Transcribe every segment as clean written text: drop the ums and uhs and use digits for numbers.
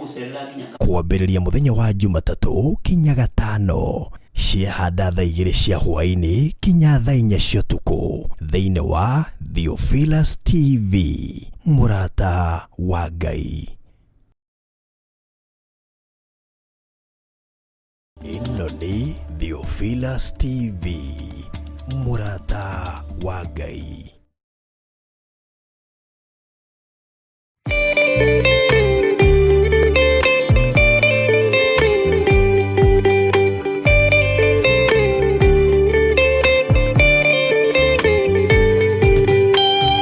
Nĩngũgũcerera nginya. Kwambĩrĩria mũthenya wa Jumatatũ kinya Gatano ciahanda thaa 2 cia hwaĩ-inĩ kinya thaa 4 cia ũtukũ thĩinĩ wa Theophilus TV, mũrata wa Ngai. Ĩno nĩ Theophilus TV, mũrata wa Ngai.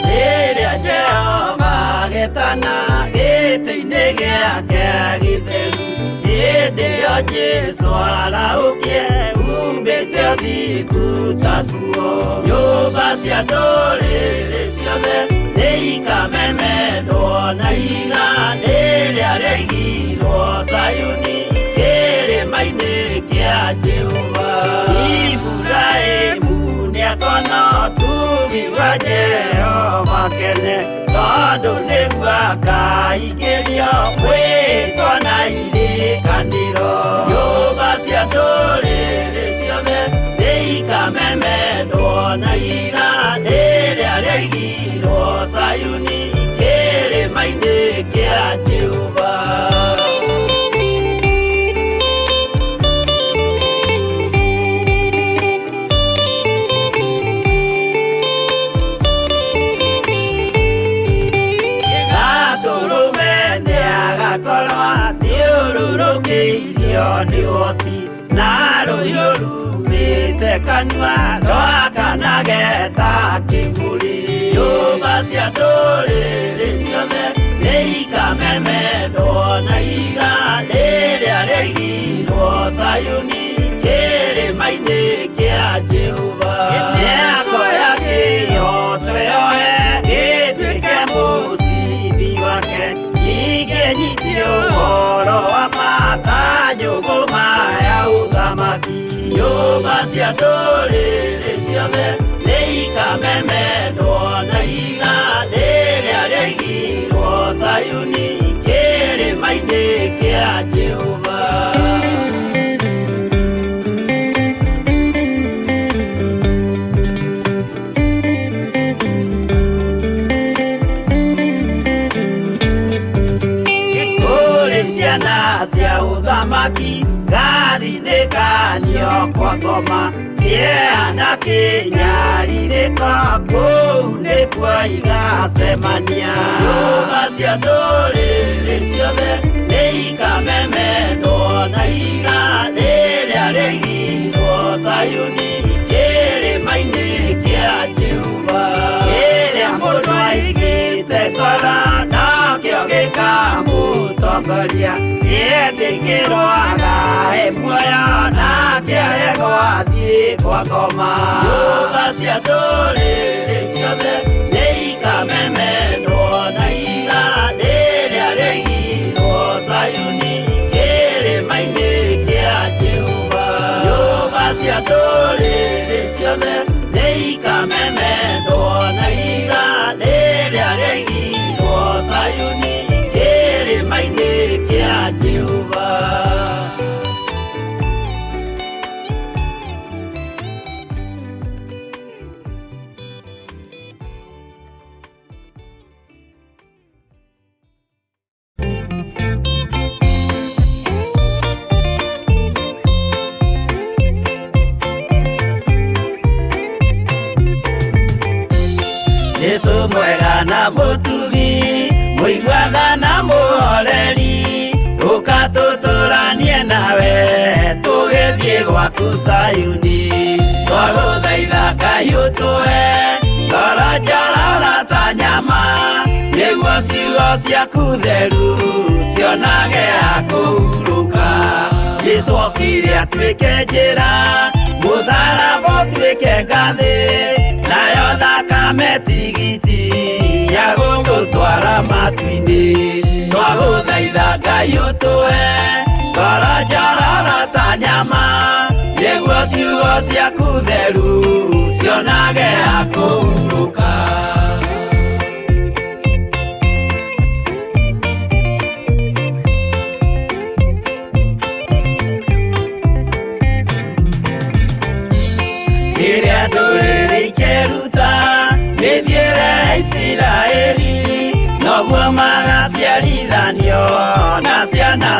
Rĩrĩa Jehova agetana gĩtĩ-inĩ gĩake gĩtheru, hĩndĩ ĩyo Jesũ arahũkie umbĩte ũthingu ta nguo. Nyũmba cia ndũrĩrĩ ciothe nĩikamemendwo na ihiga rĩrĩa rĩaigirwo Zayuni kĩrĩma-inĩ kĩa Jehova. Iburahĩmu nĩakona ũtugi wa Jehova kene, tondũ nĩguo akaingĩrio mwĩtwa na irĩkanĩro. Nyũmba cia ndũrĩrĩ ciothe nĩikamemendwo na ihiga rĩrĩa rĩaigirwo Zayuni kĩrĩma-inĩ kĩa Jehova. Gatũrũme nĩagakorwo athiũrũrũkĩirio nĩ ũhoti, na rũhiũ rumĩte kanua rwakanage ta kĩbũri. Nyũmba cia ndũrĩrĩ ciothe nĩikamemendwo na ihiga rĩrĩa rĩaigirwo Zayuni kĩrĩma-inĩ kĩa Jehova. Nĩakoya kĩhooto yoe gĩtuĩke mũcibi wake, ningĩ nyitie ũhoro wa ma ta njũgũma ya ũthamaki. Nyũmba cia ndũrĩrĩ ciothe nĩikamemendwo na ihiga rĩrĩa rĩaigirwo Zayuni kĩrĩma-inĩ kĩa Jehova. Kũrĩ ciana cia ũthamaki ngathinĩkanio kwa ngoma, kĩeha na kĩnyarirĩko kũu nĩkuo igacemania. Nyũmba cia ndũrĩrĩ ciothe nĩikamemendwo na ihiga rĩrĩa rĩaigirwo Zayuni kĩrĩma-inĩ kĩa Jehova. Kĩrĩa mũndũ aigĩte ngoro nokĩo gĩkamũtongoria, nĩetĩkĩrwo agae muoyo nake aregwo athiĩ kwa ngoma. Nyũmba cia ndũrĩrĩ ciothe nĩikamemendwo na ihiga rĩrĩa rĩaigirwo Zayuni kĩrĩma-inĩ kĩa Jehova. Nyũmba cia ndũrĩrĩ ciothe nĩikamemendwo na ihiga rĩrĩa rĩaigirwo Zayuni kĩrĩma-inĩ kĩa Jehova. Jesũ mwega na mũtugi, mũiguana na mũhoreri, ũka tũtũranie nawe tũgĩthiĩ gwaku Zayuni. Twagũthaitha Ngai ũtũhe ngoro njororo ta nyama, nĩguo ciugo ciaku theru cionage ha kũhurũka. Jesũ okire atuĩke njĩra, mũtharaba ũtuĩke ngathĩ, nayo thakame tigiti ya gũgũtwara matu-inĩ. Twagũthaitha Ngai ũtũhe ngoro njororo ta nyama, nĩguo ciugo ciaku theru cionage ha kũhurũka.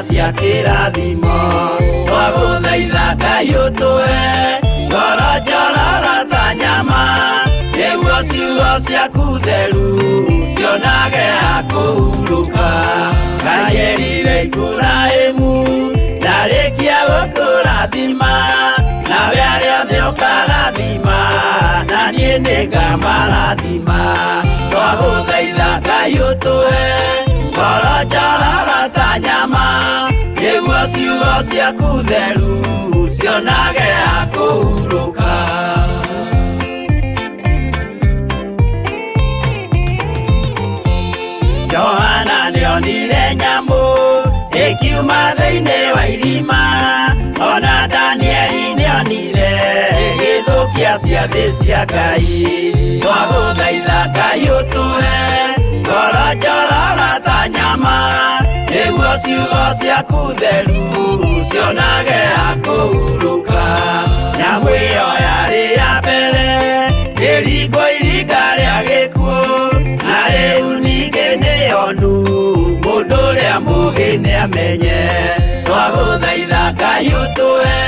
cia kĩrathimo. Twagũthaitha Ngai ũtũhe ngoro njororo ta nyama, nĩguo ciugo ciaku theru cionage ha kũhurũka. Ngai erire Iburahĩmu ndarĩkia gũkũrathima, nawe arĩa othe ũkarathima, na niĩ nĩngamarathima. Twagũthaitha Ngai ũtũhe ngoro njororo ta nyama, nĩguo ciugo ciaku theru cionage ha kũhurũka. Johana nĩonire nyamũ ĩkiuma thĩinĩ wa irima, ona Danieli nĩonire ĩgĩthũkia ciathĩ cia Ngai. Twagũthaitha Ngai ũtũhe ngoro njororo ta nyama, nĩguo ciugo ciaku theru cionage ha kũhurũka. Nyamũ ĩyo yarĩ ya mbere ĩringwo iringa rĩa gĩkuũ, na rĩu ningĩ nĩyonu mũndũ ũrĩa mũũgĩ nĩamenye. Twagũthaitha Ngai ũtũhe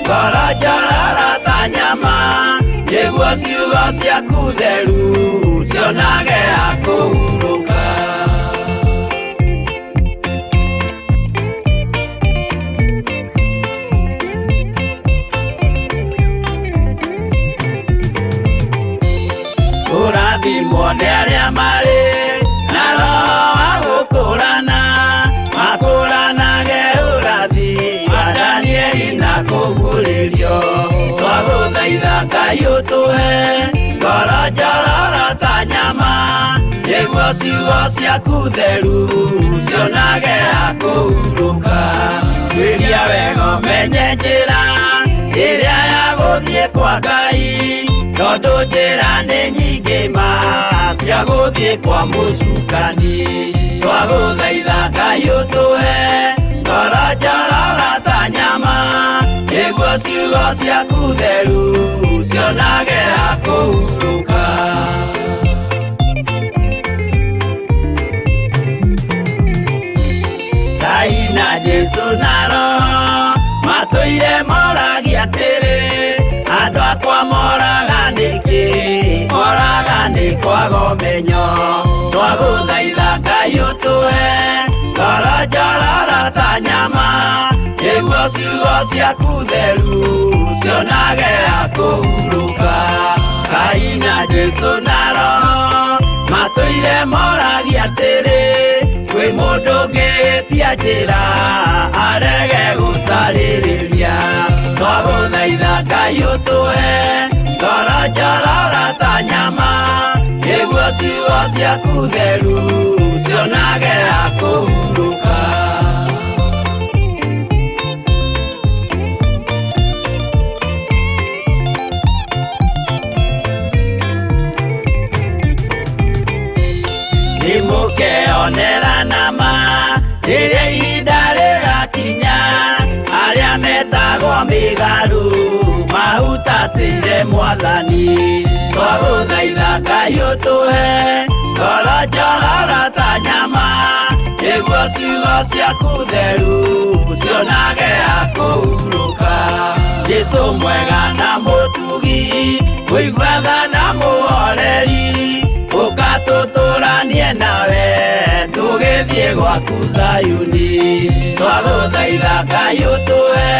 ngoro njororo ta nyama, nĩguo ciugo ciaku theru cionage ha kũhurũka. Kũrathimwo nĩ arĩa marĩ na roho wa gũkũrana, makũranage ũrathi wa Danieli na kũguũrĩrio. Twagũthaitha Ngai ũtũhe ngoro njororo ta nyama, nĩguo ciugo ciaku theru cionage ha kũhurũka. Tuĩria wega ũmenye njĩra ĩrĩa ya gũthiĩ kwa Ngai, tondũ njĩra nĩ nyingĩ ma cia gũthiĩ kwa mũcukani. Twagũthaitha Ngai ũtũhe ngoro njororo ta nyama, nĩguo ciugo ciaku theru cionage ha kũhurũka. Ngai na Jesũ na Roho matũire moragia atĩrĩ, andũ akwa moraga nĩkĩ? Moraga nĩ kwaga ũmenyo. Twagũthaitha Ngai ũtũhe ngoro njororo ta nyama, nĩguo ciugo ciaku theru cionage ha kũhurũka. Ngai na Jesũ na Roho matũire moragia atĩrĩ, kwĩ mũndũ ũngĩtia njĩra arege gũcarĩrĩria. Twagũthaitha Ngai ũtũhe ngoro njororo ta nyama, nĩguo ciugo ciaku theru cionage ha kũhurũka. Nĩmũkeonera nama rĩrĩa ihinda rĩgakinya, arĩa metagwo mĩgarũ mahutatĩire Mwathani. Twagũthaitha Ngai ũtũhe ngoro njororo ta nyama, nĩguo ciugo ciaku theru cionage ha kũhurũka. Jesũ mwega na mũtugi, mũigua tha na mũhoreri, ũka tũtũranie nawe tũgĩthiĩ gwaku Zayuni. Twagũthaitha Ngai ũtũhe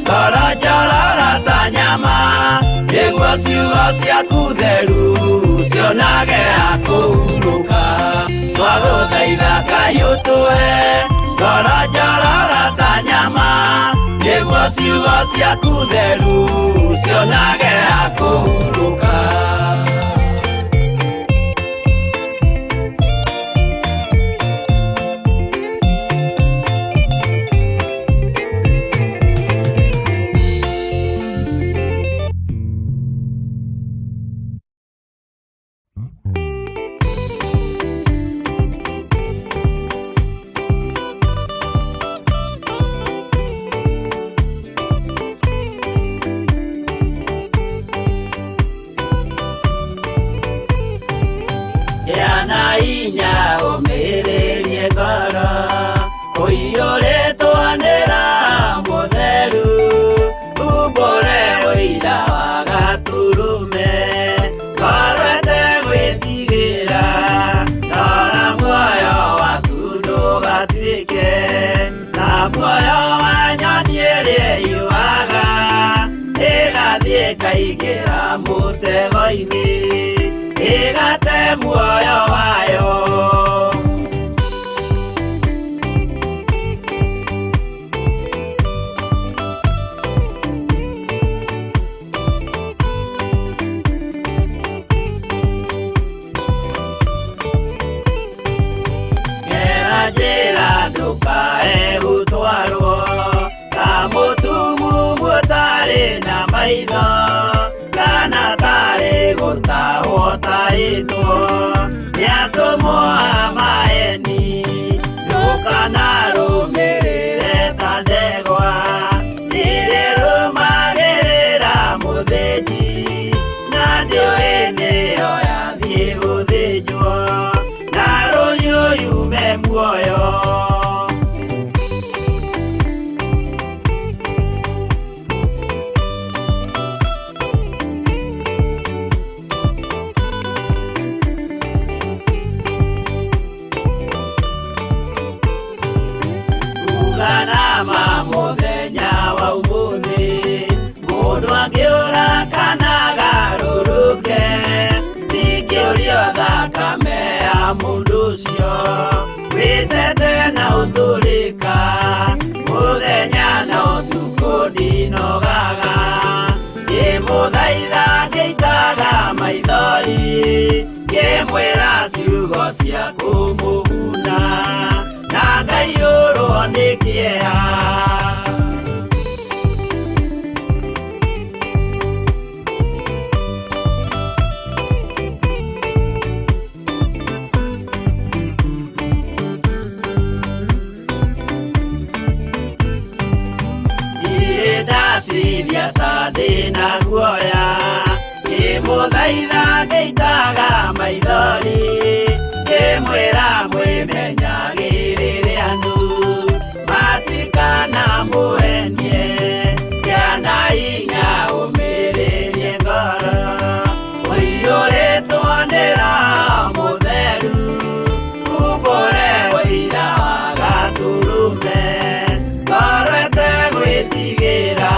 ngoro njororo ta nyama, nĩguo ciugo ciaku theru cionage ha kũhurũka. Twagũthaitha Ngai ũtũhe ngoro njororo ta nyama, nĩguo ciugo ciaku theru cionage ha kũhurũka. Gĩa na hinya ũmĩrĩrie ngoro, ũiyũrĩte Ĩkaingĩra mũtego-inĩ ĩgate muoyo wayo. Gera njĩra ndũkae gũtwarwo ta mũtumumu ũtarĩ na maitho kana tarĩ gũtahwo tahĩtwo nĩ atũmwo a maeni. Ndũkanarũmĩrĩre ta ndegwa ĩrĩa ĩrũmagĩrĩra mũthĩnji na ndĩũĩ nĩyo yathiĩ gũthĩnjwo na rũhiũ yume muoyo. Uganama mũthenya wa ũmũthĩ mũndũ angĩũra kana agarũrũke ndingĩũrio thakame ya mũndũ ũcio wĩtete na ũtũrĩka mũthenya na ũtukũ ndinogaga ngĩmũthaitha ngĩitaga maithori ngĩmwĩra ciugo cia kũmũguna na ngaiyũrwo nĩ kĩeha. Ndirĩ ndatithia ta ndĩna guoya ngĩmũthaitha ngĩitaga maithori ngĩmwĩra mwĩmenyagĩrĩre andũ matikanamũhenie kĩana hinya ũmĩrĩrie ngoro ũiyũrĩtwo nĩ Roho Mũtheru umbũre ũira wa Gatũrũme ngoro ĩtegwĩtigĩra.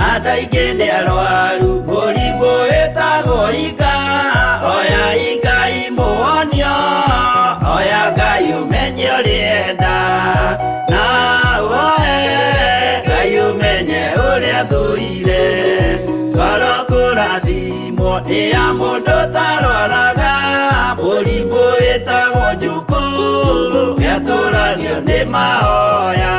Andũ aingĩ nĩ arwaru mũrimũ wĩtagwo ika oya Ngai mũhonio oya Ngai ũmenye ũrĩa enda na ũhoe Ngai ũmenye ũrĩa thũire ngoro kũrathimwo nĩ ya mũndũ ũtarwaraga mũrimũ wĩtagwo njukũ nĩatũragio nĩ mahoya.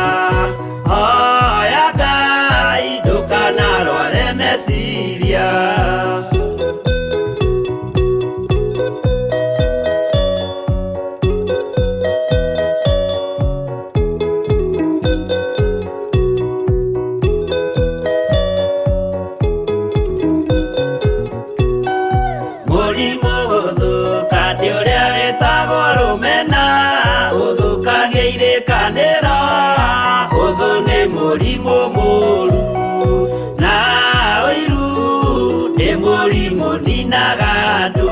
Hoya Ngai ndũkanarware meciria. Mũrimũ gũthũka nĩ ũrĩa wĩtagwo rũmena ũthũkagia irĩkanĩro ũthũ nĩ mũrimũ mũũru na ũiru nĩ mũrimũ ninaga andũ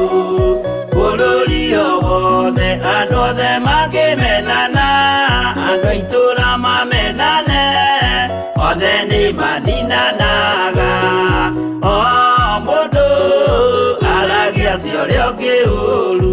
bũrũri o wothe andũ othe mangĩmenana andũ a itũũra mamenane othe nĩ maninanaga o mũndũ aragia cia ũrĩa ũngĩ ũũru.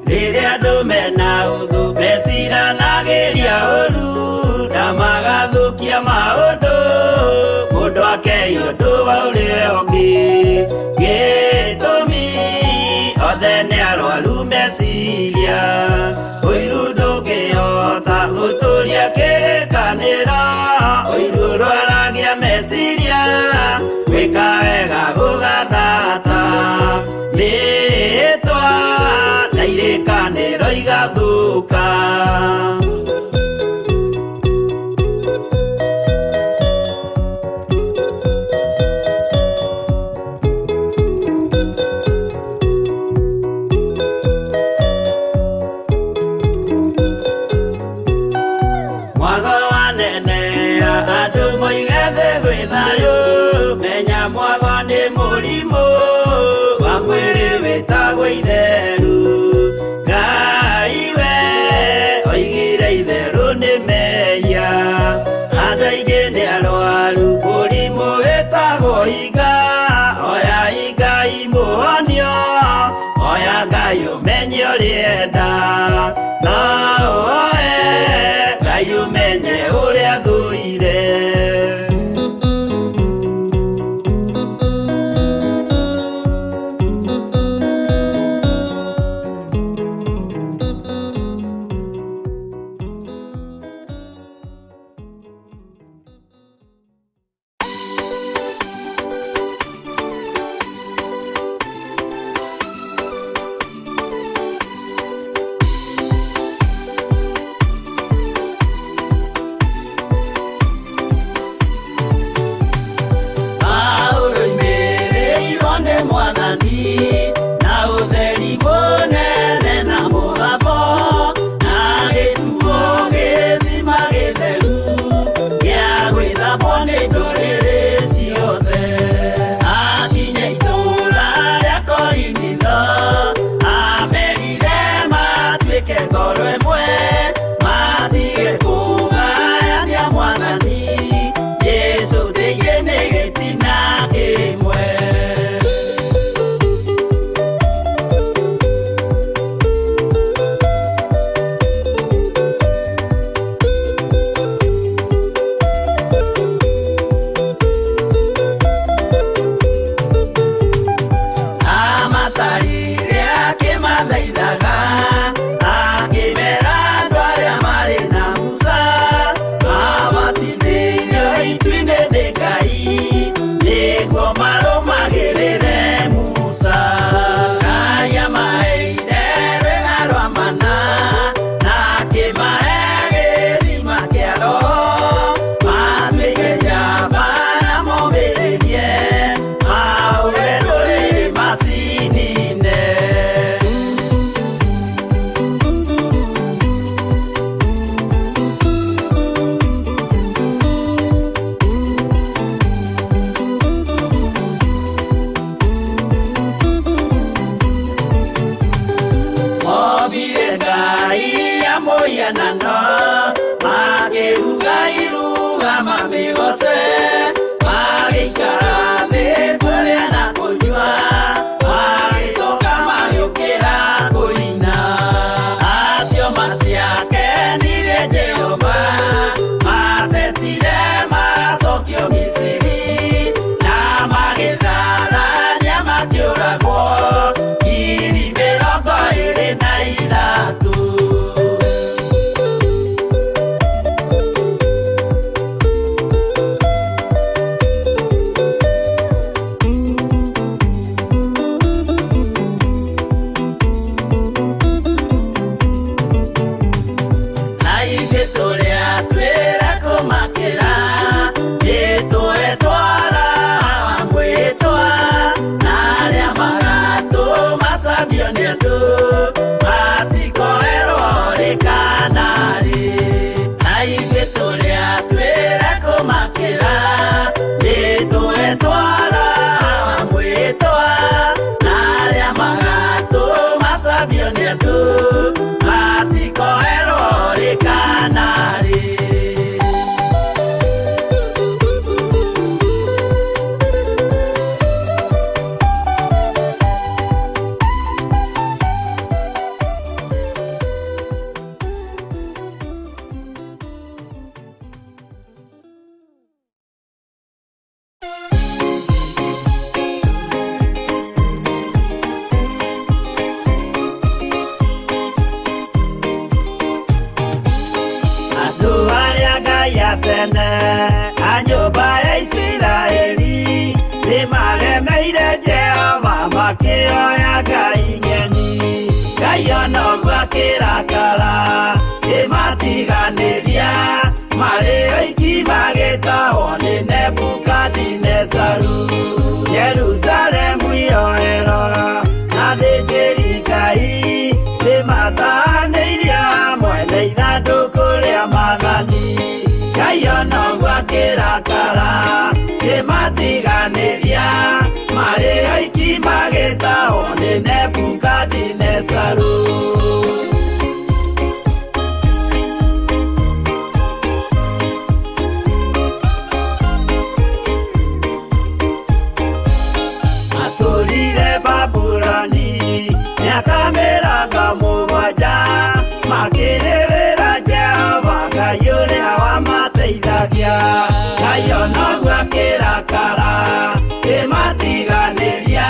Rĩrĩa andũ mena ũthũ meciranagĩria ũũru na magathũkia maũndũ mũndũ akei ũndũ wa ũrĩa ũngĩ gĩtũmi othe nĩ arwaru meciria ũiru ndũngĩhota Mũtũria kĩrĩkanĩro ũiru rwaragia meciria gwĩka wega gũgathata mĩĩtwa na irĩkanĩro igathũka. Mwago wanenea andũ moige thĩ gwĩ thayũ menya mwago nĩ mũrimũ wa mwĩrĩ wĩtagwo itheru. Ngai we oigire itherũ nĩ mehia andũ aingĩ nĩ arwaru mũrimũ wĩtagwo iga oya Ngai mũhonio oya Ngai ũmenye ũrĩenda no oe Ngai ũmenye ũrĩa thũire. ya Ngai ng'eni. Ngai onoguo akĩrakara kĩmatiganĩria marĩ oiki magĩtahwo nĩ Nebukadinezaru. Jerusalemu yoerwo na athĩnjĩri Ngai nĩmatahanĩirio hamwe na ithandũkũ rĩa maathani. Ngai onoguo akĩrakara kĩmatiganĩria marĩ oiki magĩtahwo nĩ Nebukadinezaru. Matũrire Babuloni mĩaka 70 makĩrĩrĩra Jehova Ngai ũrĩa wamateithagia. Ngai onoguo akĩrakara kĩmatiganĩria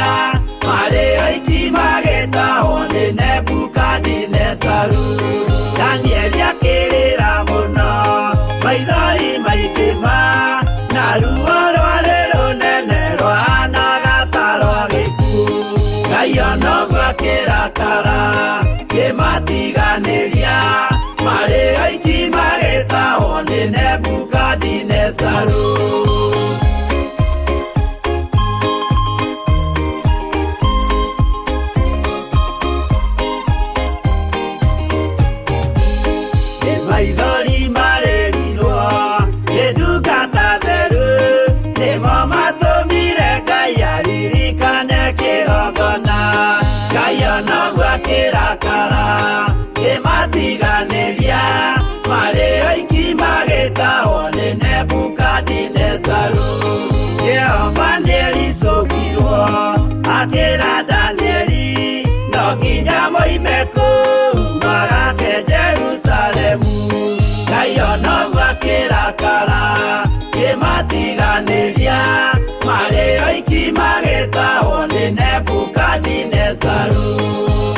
marĩ oiki magĩtahwo nĩ Nebukadinezaru. Danieli akĩrĩra mũno maithori maingĩ ma na ruo rwarĩ rũnene rwahanaga ta rwa gĩkuũ. Ngai onoguo akĩrakara kĩmatiganĩria marĩ oiki magĩtahwo nĩ Nebukadinezaru. Nĩ maithori marĩrirwo nĩ ndungata theru nĩmo matũmire Ngai aririkane kĩgongona. Ngai onoguo akĩrakara kĩmatiganĩria marĩ oiki magĩtahwo nĩ Nebukadinezaru. Jehova nĩericũkirwo akĩra Danieli no nginya moime kũu magake Jerusalemu. Ngai onoguo akĩrakara kĩmatiganĩria marĩ oiki magĩtahwo nĩ Nebukadinezaru.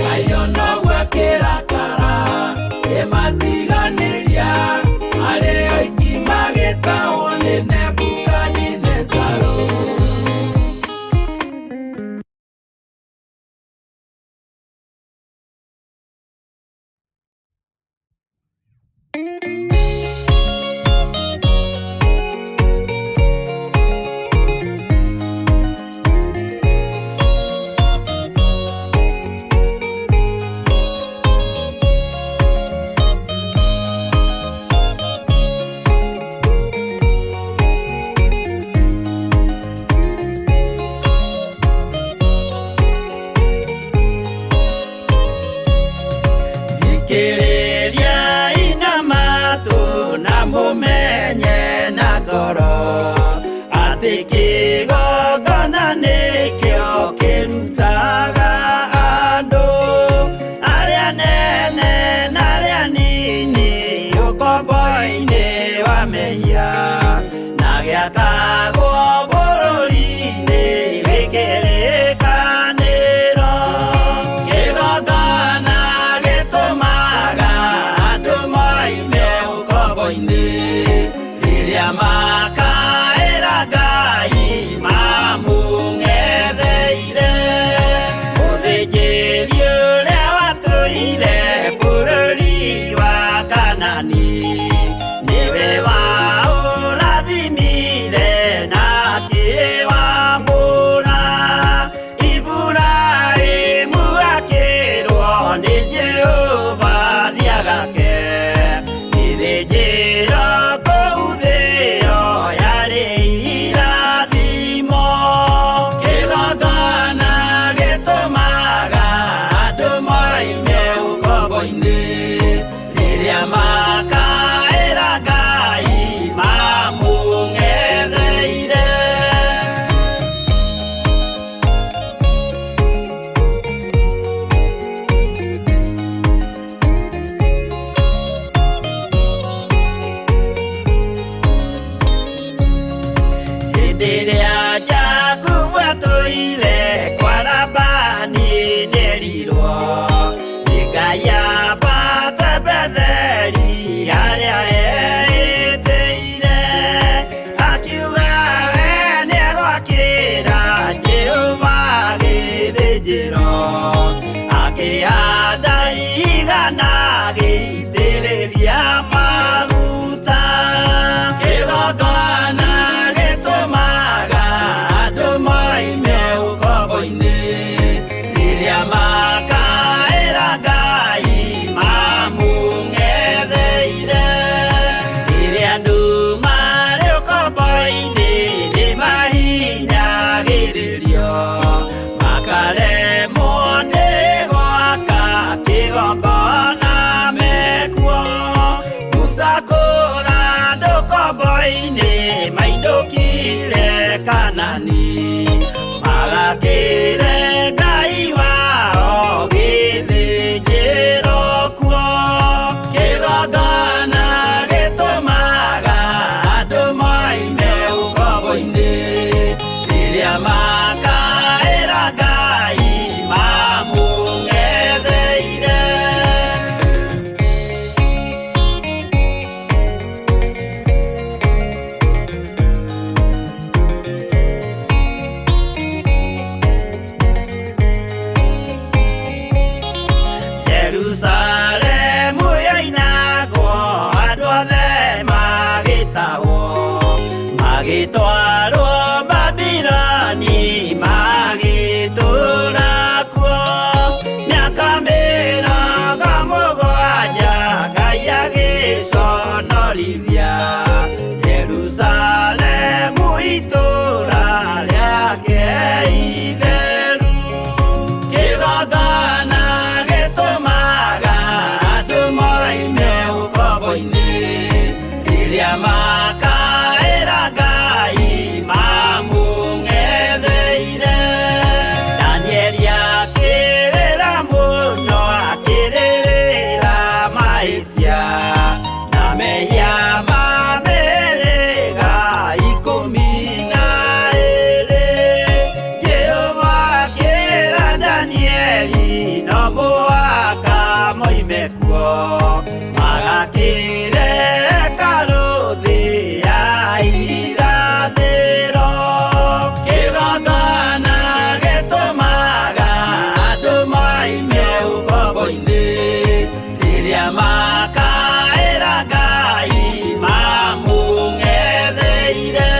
Ngai onoguo akĩrakara kĩmatiganĩria marĩ oiki magĩtahwo nĩ Nebukadinezaru. Jerusalemu yainagwo andũ othe magĩtahwo magĩtwarwo Babiloni magĩtũũra kuo mĩaka 70 Ngai agĩconorithia Jerusalemu itũũra rĩake itheru. Kĩgongona gĩtũmaga andũ moime ũkombo-inĩ rĩrĩa makaĩra Ngai mamũng'etheire. Danieli akĩrĩra mũno akĩrĩrĩra mahĩtia na mehia ma mĩhĩrĩga 12. Jehova akĩra Danieli no mũhaka moime kuo magakĩre hekarũ thĩ ya irathĩro. Kĩgongona gĩtũmaga andũ moime ũkombo-inĩ rĩrĩa makaĩra Ngai mamũng'etheire.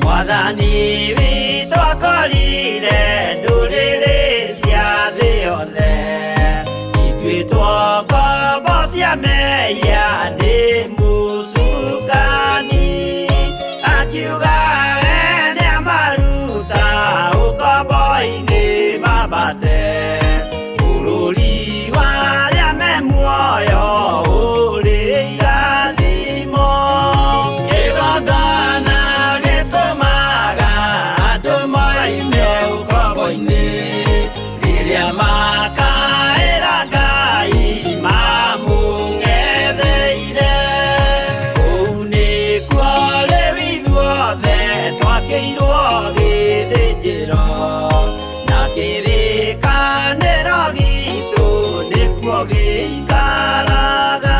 Mwathani witũ akorire ndũrĩrĩ cia thĩ yothe ituĩtwo ngombo cia mehia nĩ mũcukani akiuga we nĩamaruta ũkombo-inĩ mambate bũrũri wa arĩa me muoyo ũrĩ irathimo. Kĩgongona gĩtũmaga andũ moime ũkombo-inĩ rĩrĩa makaĩra Ngai mamũng'etheire. Kũu nĩkuo rĩu ithuothe twakĩirwo gĩthĩnjĩro na kĩrĩkanĩro gitũ nĩkuo gĩikaraga.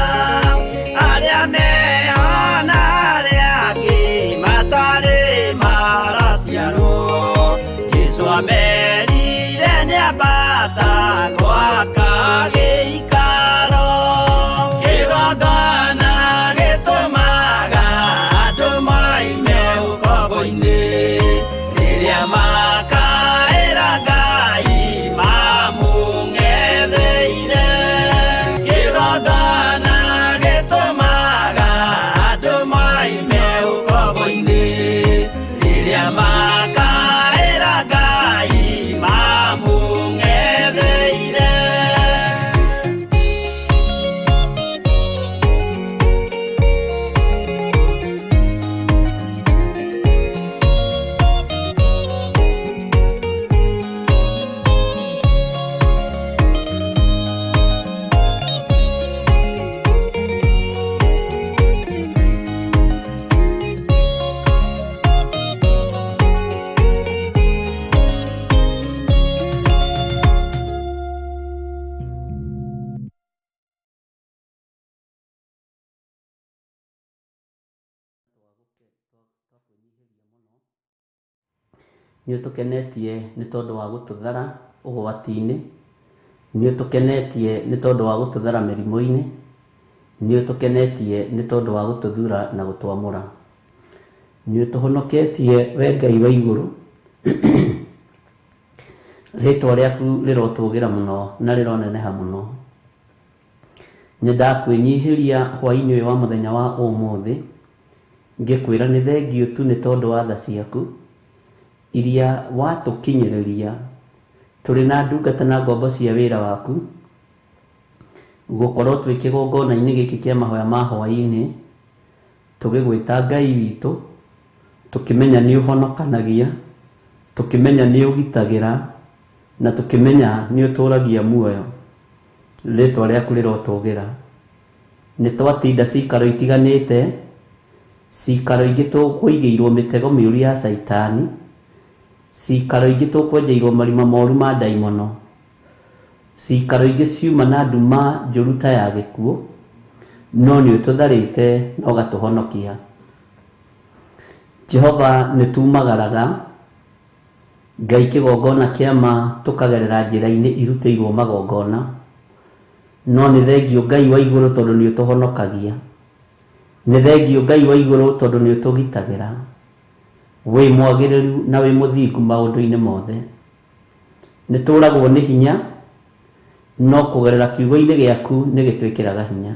Arĩa meho na arĩa angĩ matarĩ maraciarwo Jesũ amerire nĩambata gwaka gĩikaro. Kĩgongona gĩtũmaga andũ moime ũkombo-inĩ rĩrĩa makaĩra Ngai mamũng'etheire. Kĩgongona gĩtũmaga andũ moime ũkombo-inĩ rĩrĩa makaĩra Ngai mamũng'etheire. Nĩ ũtũkenetie nĩ tondũ wa gũtũthara ũgwati-inĩ, nĩ ũtũkenetie nĩ tondũ wa gũtũthara mĩrimũ-inĩ, nĩ ũtũkenetie nĩ tondũ wa gũtũthura na gũtwamũra. Nĩ ũtũhonoketie we Ngai wa igũrũ, rĩtwa rĩaku rĩrotũgĩra mũno na rĩroneneha mũno. Nĩ ndakwĩnyihĩria hwaĩ-inĩ ũyũ wa mũthenya wa ũmũthĩ, ngĩkwĩra nĩ thengiũ tu nĩ tondũ wa tha ciaku iria watũkinyĩrĩria tũrĩ na ndungata na ngombo cia wĩra waku gũkorwo twĩ kĩgongona-inĩ gĩkĩ kĩa mahoya ma hwaĩ-inĩ tũgĩgwĩta Ngai witũ, tũkĩmenya nĩ ũhonokanagia, tũkĩmenya nĩ ũgitagĩra, na tũkĩmenya nĩ ũtũragia muoyo. Rĩtwa rĩaku rĩrotũgĩra. Nĩ twatinda cikaro itiganĩte, cikaro ingĩ tũkũigĩirwo mĩtego mĩũru ya caitani, cikaro ingĩ tũkwenjeirwo marima moru ma ndaimono. Cikaro ingĩ ciuma na nduma njũru ta ya gĩkuũ, no nĩ ũtũtharĩte na ũgatũhonokia. Jehova, nĩ tumagaraga Ngai kĩgongona kĩa ma, tũkagerera njĩra-inĩ irutĩirwo magongona, no nĩ thengio Ngai wa igũrũ tondũ nĩ ũtũhonokagia. Nĩ thengio Ngai wa igũrũ tondũ nĩ ũtũgitagĩra. Wĩ mwagĩrĩru na wĩ mũthingu maũndũ-inĩ mothe. Nĩ tũragwo nĩ hinya, no kũgerera kiugo-inĩ gĩaku nĩ gĩtwĩkĩraga hinya.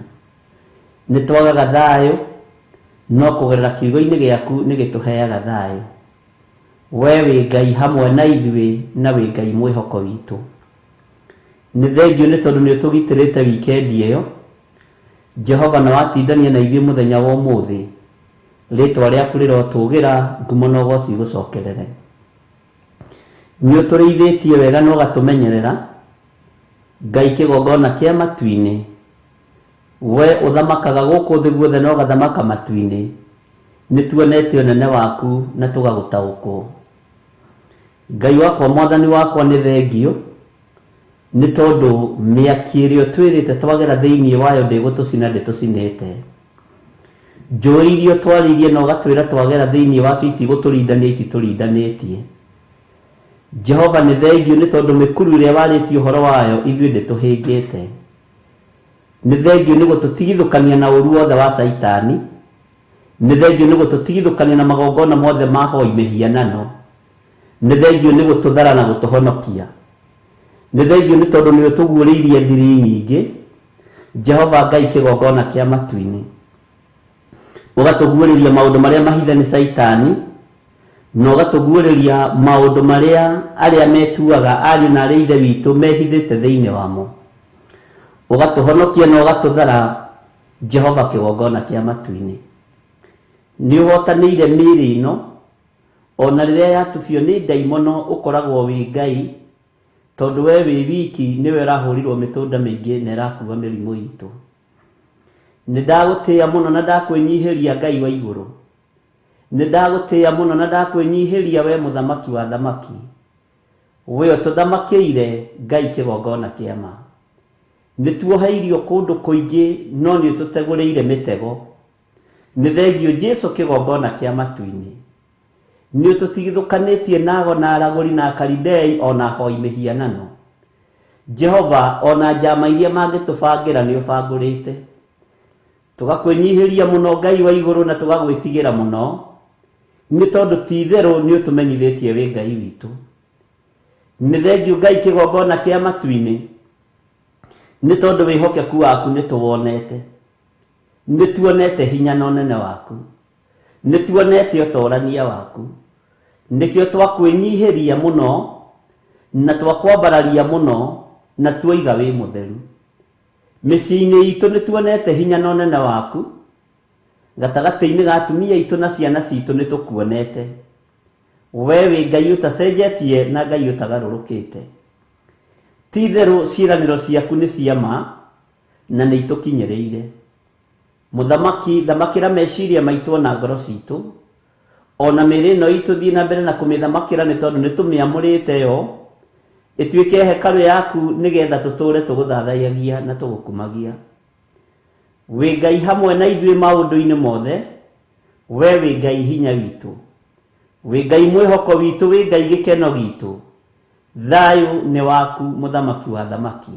Nĩ twagaga thayũ, no kũgerera kiugo-inĩ gĩaku nĩ gĩtũheaga thayũ. We wĩ Ngai hamwe na ithuĩ na wĩ Ngai mwĩhoko witũ. Nĩ thengio nĩ tondũ nĩ ũtũgitĩrĩte wikendi ĩyo. Jehova, na watindania na ithuĩ mũthenya wa ũmũthĩ. Rĩtwa rĩaku rĩrotũgĩra, ngumo na ũgoci igũcokerere. Nĩ ũtũrĩithĩtie wega na ũgatũmenyerera, Ngai kĩgongona kĩa matu-inĩ. We ũthamakaga gũkũ thĩ guothe na ũgathamaka matu-inĩ. Nĩ tuonete ũnene waku na tũgagũtaũkwo. Ngai wakwa, mwathani wakwa, nĩ thengio nĩ tondũ mĩaki ĩrĩa ũtwĩrĩte twagera thĩinĩ wayo ndĩgũtũcina, ndĩtũcinĩte. Njũĩ iria ũtwarĩirie na ũgatwĩra twagera thĩinĩ wacio itigũtũrindania, ititũrindanĩtie. Jehova, nĩ thengio nĩ tondũ mĩkuru ĩrĩa warĩtie ũhoro wayo ithuĩ ndĩtũhĩngĩte. Nĩ thengio nĩ gũtũtigithũkania na ũru wothe wa Caitani. Nĩ thengio nĩ gũtũtigithũkania na magongona mothe ma hoi mĩhianano. Nĩ thengio nĩ gũtũthara na gũtũhonokia. Nĩ thengio nĩ tondũ nĩ ũtũguũrĩirie thiri nyingĩ, Jehova Ngai kĩgongona kĩa matu-inĩ. Ũgatũguũrĩria maũndũ marĩa mahithe nĩ Caitani, na ũgatũguũrĩria maũndũ marĩa arĩa metuaga ariũ na arĩa ithe witũ mehithĩte thĩinĩ wamo. Ũgatũhonokia na ũgatũthara, Jehova kĩgongona kĩa matu-inĩ. Nĩ ũhotanĩire mĩĩrĩ ĩno, ona rĩrĩa yatubio nĩ ndaimono ũkoragwo wĩ Ngai, tondũ we wĩ wiki nĩwe ũrahũrirwo mĩtũnda mĩingĩ na ĩrakua mĩrimũ itũ. Nĩ ndagũtĩĩa mũno na ndakwĩnyihĩria Ngai wa igũrũ. Nĩ ndagũtĩĩa mũno na ndakwĩnyihĩria we mũthamaki wa thamaki. We ũtũthamakĩire Ngai kĩgongona kĩa ma. Nĩ tuoheirio kũndũ kũingĩ no nĩ ũtũtegũrĩire mĩtego. Nĩ thengio Jesu kĩgongona kĩa matu-inĩ. Nĩ ũtũtigithũkanĩtie na ago na aragũri na akaridei ona ahoi mĩhianano. Jehova, ona njama iria mangĩtũbangĩra nĩ ũbangũrĩte. Tũgakwĩnyihĩria mũno Ngai wa igũrũ na tũgagwĩtigĩra mũno, nĩ tondũ ti itherũ nĩ ũtũmenyithĩtie wĩ Ngai witũ. Nĩ thengio Ngai kĩgongona kĩa matu-inĩ, nĩ tondũ wĩhokeku waku nĩ tũwonete. Nĩ tuonete hinya na ũnene waku. Nĩ tuonete ũtorania waku. Nĩkĩo twakwĩnyihĩria mũno na twakwambararia mũno na tuoiga wĩ mũtheru. Mĩciĩ-inĩ itũ nĩ tuonete hinya na ũnene waku. Gatagatĩ-inĩ ga atumia aitũ na ciana citũ nĩ tũkuonete. We wĩ Ngai ũtacenjetie na Ngai ũtagarũrũkĩte. Ti itherũ ciĩranĩro ciaku nĩ cia ma na nĩ itũkinyĩrĩire. Mũthamaki, thamakĩra meciria maitũ ona ngoro citũ. Ona mĩĩrĩ ĩno itũ thiĩ na mbere na kũmĩthamakĩra nĩ tondũ nĩ tũmĩamũrĩte yo ĩtuĩke hekarũ yaku nĩgetha tũtũũre tũgũthathayagia na tũgũkumagia. Wĩ Ngai hamwe na ithuĩ maũndũ-inĩ mothe. We wĩ Ngai hinya witũ. Wĩ Ngai mwĩhoko witũ, wĩ Ngai gĩkeno gitũ. Thayũ nĩ waku mũthamaki wa thamaki.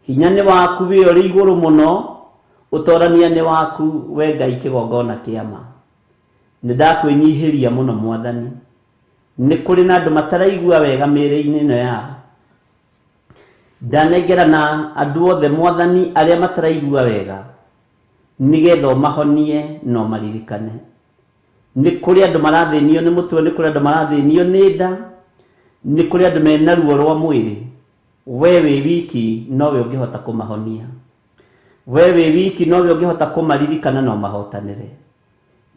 Hinya nĩ waku wĩ ũrĩ igũrũ mũno, ũtorania nĩ waku we Ngai kĩgongona kĩa ma. Nĩ ndakwĩnyihĩria mũno mwathani. Nĩ kũrĩ na andũ mataraigua wega mĩĩrĩ-inĩ ĩno yao. Ndanengerana andũ othe mwathani arĩa mataraigua wega, nĩgetha ũmahonie na ũmaririkane. Nĩ kũrĩ andũ marathĩnio nĩ mũtwe, nĩ kũrĩ andũ marathĩnio nĩ nda, nĩ kũrĩ andũ mena ruo rwa mwĩrĩ. We wĩ wiki nowe ũngĩhota kũmahonia. We wĩ wiki nowe ũngĩhota kũmaririkana na ũmahotanĩre.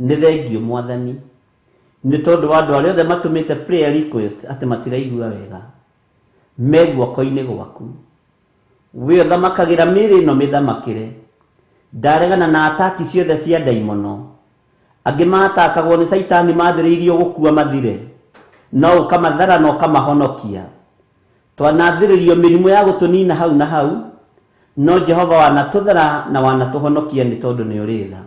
Nĩ thengio mwathani, nĩ tondũ wa andũ arĩa othe matũmĩte prayer request atĩ matiraigua wega, me guoko-inĩ gwaku. We ũthamakagĩra mĩĩrĩ ĩno mĩthamakĩre. Ndaregana na ataki ciothe cia ndaimono. Angĩ matakagwo nĩ Caitani mathĩrĩirio gũkua mathire, no ũkamathara na ũkamahonokia. Twanathĩrĩrio mĩrimũ ya gũtũnina hau na hau, no Jehova wanatũthara na wanatũhonokia nĩ tondũ nĩ ũrĩ tha.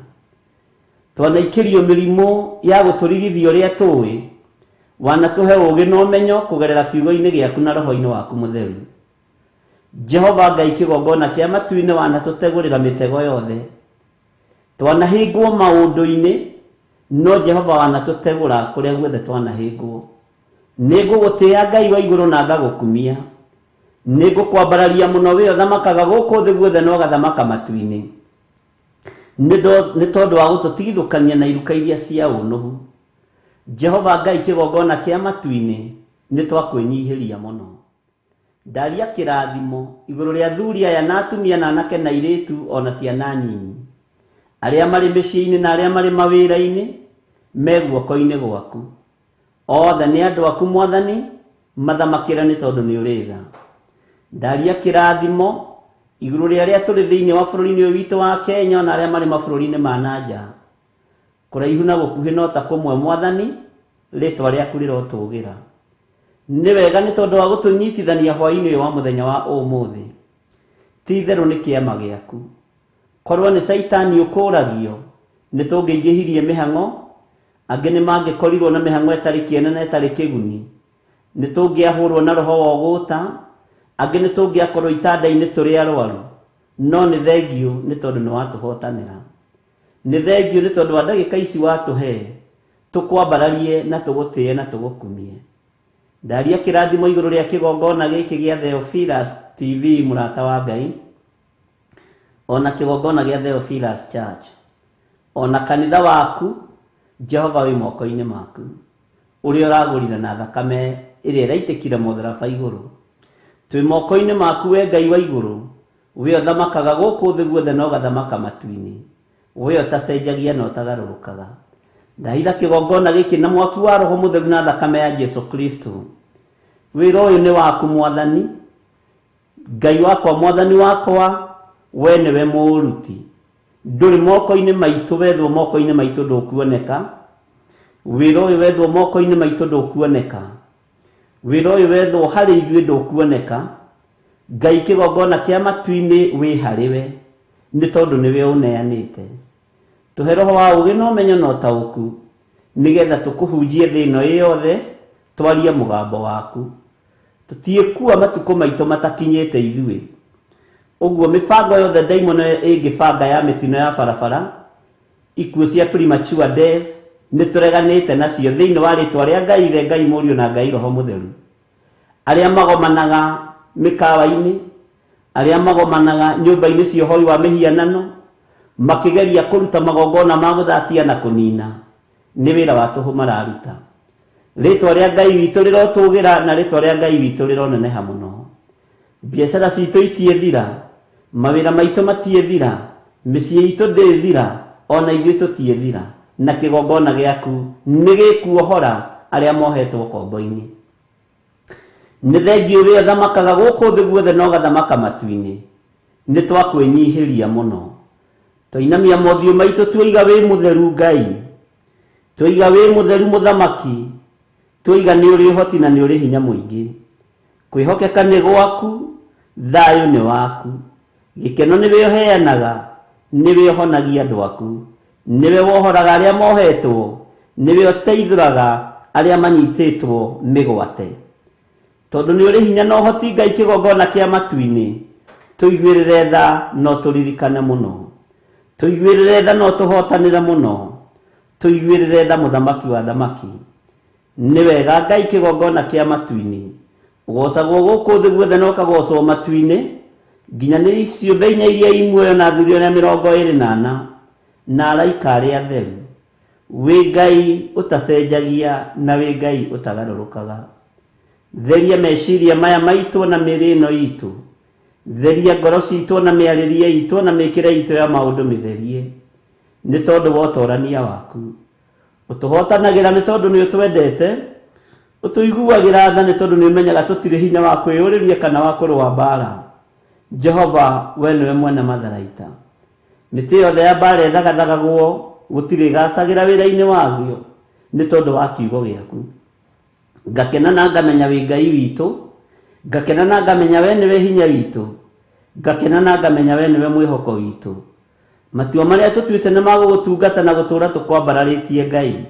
Twanaikĩrio mĩrimũ ya gũtũrigithia ũrĩa tũĩ, wanatũhe ũũgĩ na ũmenyo kũgerera kiugo-inĩ gĩaku na roho-inĩ waku mũtheru. Jehova Ngai kĩgongona kĩa matu-inĩ wanatũtegũrĩra mĩtego yothe. Twanahĩngwo maũndũ-inĩ, no Jehova wanatũtegũra kũrĩa guothe twanahĩngwo. Nĩngũgũtĩĩa Ngai wa igũrũ na ngagũkumia. Nĩngũkwambararia mũno wĩ ũthamakaga gũkũ thĩ guothe na ũgathamaka matu-inĩ. Nĩ tondũ wa gũtũtigithũkania na iruka iria cia ũnũhu. Jehova Ngai kĩgongona kĩa matu-inĩ nĩ twakwĩnyihĩria mũno. Ndaria kĩrathimo igũrũ rĩa athuri aya na atumia na anake na airĩtu ona ciana nyinyi. Arĩa marĩ mĩciĩ-inĩ na arĩa marĩ mawĩra-inĩ me guoko-inĩ gwaku. Othe nĩ andũ aku Mwathani, mathamakĩre nĩ tondũ nĩ ũrĩ tha. Ndaria kĩrathimo igũrũ rĩa arĩa tũrĩ thĩinĩ wa bũrũri-inĩ ũyũ witũ wa Kenya ona arĩa marĩ mabũrũri-inĩ ma na nja. Kũraihu na gũkuhĩ no ta kũmwe Mwathani, rĩtwa rĩaku rĩrotũgĩra. Nĩ wega nĩ tondũ wa gũtũnyitithania hwaĩ-inĩ ũyũ wa mũthenya wa ũmũthĩ. Ti itherũ nĩ kĩama gĩaku. Korwo nĩ Caitani ũkũragio, nĩ tũngĩingĩhirie mĩhang'o, angĩ nĩ mangĩkorirwo na mĩhang'o ĩtarĩ kĩene na ĩtarĩ kĩguni. Nĩ tũngĩahũrwo na roho wa ũgũta, angĩ nĩ tũngĩakorwo itanda-inĩ tũrĩ arwaru. No nĩ thengiũ nĩ tondũ nĩ watũhotanĩra. Nĩ thengiũ nĩ tondũ wa ndagĩka ici watũhe, tũkwambararie na tũgũtĩe na tũgũkumie. Ndaria kĩrathimo igũrũ rĩa kĩgongona gĩkĩ gĩa Theophilus TV mũrata wa Ngai, ona kĩgongona gĩa Theophilus Church, ona kanitha waku Jehova wĩ moko-inĩ maku, ũrĩa ũragũrire na thakame ĩrĩa ĩraitĩkire mũtharaba igũrũ. Twĩ moko-inĩ maku we Ngai wa igũrũ, we ũthamakaga gũkũ thĩ guothe na ũgathamaka matu-inĩ, we ũtacenjagia na ũtagarũrũkaga. Ndahitha kĩgongona gĩkĩ na mwaki wa Roho Mũtheru na thakame ya Jesu Kristo. Wĩra ũyũ nĩ waku Mwathani, Ngai wakwa, Mwathani wakwa, we nĩwe mũũruti. Ndũrĩ moko-inĩ maitũ, wethwo moko-inĩ maitũ ndũkuoneka. Wĩra ũyũ wethwo moko-inĩ maitũ ndũkuoneka. Wĩra ũyũ wethwo harĩ ithuĩ ndũkuoneka. Ngai kĩgongona kĩa matu-inĩ wĩ harĩ we, nĩ tondũ nĩwe ũneanĩte. Tũhe roho wa ũũgĩ na ũmenyo na ũtaũku, nĩgetha tũkũhunjie thĩ ĩno ĩ yothe, twarie mũgambo waku. Tũtiĩkua matukũ maitũ matakinyĩte ithuĩ. Ũguo mĩbango yothe ndaimono ĩngĩbanga ya mĩtino ya barabara, ikuũ cia premature death, nĩ tũreganĩte nacio thĩinĩ wa rĩtwa rĩa Ngai Ithe, Ngai Mũriũ na Ngai Roho Mũtheru. Arĩa magomanaga mĩkawa-inĩ, arĩa magomanaga nyũmba-inĩ cia ũhoi wa mĩhianano, makĩgeria kũruta magongona ma gũthatia na kũnina, nĩ wĩra wa tũhũ mararuta. Rĩtwa rĩa Ngai witũ rĩrotũgĩra na rĩtwa rĩa Ngai witũ rĩroneneha mũno. Biacara citũ itiĩthira, mawĩra maitũ matiĩthira, mĩciĩ itũ ndĩthira, ona ithuĩ tũtiĩthira, na kĩgongona gĩaku nĩ gĩkuohora arĩa mohetwo kombo-inĩ. Nĩ thengiũ wĩ ũthamakaga gũkũ thĩ guothe na ũgathamaka matu-inĩ. Nĩ twakwĩnyihĩria mũno. Twainamia mothiũ maitũ tuoiga wĩ mũtheru Ngai, tuoiga wĩ mũtheru mũthamaki, tuoiga nĩ ũrĩ ũhoti na nĩ ũrĩ hinya mũingĩ. Kwĩhokeka nĩ gwaku, thayũ nĩ waku, gĩkeno nĩwe ũheanaga, nĩwe ũhonagia andũ aku, nĩwe wohoraga arĩa mohetwo, nĩwe ũteithũraga arĩa manyitĩtwo mĩgwate. Tondũ nĩ ũrĩ hinya na ũhoti Ngai kĩgongona kĩa matu-inĩ, tũiguĩrĩre tha no tũririkane mũno. Tũiguĩrĩre tha no tũhotanĩre mũno. Tũiguĩrĩre tha mũthamaki wa thamaki. Nĩ wega Ngai kĩgongona kĩa matu-inĩ, ũgocagwo gũkũ thĩ guothe na ũkagocwo matu-inĩ, nginya nĩ ciũmbe inya iria i muoyo na athuri arĩa 24 na araika arĩa atheru. Wĩ Ngai ũtacenjagia na wĩ Ngai ũtagarũrũkaga. Theria meciria maya maitũ na mĩĩrĩ ĩno itũ. Theria ngoro citũ na mĩarĩrie itũ na mĩkĩre itũ ya maũndũ mĩtherie, nĩ tondũ wa ũtorania waku. Ũtũhotanagĩra nĩ tondũ nĩ ũtwendete, ũtũiguagĩra tha nĩ tondũ nĩ ũmenyaga tũtirĩ hinya wa kwĩyũrĩria kana wa kũrũa mbara. Jehova, we nĩwe mwene matharaita. Mĩtĩ yothe ya mbara ĩthagathagagwo, gũtirĩ ĩgacagĩra wĩra-inĩ waguo nĩ tondũ wa kiugo gĩaku. Ngakena na ngamenya wĩ Ngai witũ, Ngakena na ngamenya we nĩwe hinya witũ, ngakena na ngamenya we nĩwe mwĩhoko witũ. Matua marĩa tũtuĩte nĩ magũgũtungata na gũtũũra tũkwambararĩtie Ngai.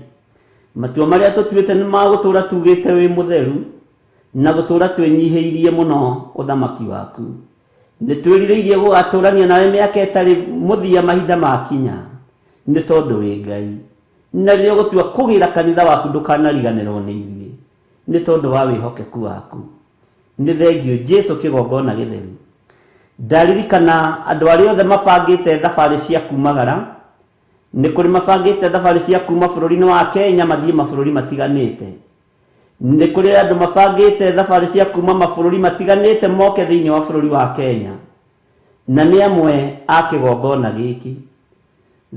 Matua marĩa tũtuĩte nĩ magũtũũra tugĩte wĩ mũtheru na gũtũũra twĩnyihĩirie mũno ũthamaki waku. Nĩ twĩrirĩirie gũgatũũrania nawe mĩaka ĩtarĩ mũthia mahinda makinya, nĩ tondũ wĩ Ngai. Na rĩrĩa ũgũtua kũgĩra kanitha waku ndũkanariganĩrwo nĩ ithuĩ, nĩ tondũ wa wĩhokeku waku. Nĩ thengio Jesu kĩgongona gĩtheru. Ndaririkana andũ arĩa othe mabangĩte thabarĩ cia kumagara, nĩ kũrĩ mabangĩte thabarĩ cia kuma bũrũri-inĩ wa Kenya mathiĩ mabũrũri matiganĩte. Nĩ kũrĩ andũ mabangĩte thabarĩ cia kuma mabũrũri matiganĩte moke thĩinĩ wa bũrũri wa Kenya, na nĩ amwe a kĩgongona gĩkĩ.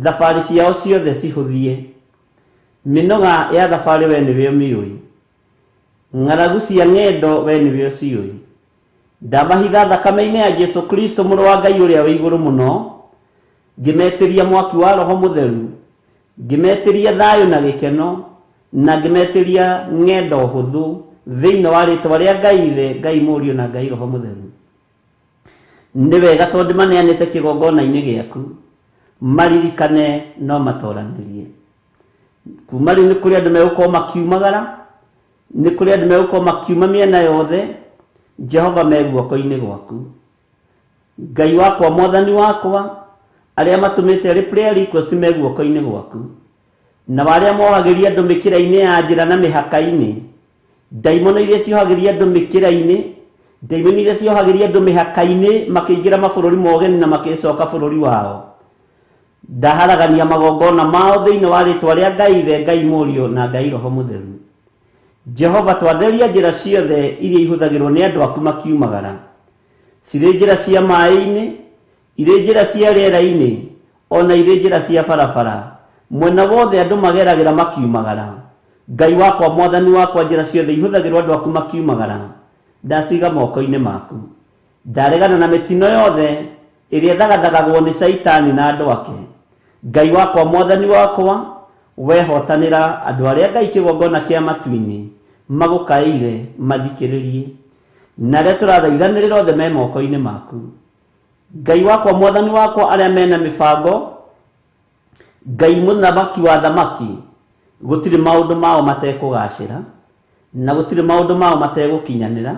Thabarĩ ciao ciothe cihũthie. Mĩnoga ya thabarĩ we nĩwe ũmĩũĩ, ng'aragu cia ng'endo we nĩwe ũciũĩ. Ndamahitha thakame-inĩ ya Jesu Kristo mũrũ wa Ngai ũrĩa wĩ igũrũ mũno, ngĩmetĩria mwaki wa Roho Mũtheru, ngĩmetĩria thayũ na gĩkeno, na ngĩmetĩria ng'endo hũthũ thĩinĩ wa rĩtwa rĩa Ngai Ithe, Ngai Mũriũ na Ngai Roho Mũtheru. Nĩ wega tondũ maneanĩte kĩgongona-inĩ gĩaku, maririkane no matoranĩrie. Kuma rĩu nĩ kũrĩ andũ megũkorwo makiumagara, nĩ kũrĩ andũ megũkorwo makiuma mĩena yothe. Jehova me guoko-inĩ gwaku. Ngai wakwa, Mwathani wakwa, arĩa matũmĩte arĩ prayer request me guoko-inĩ gwaku, na arĩa mohagĩria andũ mĩkĩra-inĩ ya njĩra na mĩhaka-inĩ, ndaimono iria ciohagĩria andũ mĩkĩra-inĩ, ndaimono iria ciohagĩria andũ mĩhaka-inĩ makĩingĩra mabũrũri ma ũgeni na makĩcoka bũrũri wao, ndaharagania magongona mao thĩinĩ wa rĩtwa rĩa Ngai Ithe, Ngai Mũriũ na Ngai Roho Mũtheru. Jehova, twatheria njĩra ciothe iria ihũthagĩrwo nĩ andũ aku makiumagara, cirĩ njĩra cia maĩ-inĩ, irĩ njĩra cia rĩera-inĩ, ona irĩ njĩra cia barabara, mwena wothe andũ mageragĩra makiumagara. Ngai wakwa, Mwathani wakwa, njĩra ciothe ihũthagĩrwo andũ aku makiumagara, ndaciga moko-inĩ maku. Ndaregana na mĩtino yothe ĩrĩa ĩthagathagagwo nĩ Caitani na andũ ake. Ngai wakwa, Mwathani wakwa, wehotanĩra andũ arĩa Ngai kĩgongona kĩa matu-inĩ magũkaĩire mathikĩrĩrie, na arĩa tũrathaithanĩrĩra othe me moko-inĩ maku. Ngai wakwa, Mwathani wakwa, arĩa mena mĩbango, Ngai mũthamaki wa thamaki, gũtirĩ maũndũ mao matekũgacĩra, na gũtirĩ maũndũ mao mategũkinyanĩra,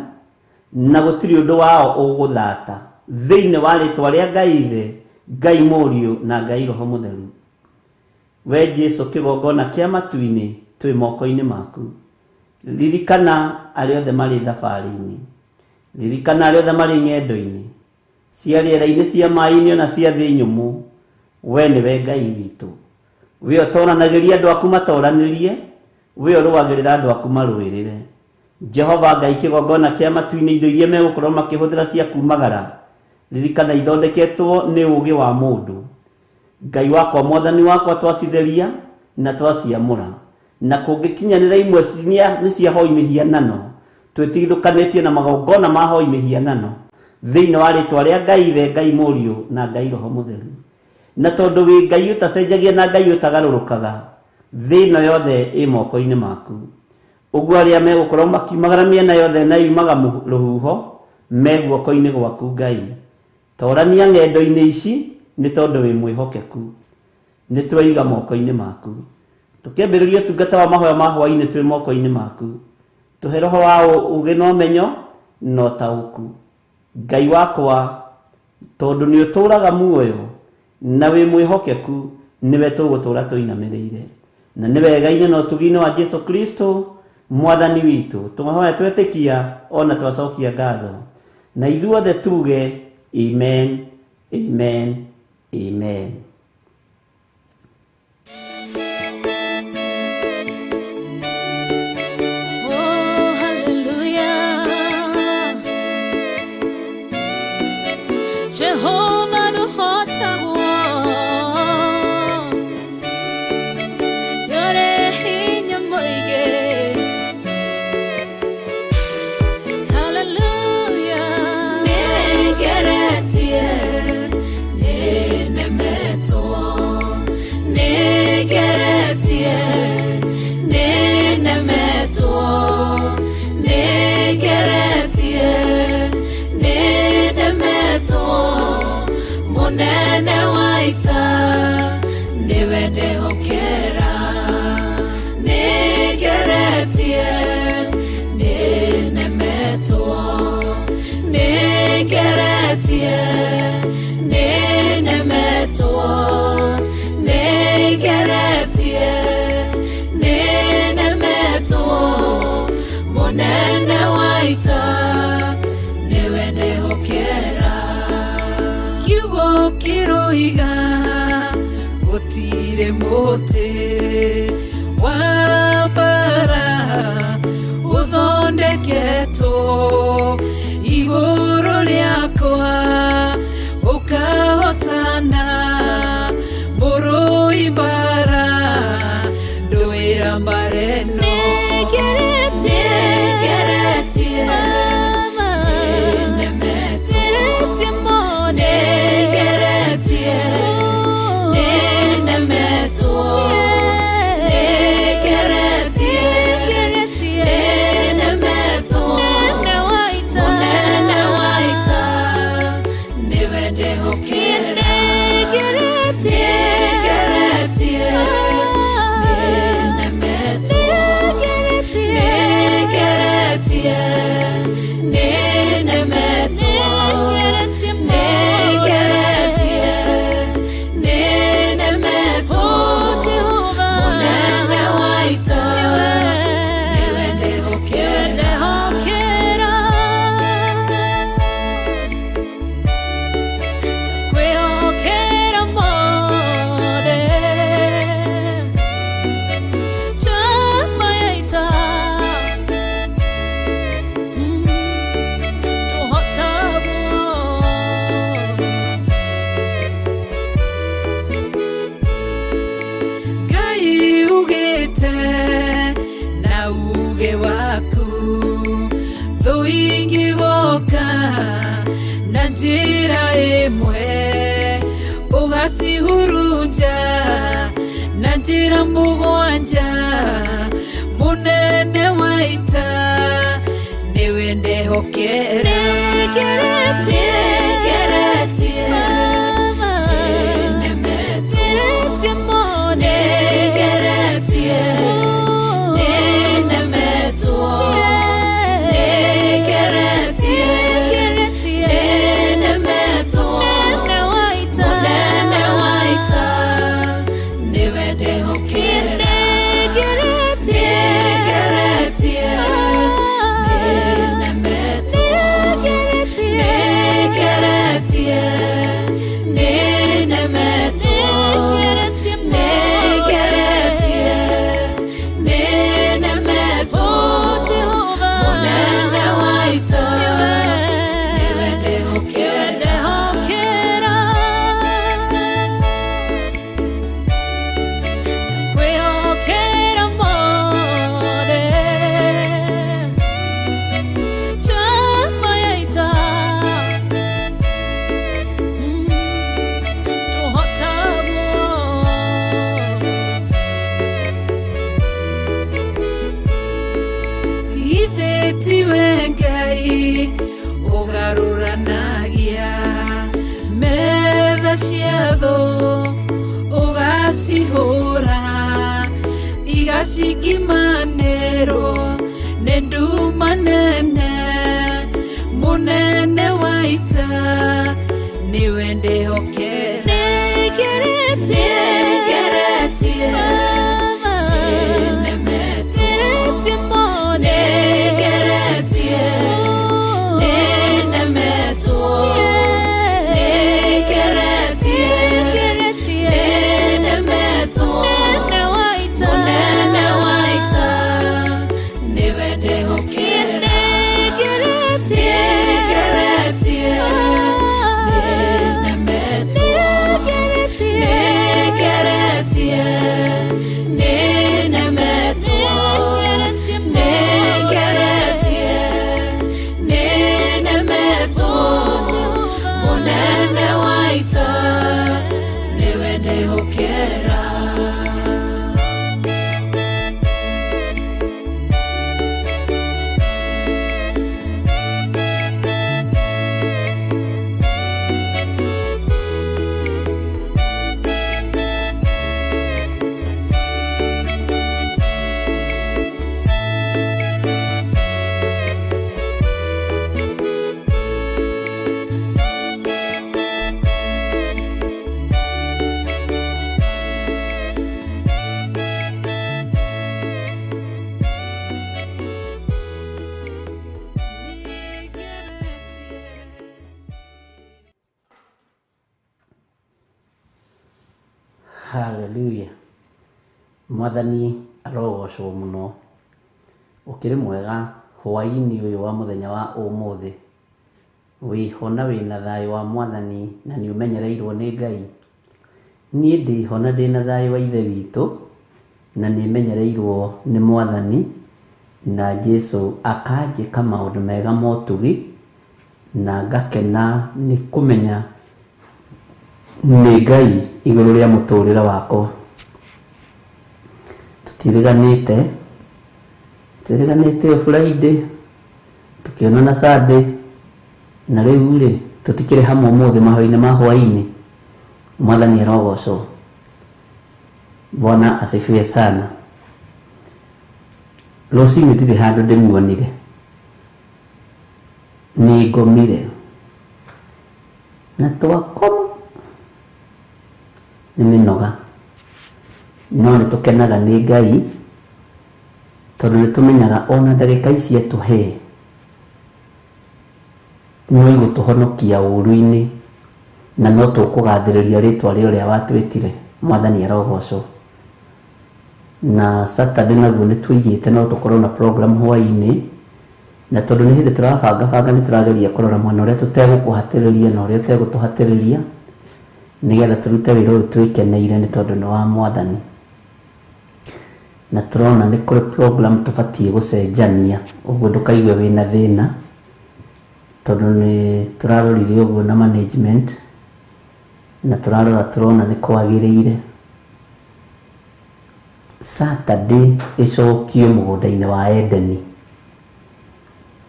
na gũtirĩ ũndũ wao ũgũthata thĩinĩ wa rĩtwa rĩa Ngai Ithe, Ngai Mũriũ na Ngai Roho Mũtheru. We Jesu kĩgongona kĩa matu-inĩ, twĩ moko-inĩ maku. Ririkana arĩa othe marĩ thabarĩ-inĩ, ririkana arĩa othe marĩ ng'endo-inĩ, cia rĩera-inĩ, cia maĩ-inĩ ona cia thĩ nyũmũ. We nĩwe Ngai witũ, we ũtoranagĩria andũ aku matoranĩrie, we ũrũagĩrĩra andũ aku marũĩrĩre. Jehova Ngai kĩgongona kĩa matu-inĩ, indo iria megũkorwo makĩhũthĩra cia kumagara, ririkana ithondeketwo nĩ ũũgĩ wa mũndũ. Ngai wakwa, Mwathani wakwa, twacitheria na twaciamũra, na kũngĩkinyanĩra imwe nĩ cia hoi mĩhianano, twĩtigithũkanĩtie na magongona ma hoi mĩhianano thĩinĩ wa rĩtwa rĩa Ngai Ithe, Ngai Mũriũ na Ngai Roho Mũtheru. Na tondũ wĩ Ngai ũtacenjagia na Ngai ũtagarũrũkaga, thĩ ĩno yothe ĩ moko-inĩ maku. Ũguo arĩa megũkorwo makiumagara mĩena yothe na yumaga rũhuho me guoko-inĩ gwaku Ngai. Torania ng'endo-inĩ ici nĩ tondũ wĩ mwĩhokeku. Nĩ tweiga moko-inĩ maku. Tũkĩambĩrĩria ũtungata wa mahoya ma hwaĩ-inĩ twĩ moko-inĩ maku. Tũhe roho wa ũũgĩ na ũmenyo na ũtaũku. Ngai wakwa, tondũ nĩ ũtũũraga muoyo na wĩ mwĩhokeku, nĩwe tũgũtũũra tũinamĩrĩire. Na nĩ wega-inĩ na ũtugi-inĩ wa Jesu Kristo Mwathani witũ, tũmahoya twetĩkia ona twacokia ngatho. Na ithuothe tuge amen, amen, amen. Oh, hallelujah. Jehovah nũhotagwo, nĩũrĩ hinya mũingĩ. Hallelujah. Nĩngeretie, nĩnemete. Munene wa ita niwe ndehokera Nĩngeretie nĩnemetwo Nĩngeretie nĩnemetwo Nĩngeretie nĩnemetwo Munene wa ita niwe ndehokera Kiugo kĩroiga gũtirĩ mũtĩ wa mbara ũthondeketwo igũrũ rĩakwa ũkahotana mũrũi mbara ndũĩra mbara ĩno Nĩngeretie nĩnemetwo Nĩngeretie nĩnemetwo Nĩngeretie nĩnemetwo Munene wa ita niwe ndehokera Nĩngeretie nĩnemetwo Nĩngeretie nĩnemetwo Nĩngeretie nĩnemetwo Munene wa ita niwe ndehokera Kwĩhokera mothe Chama ya ita Tũhotagwo Ngai ugĩte na uge waku thũ ingĩgoka na njĩra ĩmwe ũgacihurunja na njĩra mũgwanja mũnene wa ita nĩwe ndehokera Nĩngeretie nĩnemetwo Nĩngeretie nĩnemetwo Nĩngeretie nĩnemetwo Munene wa ita niwe ndehokera Nĩngeretie nĩnemetwo Nĩngeretie nĩnemetwo Nĩngeretie nĩnemetwo Munene wa ita niwe ndehokera Kwĩhokera mothe Chama ya ita Tũhotagwo Githĩ tiwe Ngai ũgarũranagia metha cia thũ ũgacihũra igacikimanĩrwo nĩ nduma nene mũnene wa ita nĩwe ndehokera Nĩngeretie Nĩngeretie nĩnemetwo Nĩngeretie nĩnemetwo Nĩngeretie nĩnemetwo Munene wa ita niwe ndehokera Nĩngeretie nĩnemetwo Nĩngeretie nĩnemetwo Nĩngeretie nĩnemetwo Munene wa ita niwe ndehokera Hallelujah. Mwathani arogocwo mũno. Ũkĩrĩ mwega hwaĩ-inĩ ũyũ wa mũthenya wa ũmũthĩ. Wĩho na wĩna thayũ wa Mwathani na nĩ ũmenyereirwo nĩ Ngai. Niĩ ndĩho na ndĩna thayũ wa Ithe witũ na nĩ menyereirwo nĩ Mwathani na Jesu akanjĩka maũndũ mega ma ũtugi na ngakena nĩ kũmenya nĩ Ngai igũrũ rĩa mũtũrĩre wakwa. Tũtiriganĩte, twĩrĩganĩte o Friday, tũkĩonana Sunday, na rĩu rĩ tũtikĩrĩ hamwe ũmũthĩ mahoya-inĩ ma hwaĩ-inĩ. Mwathani arogocwo. Bwana asifiwe sana. Rũcinĩ ndirĩ handũ ndĩmuonire, nĩ ngomire na twakoma nĩ mĩnoga, no nĩ tũkenaga nĩ Ngai tondũ nĩ tũmenyaga ona ndagĩka ici atũhe no igũtũhonokia ũru-inĩ na no tũkũgathĩrĩria rĩtwa rĩa ũrĩa watwĩtire. Mwathani arogocwo. Na Saturday naguo nĩ tũigĩte no tũkorwo na program hwaĩ-inĩ, na tondũ nĩ hĩndĩ tũrabanga banga nĩ tũrageria kũrora mwena ũrĩa tũtegũkũhatĩrĩria na ũrĩa ũtegũtũhatĩrĩria nĩgetha tũrute wĩra ũyũ twĩkeneire nĩ tondũ nĩ wa Mwathani. Na tũrona nĩ kũrĩ program tũbatiĩ gũcenjania, ũguo ndũkaigue wĩna thĩna tondũ nĩ tũrarorire ũguo na management na tũrarora tũrona nĩ kwagĩrĩire Saturday ĩcokio mũgũnda-inĩ wa Edeni.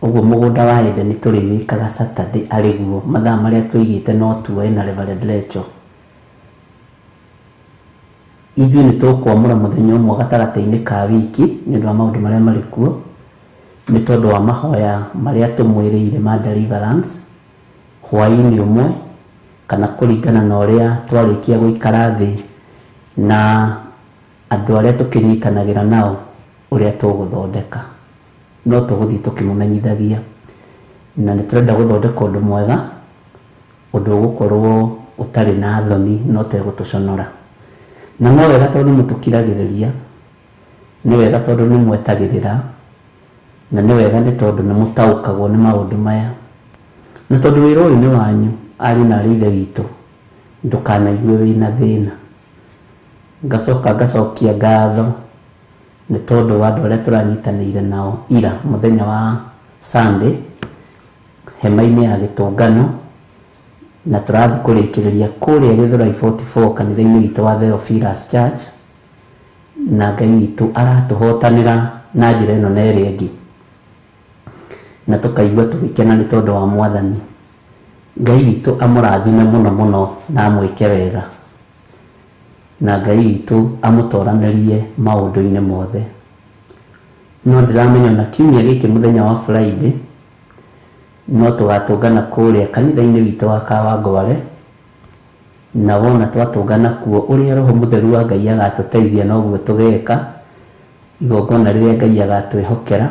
Ũguo mũgũnda wa Edeni tũrĩwĩkaga Saturday arĩ guo mathaa marĩa tũigĩte no tuoe na Reverend Rachel. Ithuĩ nĩ tũkwamũra mũthenya ũmwe gatagatĩ-inĩ ka wiki nĩ ũndũ wa maũndũ marĩa marĩ kuo, nĩ tondũ wa mahoya marĩa tũmwĩrĩire ma deliverance hwaĩ-inĩ ũmwe, kana kũringana na ũrĩa twarĩkia gũikara thĩ na andũ arĩa tũkĩnyitanagĩra nao ũrĩa tũgũthondeka. No tũgũthiĩ tũkĩmũmenyithagia, na nĩ tũrenda gũthondeka ũndũ mwega, ũndũ ũgũkorwo ũtarĩ na thoni na ũtegũtũconora. Na no wega tondũ mũtũkiragĩrĩria, nĩ wega tondũ nĩ mwetagĩrĩra, na nĩ wega nĩ tondũ nĩ mũtaũkagwo nĩ maũndũ maya. Na tondũ wĩra ũyũ nĩ wanyu, ariũ na aarĩ a Ithe witũ, ndũkanaigue wĩna thĩna. Ngacoka ngacokia ngatho nĩ tondũ wa andũ arĩa tũranyitanĩire nao ira mũthenya wa Sunday hema-inĩ ya gĩtũngano, na tũrathiĩ kũrĩkĩrĩria kũrĩa Gĩthũrai 44 kanitha-inĩ witũ wa Theophilus Church, na Ngai witũ aratũhotanĩra na njĩra ĩno na ĩrĩa ĩngĩ, na tũkaigua tũgĩkena nĩ tondũ wa Mwathani. Ngai witũ amũrathime mũno mũno na amwĩke wega, na Ngai witũ amũtoranĩrie maũndũ-inĩ mothe. No ndĩramenya ona kiumia gĩkĩ mũthenya wa Friday no tũgatũngana kũrĩa kanitha-inĩ witũ wa Kawangware, na wona twatũngana kuo ũrĩa Roho Mũtheru wa Ngai agatũteithia noguo tũgeka igongona rĩrĩa Ngai agatwĩhokera,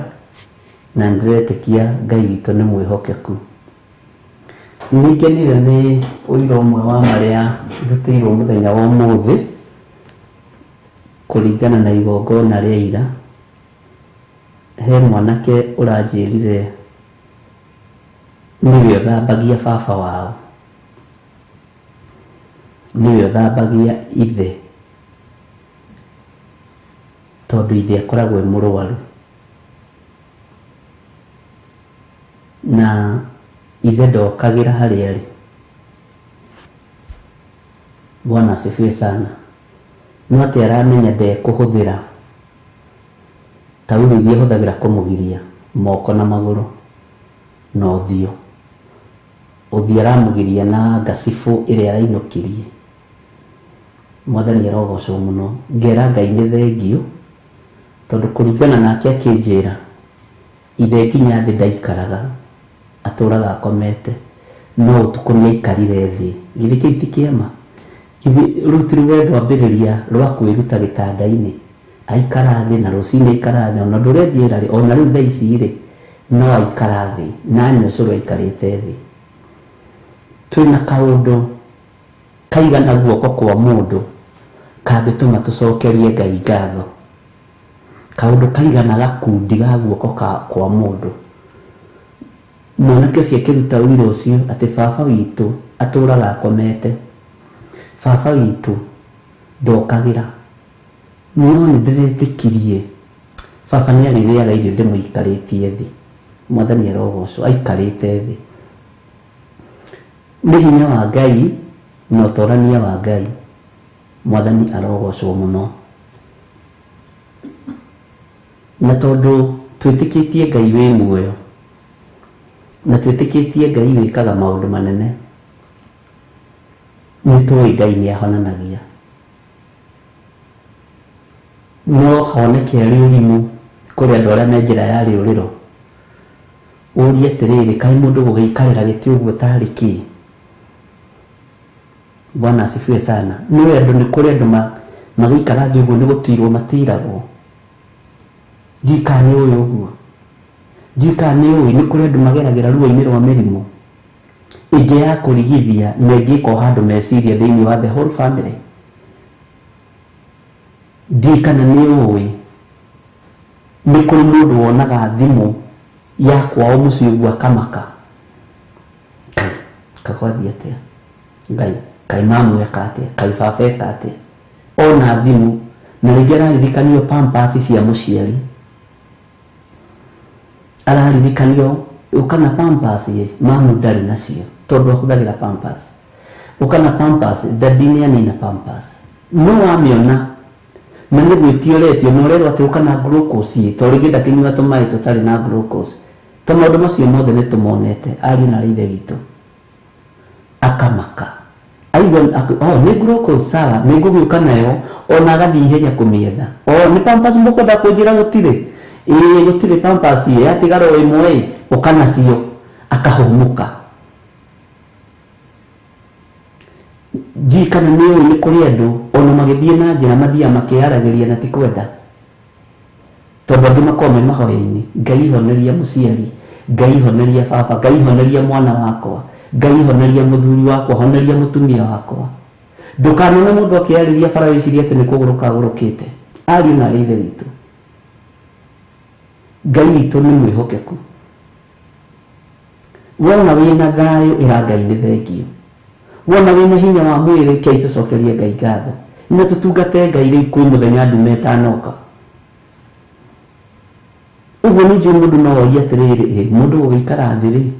na nĩndĩretĩkia Ngai witũ nĩ mwĩhokeku. Nĩngenire nĩ ũira ũmwe wa marĩa ndutĩirwo mũthenya wa ũmũthĩ kũringana na igongona rĩa ira. He mwanake ũranjĩrire nĩwe ũthambagia baba wao, nĩwe ũthambagia ithe, tondũ ithe akoragwo e mũrwaru, na ithe ndokagĩra harĩa arĩ. Bwana asifiwe sana. No atĩ aramenya ndekũhũthĩra taurũ iria ahũthagĩra kũmũgiria moko na magũrũ na ũthiũ. Ũthiũ aramũgiria na ngacibũ ĩrĩa arainũkirie. Mwathani arogocwo mũno. Ngera Ngai nĩ thengiũ, tondũ kũringana nake akĩnjĩra ithe nginya thĩ ndaikaraga, atũraga akomete, no ũtukũ nĩ aikarire thĩ. Githĩ kĩu ti kĩama? Githĩ rũu ti rũgendo ambĩrĩria rwa kwĩruta gĩtanda-inĩ, aikara thĩ na rũcinĩ aikara thĩ, ona ũndũ ũrĩa anjĩra rĩ, ona rĩu thaa ici rĩ, no aikara thĩ na anyua ũcũrũ aikarĩte thĩ. Twĩna kaũndũ kaigana guoko kwa mũndũ Kangĩtũma tũcokerie Ngai ngatho. Kaũndũ kaigana gakundi ga guoko kwa mũndũ. Mwanake ũcio akĩruta ũira ũcio atĩ baba witũ atũraga akomete. Baba witũ ndokagĩra. No nĩ ndĩretĩkirie baba nĩ arĩrĩaga irio ndĩmũikarĩtie thĩ. Mwathani arogocwo aikarĩte thĩ. Nĩ hinya wa Ngai na ũtorania wa Ngai. Mwathani arogocwo mũno. Na tondũ twĩtĩkĩtie Ngai wĩ muoyo na twĩtĩkĩtie Ngai wĩkaga maũndũ manene, nĩ tũĩ Ngai nĩ ahonanagia. No honeke arĩ ũrimũ kũrĩ andũ arĩa me njĩra ya rĩũrĩro. Ũrie atĩrĩrĩ, kaĩ mũndũ gũgĩikarĩra gĩtĩ ũguo tarĩ kĩ? Bwana asifiwe sana. Nĩ andũ nĩ kũrĩ andũ magĩikara thĩ ũguo nĩ gũtirwo matiragwo. Ndiũĩ kana nĩ ũĩ ũguo. Ndiũĩ kana nĩ ũĩ nĩ kũrĩ andũ mageragĩra ruo-inĩ rwa mĩrimũ ĩngĩ ya kũrigithia na ĩngĩ ĩkoha andũ meciria thĩinĩ wa the whole family. Ndiũĩ kana nĩ ũĩ nĩ kũrĩ mũndũ wonaga thimũ ya kwao mũciĩ ũguo akamaka. Ngai, kagwathiĩ atĩa? Ngai, kaĩ mamu eka atĩa? Kaĩ baba eka atĩa? Ona thimũ na rĩngĩ araririkanio pampers cia mũciari. Araririkanio ũka na pampers ĩ, mamu ndarĩ nacio tondũ ahũthagĩra pampers. Ũka na pampers, daddy nĩ anina pampers. No wamĩona na nĩ gwĩtio ũretio na ũrerwo atĩ ũka na glucose ĩ, tondũ rĩngĩ ndakĩnyua tũmaĩ tũtarĩ na glucose. To maũndũ macio mothe nĩ tũmonete ariũ na ithe witũ. Akamaka. Aigua oh nĩ glucose sawa, nĩ ngũgĩũka nayo, ona agathiĩ ihenya kũmĩetha. Oh nĩ pampers mũkwenda kũnjĩra gũtirĩ? Ĩĩ gũtirĩ pampers ĩ, yatigara o ĩmwe ĩ, ũka nacio. Akahũmũka. Ndiũĩ kana nĩ ũĩ nĩ kũrĩ andũ ona magĩthiĩ na njĩra mathiaga makĩaragĩria na ti kwenda. Tondũ angĩ makoragwo me mahoya-inĩ. Ngai honeria mũciari, Ngai honeria baba, Ngai honeria mwana wakwa, Ngai honeria mũthuri wakwa, honeria mũtumia wakwa. Ndũkanone mũndũ akĩarĩria bara wĩcirie atĩ nĩ kũgũrũka agũrũkĩte. Ariũ na arĩ ithe witũ. Ngai witũ nĩ mwĩhokeku. Wona wĩna thayũ ĩra Ngai nĩ thengio. Wona wĩna hinya wa mwĩrĩ kei tũcokerie Ngai ngatho. Na tũtungate Ngai rĩu kwĩ mũthenya ndume ĩtanoka. Ũguo nĩ njũĩ mũndũ no orie atĩrĩrĩ, mũndũ gũgĩikara thĩ rĩ,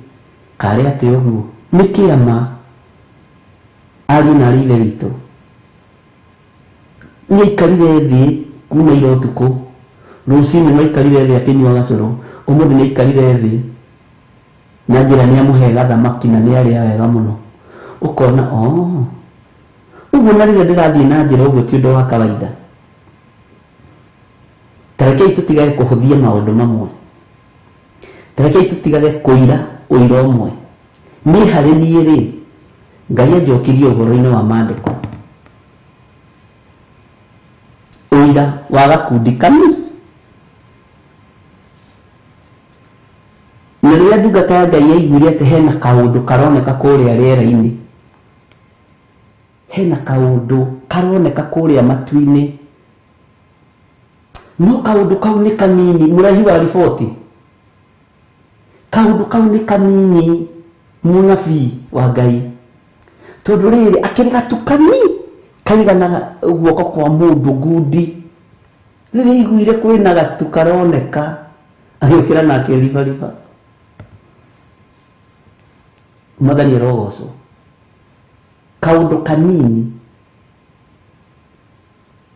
karĩ atĩa ũguo? Nĩ kĩama ariũ na arĩ ithe witũ. Nĩ aikarire thĩ kuma ira ũtukũ. Rũcinĩ no aikarire thĩ akĩnyua gacũrũ. Ũmũthĩ nĩ aikarire thĩ na njĩra nĩ amũhe gathamaki na nĩ arĩa wega mũno. Ũkona oh ũguo na rĩrĩa ndĩrathiĩ na njĩra ũguo ti ũndũ wa kawaida. Ta rekei tũtigage kũhũthia maũndũ mamwe. Ta rekei tũtigage kũira ũira ũmwe. Niĩ harĩ niĩ rĩ, Ngai anjokirie ũhoro-inĩ wa maandĩko. Ũira wa gakundi kami. Na rĩrĩa ndungata ya Ngai yaiguire atĩ hena kaũndũ karoneka kũrĩa rĩera-inĩ, hena kaũndũ karoneka kũrĩa matu-inĩ, no kaũndũ kau nĩ kanini, mũraihi wa riboti, kaũndũ kau nĩ kanini, mũnabii wa Ngai, tondũ rĩrĩ akĩrĩ gatukani kaigana guoko kwa mũndũ ngundi. Rĩrĩa aiguire kwĩna gatu karoneka, agĩũkĩra na akĩribariba. Mwathani arogocwo. Kaũndũ kanini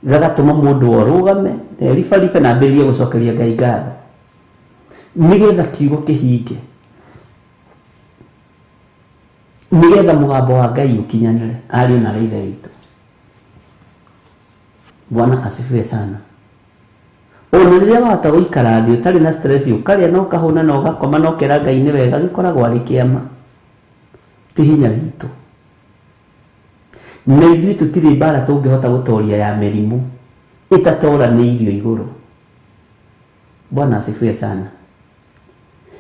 gagatũma mũndũ arũgame na eribaribe na ambĩrĩrie gũcokeria Ngai ngatho nĩgetha kiugo kĩhinge, nĩgetha mũgambo wa Ngai ũkinyanĩre. Ariũ na arĩ ithe witũ, Bwana asifiwe sana. Ona rĩrĩa wahota gũikara thĩ ũtarĩ na stress, ũkarĩa na ũkahũna na ũgakoma na ũkera Ngai nĩ wega, gĩkoragwo arĩ kĩama, ti hinya witũ. Na ithuĩ tũtirĩ mbara tũngĩhota gũtoria ya mĩrimũ ĩtatoranĩirio igũrũ. Bwana asifiwe sana.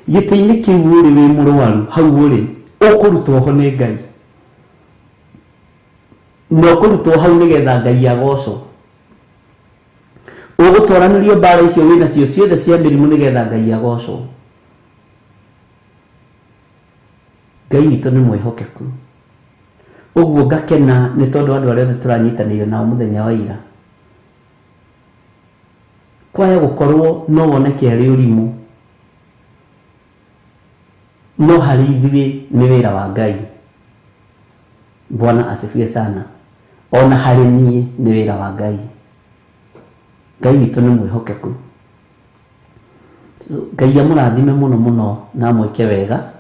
Gĩtĩ-inĩ kĩu ũrĩ wĩ mũrwaru, hau ũrĩ ũkũrutwo ho nĩ Ngai. Na ũkũrutwo hau nĩgetha Ngai agocwo. Ũgũtwaranĩrio mbara icio wĩna cio ciothe cia mĩrimũ nĩgetha Ngai agocwo. Ngai witũ nĩ mwĩhokeku. Ũguo ngakena nĩ tondũ andũ arĩa othe tũranyitanĩire nao mũthenya wa ira. Kwaya gũkorwo no woneke arĩ ũrimũ, no harĩ ithuĩ nĩ wĩra wa Ngai. Bwana asifiwe sana. Ona harĩ niĩ nĩ wĩra wa Ngai. Ngai witũ nĩ mwĩhokeku. Ngai amũrathime mũno mũno na amwĩke wega,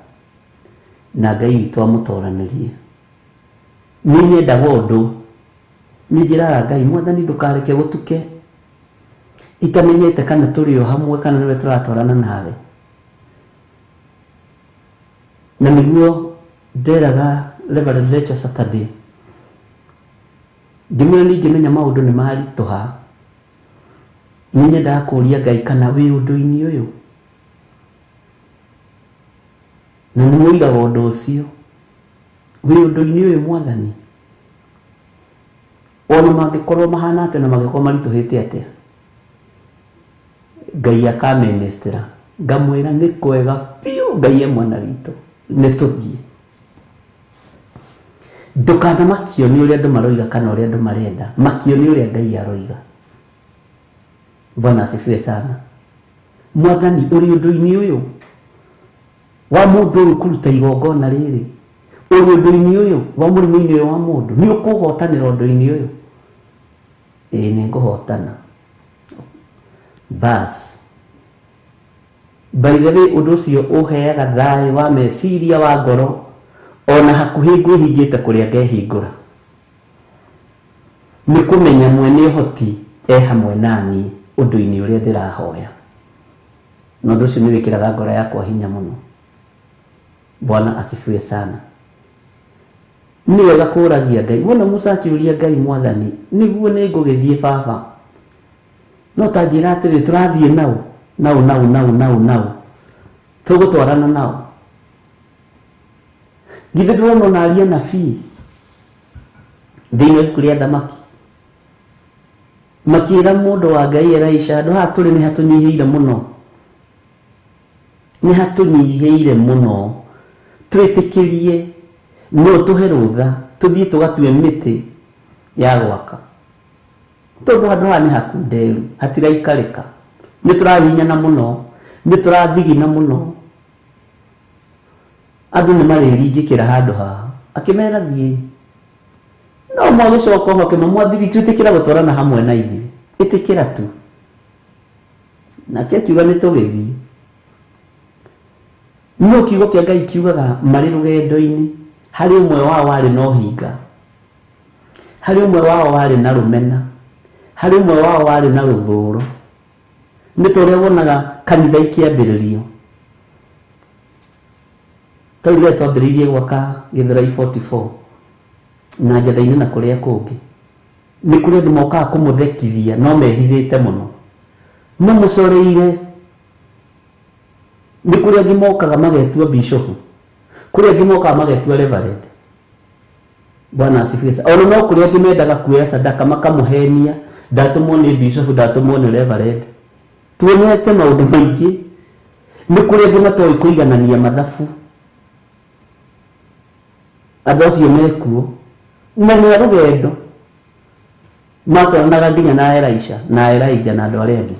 na Ngai witũ amũtoranĩrie. Nĩ nyendaga ũndũ, nĩ njĩraga Ngai, Mwathani ndũkareke gũtuke itamenyete kana tũrĩ o hamwe kana nĩwe tũratwarana nawe. Na nĩguo nderaga Reverend Rachel Saturday, ngĩmwĩra nĩ ingĩmenya maũndũ nĩ maritũha, nĩ nyendaga kũria Ngai kana wĩ ũndũ-inĩ ũyũ. Na nĩ mũiraga ũndũ ũcio, wĩ ũndũ-inĩ ũyũ Mwathani. Ona mangĩkorwo mahana atĩa na mangĩkorwo maritũhĩte atĩa, Ngai akamenĩstĩra. Ngamwĩra nĩ kwega biũ, Ngai e mwena witũ, nĩ tũthiĩ. Ndũkanamakio nĩ ũrĩa andũ maroiga kana ũrĩa andũ marenda, makio nĩ ũrĩa Ngai aroiga. Bwana asifiwe sana. Mwathani ũrĩ ũndũ-inĩ ũyũ wa mũndũ ũyũ kũruta igongona rĩrĩ, ũrĩ ũndũ-inĩ ũyũ wa mũrimũ-inĩ ũyũ wa mũndũ, nĩ ũkũhotanĩra ũndũ-inĩ ũyũ? Ĩĩ nĩ ngũhotana. Bas. By the way, ũndũ ũcio ũheaga thayũ wa meciria wa ngoro, ona hakuhĩ ngwĩhingĩte kũrĩa ngehingũra. Nĩ kũmenya mwene ũhoti e hamwe naniĩ ũndũ-inĩ ũrĩa ndĩrahoya. Na ũndũ ũcio nĩ wĩkĩraga ngoro yakwa hinya mũno. Bwana asifiwe sana. Nĩ wega kũragia Ngai. Wona Musa akĩũria Ngai, Mwathani, nĩguo nĩ ngũgĩthiĩ baba? No ta njĩra atĩrĩ, tũrathiĩ nao, nao, nao, nao, nao, nao. Tũgũtwarana nao. Githĩ ndũrona ona aria anabii thĩinĩ wa ibuku rĩa Thamaki makĩra mũndũ wa Ngai Elisha, handũ haha tũrĩ nĩ hatũnyihĩire mũno, nĩ hatũnyihĩire mũno, twĩtĩkĩrie no tũhe rũtha tũthiĩ tũgatue mĩtĩ ya gwaka, tondũ handũ haha nĩ hakunderu, hatiraikarĩka, nĩ tũrahinyana mũno, nĩ tũrathigina mũno, andũ nĩ marĩringĩkĩra handũ haha. Akĩmera thiĩi. No mwagĩcoka oho akĩmwĩra, Mwathi witũ, ĩtĩkĩra gũtwarana hamwe na ithuĩ, ĩtĩkĩra tu. Nake akiuga nĩ tũgĩthiĩ. No kiugo kĩa Ngai kiugaga marĩ rũgendo-inĩ, harĩ ũmwe wao warĩ na ũhinga, harĩ ũmwe wao warĩ na rũmena, harĩ ũmwe wao warĩ na rũthũũro. Nĩ ta ũrĩa wonaga kanitha ikĩambĩrĩrio. Ta rĩu rĩrĩa twambĩrĩirie gwaka Gĩthũrai 44 na Njatha-inĩ na kũrĩa kũngĩ, nĩ kũrĩ andũ mokaga kũmũthekithia no mehithĩte mũno, mamũcoreire. Nĩ kũrĩ angĩ mokaga magetua bishofu, kũrĩ angĩ mokaga magetua reverend. Bwana asifiwe sana. Ona no kũrĩ angĩ mendaga kuoya sadaka makamũhenia, ndatũmwo nĩ bishofu, ndatũmwo nĩ reverend. Tuonete maũndũ maingĩ. Nĩ kũrĩ angĩ matoĩ kũiganania mathabu. Andũ acio mekuo na nĩ a rũgendo, matwaranaga nginya na Elisha na Elijah na andũ arĩa angĩ.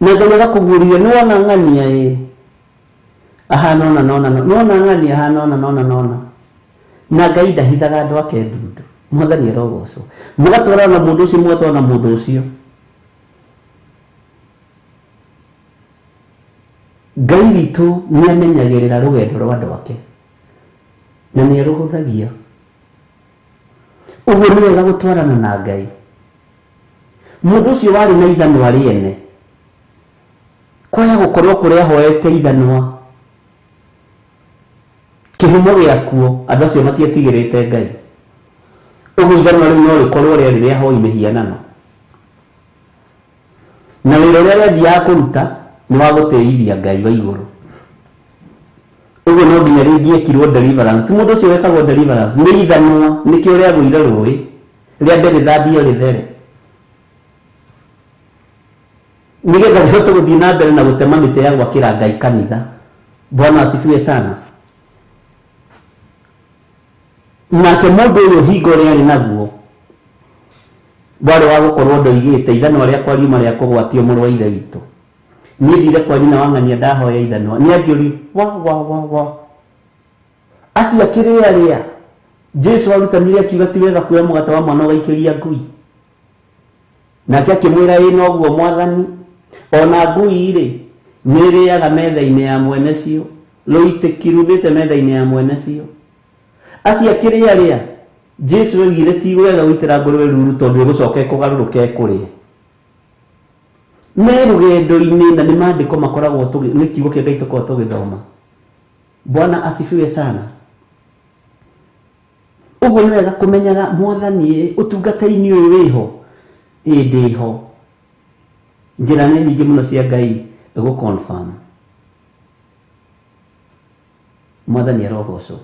Na Ngai agakũguũria, nĩ wona ng'ania ĩ ahana ona nona, nĩ wona ng'ania ahana ona nona nona. Na Ngai ndahithaga andũ ake ndundu. Mwathani arogocwo. Mũgatwarana na mũndũ ũcio, mũgatwarana na mũndũ ũcio. Ngai witũ nĩ amenyagĩrĩra rũgendo rwa andũ ake na nĩ arũhũthagia. Ũguo nĩ wega gũtwarana na Ngai. Mũndũ ũcio warĩ na ithanwa rĩene, kwaya gũkorwo kũrĩa ahoete ithanwa, kĩhumo gĩakuo, andũ acio matietigĩrĩte Ngai. Ũguo ithanwa rĩu no rĩkorwo rĩarĩ rĩa hoi mĩhianano. Na wĩra ũrĩa rĩathiaga kũruta nĩ wa gũtĩithia Ngai wa igũrũ. Ũguo Ũguo no nginya rĩngĩekirwo deliverance. Ti mũndũ ũcio wekagwo deliverance, nĩ ithanwa, nĩkĩo rĩagũire rũĩ. Rĩambe rĩthambio rĩthere. Nĩgetha rĩhote gũthiĩ na mbere na gũtema mĩtĩ ya gwakĩra Ngai kanitha. Bwana asifiwe sana. Nake mũndũ ũyũ hingo ũrĩa arĩ naguo warĩ wa gũkorwo ndoigĩte ithanwa rĩakwa riuma rĩa kũgwatio mũrũ wa ithe witũ. Niĩ thire kwa nyina wa ng'ania ndahoya ithanwa. Nĩ angĩũrio wa wa wa wa. Acio akĩrĩa rĩa. Jesu arutanire akiuga ti wega kuoya mũgate wa mwana ũgaikĩria ngui. Nake akĩmwĩra ĩ noguo mwathani, ona ngui rĩ nĩ ĩrĩaga metha-inĩ ya mwene cio, rũitĩki rumĩte metha-inĩ ya mwene cio. Acio akĩrĩa rĩa. Jesu oigire ti wega gũitĩra ngũrwe ruru tondũ ĩgũcoka ĩkũgarũrũke ĩkũrĩe. Me rũgendo-inĩ na nĩ maandĩko makoragwo nĩ kiugo kĩa Ngai tũkoragwo tũgĩthoma. Bwana asifiwe sana. Ũguo nĩ wega kũmenyaga mwathani ũtungata-inĩ ũyũ wĩho, ĩ ndĩho. Njĩra nĩ nyingĩ mũno cia Ngai gũ confirm. Mwathani arogocwo.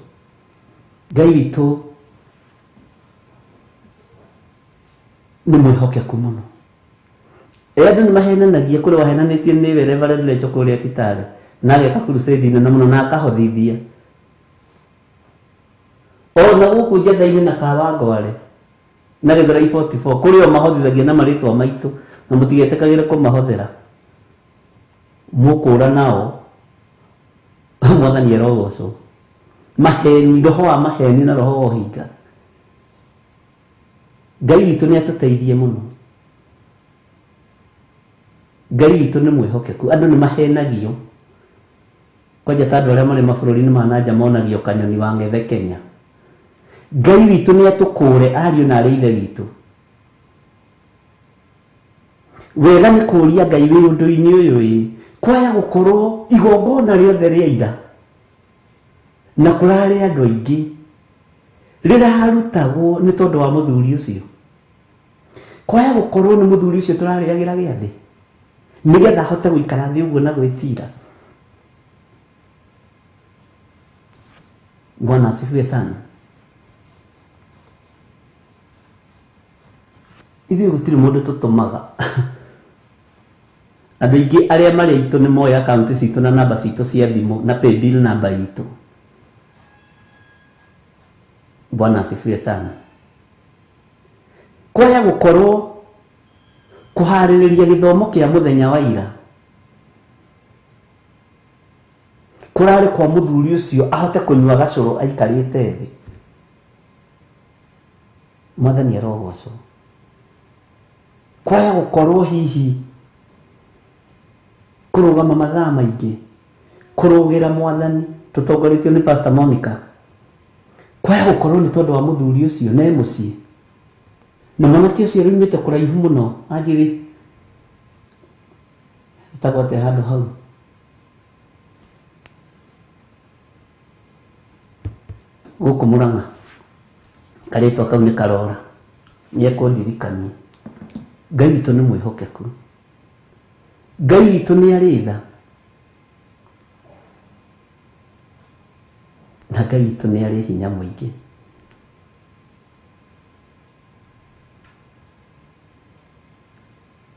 Ngai witũ nĩ mwĩhokeku mũno. Andũ nĩ mahenanagia, kũrĩ wahenanĩtie nĩwe Reverend Rachel kũrĩa Kitale, na ageka crusade nene mũno na akahothithia. Ona gũkũ Njetha-inĩ na Kawangware na Gĩthũrai 44 kũrĩ o mahothithagia na marĩtwa maitũ, na mũtigetĩkagĩre kũmahothera. Mũkũra nao. Mwathani arogocwo. Maheni, roho wa maheni na roho wa ũhinga. Ngai witũ nĩ atũteithie mũno. Ngai witũ nĩ mwĩhokeku. Andũ nĩ mahenagio. Kwanja ta andũ arĩa marĩ mabũrũri-inĩ ma na nja monagio kanyoni wa ng'ethe Kenya. Ngai witũ nĩ atũkũre ariũ na arĩ ithe witũ. Wega nĩ kũũria Ngai wĩ ũndũ-inĩ ũyũ ĩ, kwaya gũkorwo igongona rĩothe rĩa ira na kũrarĩ andũ aingĩ rĩrarutagwo nĩ tondũ wa mũthuri ũcio. Kwaya gũkorwo nĩ mũthuri ũcio tũrarĩagĩra gĩathĩ nĩgetha ahote gũikara thĩ ũguo na gwĩtira. Bwana asifiwe sana. Ithuĩ gũtirĩ mũndũ tũtũmaga. Andũ aingĩ arĩa marĩ aitũ nĩ moĩ akaunti citũ na namba citũ cia thimũ na paybill namba itũ. Bwana asifiwe sana. Kwaya gũkorwo kũharĩrĩria gĩthomo kĩa mũthenya wa ira kũrarĩ kwa mũthuri ũcio ahote kũnyua gacũrũ aikarĩte thĩ. Mwathani arogocwo. Kwaya gũkorwo hihi kũrũgama mathaa maingĩ kũrũgĩra mwathani tũtongoretio nĩ Pastor Monica. Kwaya gũkorwo nĩ tondũ wa mũthuri ũcio ne mũciĩ. Na mwanake ũcio rĩumĩte kũraihu mũno anjĩrĩ etagwo atĩa handũ hau. Gũkũ Mũrang'a karĩtwa kau nĩ karora nĩ ekũndirikania. Ngai witũ nĩ mwĩhokeku. Ngai witũ nĩ arĩ tha. Na Ngai witũ nĩ arĩ hinya mũingĩ.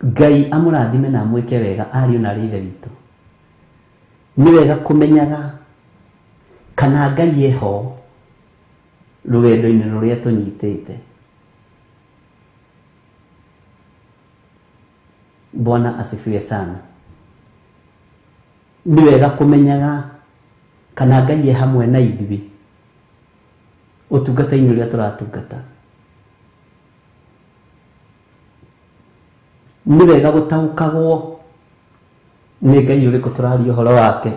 Ngai amũrathime na amwĩke wega ariũ na arĩ ithe witũ. Nĩ wega kũmenyaga kana Ngai eho rũgendo-inĩ rũrĩa tũnyitĩte. Bwana asifiwe sana. Nĩ wega kũmenyaga kana Ngai e hamwe na ithuĩ ũtungata-inĩ ũrĩa tũratungata. Nĩ wega gũtaũkagwo nĩ Ngai ũrĩkũ tũraria ũhoro wake.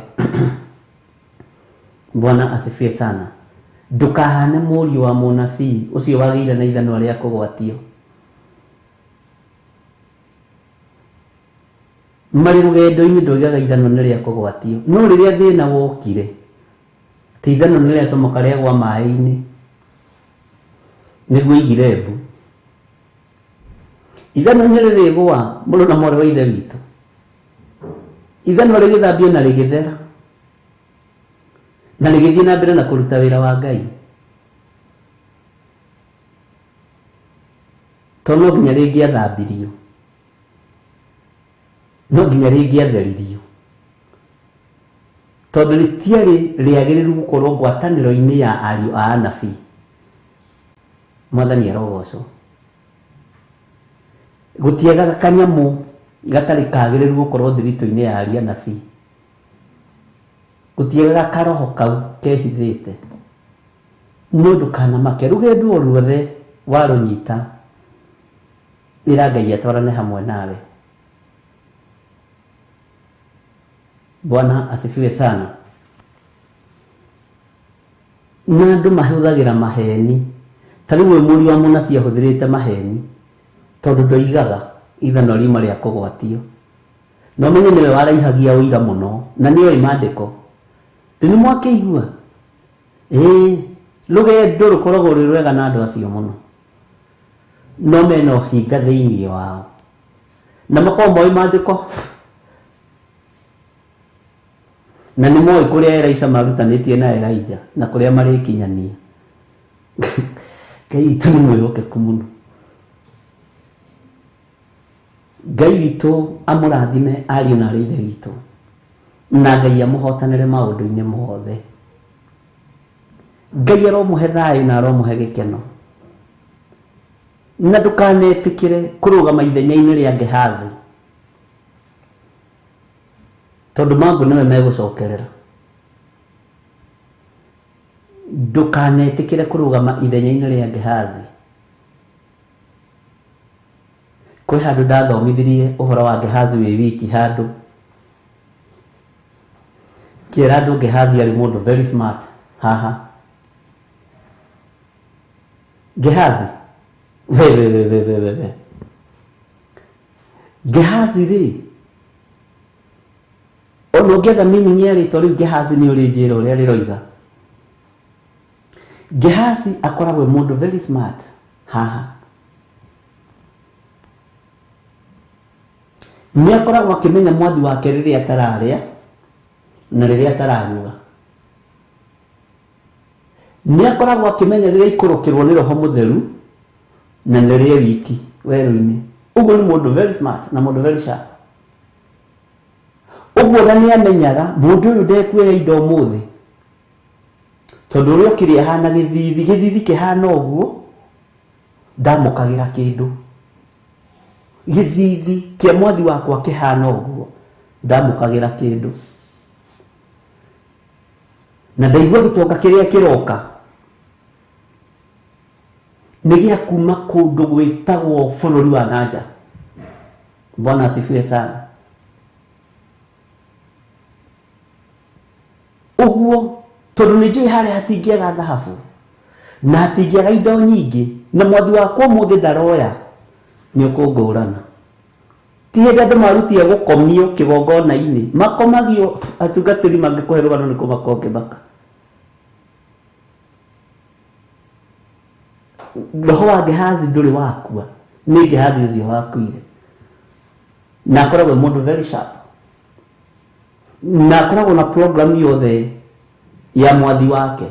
Bwana asifiwe sana. Ndũkahane mũriũ wa mũnabii ũcio wagĩire na ithanwa rĩa kũgwatio. Marĩ rũgendo-inĩ ndoigaga ithanwa nĩ rĩa kũgwatio, no rĩrĩa thĩna wokire atĩ ithanwa nĩ rĩacomoka rĩagwa maĩ-inĩ nĩguo aigire mbu. Ithanwa nĩ rĩrĩgũa mũrũ na mwarĩ wa ithe witũ. Ithanwa rĩgĩthambio na rĩgĩthera. Na rĩgĩthiĩ na mbere na kũruta wĩra wa Ngai. Tondũ no nginya rĩngĩathambirio, no nginya rĩngĩatheririo, tondũ rĩtiarĩ rĩagĩrĩru gũkorwo ngwatanĩro-inĩ ya ariũ a anabii. Mwathani arogocwo. Gũtiagaga kanyamũ gatarĩ kagĩrĩru gũkorwo thiritũ-inĩ ya ariũ anabii. Gũtiagaga karoho kau kehithĩte. No ndũkanamake, rũgendo o ruothe warũnyita, ĩra Ngai atwarane hamwe nawe. Bwana asifiwe sana. Na andũ mahũthagĩra maheni. Ta rĩu ũyũ mũriũ wa mũnabii ahũthĩrĩte maheni tondũ ndoigaga ithanwa riuma rĩa kũgwatio. Na ũmenye nĩwe waraihagia ũira mũno na nĩoĩ maandĩko. Rĩu nĩmwakĩigua? Ĩĩ, rũgendo rũkoragwo rwĩ rwega na andũ acio mũno. No mena ũhinga thĩinĩ wao. Na makoragwo moĩ maandĩko. Na nĩ moĩ kũrĩa Elisha marutanĩtie na Elijah na kũrĩa marĩkinyania. Ngai witũ nĩ mwĩhokeku mũno. Ngai witũ amũrathime ariũ na arĩ ithe witũ. Na Ngai amũhotanĩre maũndũ-inĩ mothe. Ngai aromũhe thayũ na aromũhe gĩkeno. Na ndũkanetĩkĩre kũrũgama ithenya-inĩ rĩa Gehazi. Tondũ mangũ nĩwe megũcokerera. Ndũkanetĩkĩre kũrũgama ithenya-inĩ rĩa Gehazi. Kwĩ handũ ndathomithirie ũhoro wa Gehazi wĩ wiki handũ. Kĩera andũ Gehazi arĩ mũndũ very smart haha. Gehazi we we we we we we we. Gehazi rĩ, ona ũngĩetha meaning ya rĩtwa rĩu Gehazi nĩ ũrĩ njĩra ũrĩa rĩroiga. Gehazi akoragwo e mũndũ very smart haha. Nĩ akoragwo akĩmenya mwathi wake rĩrĩa atararĩa na rĩrĩa ataranyua. Nĩ akoragwo akĩmenya rĩrĩa aikũrũkĩrwo nĩ roho mũtheru na rĩrĩa e wiki werũ-inĩ. Ũguo nĩ mũndũ very smart na mũndũ very sharp. Ũguo na nĩ amenyaga mũndũ ũyũ ndekuoya indo ũmũthĩ. Tondũ ũrĩa okire ahana gĩthithi, gĩthithi kĩhana ũguo ndamũkagĩra kĩndũ. Gĩthithi kĩa mwathi wakwa kĩhana ũguo ndamũkagĩra kĩndũ. Na ndaigua gĩtonga kĩrĩa kĩroka nĩ gĩa kuma kũndũ gwĩtagwo bũrũri wa nanja. Bwana asifiwe sana. Ũguo tondũ nĩ njũĩ harĩa hatingĩaga thahabu na hatingĩaga indo nyingĩ na mwathi wakwa ũmũthĩ ndaroya, nĩ ũkũngũrana. Ti hĩndĩ andũ marutire gũkomio kĩgongona-inĩ, makomagio atungatĩri mangĩkũhe rũgano nĩ kũmaka ũngĩmaka. Roho wa Gehazi ndũrĩ wakua, nĩ Gehazi ũcio wakuire. Na akoragwo e mũndũ very sharp. Na akoragwo na program yothe ya mwathi wake.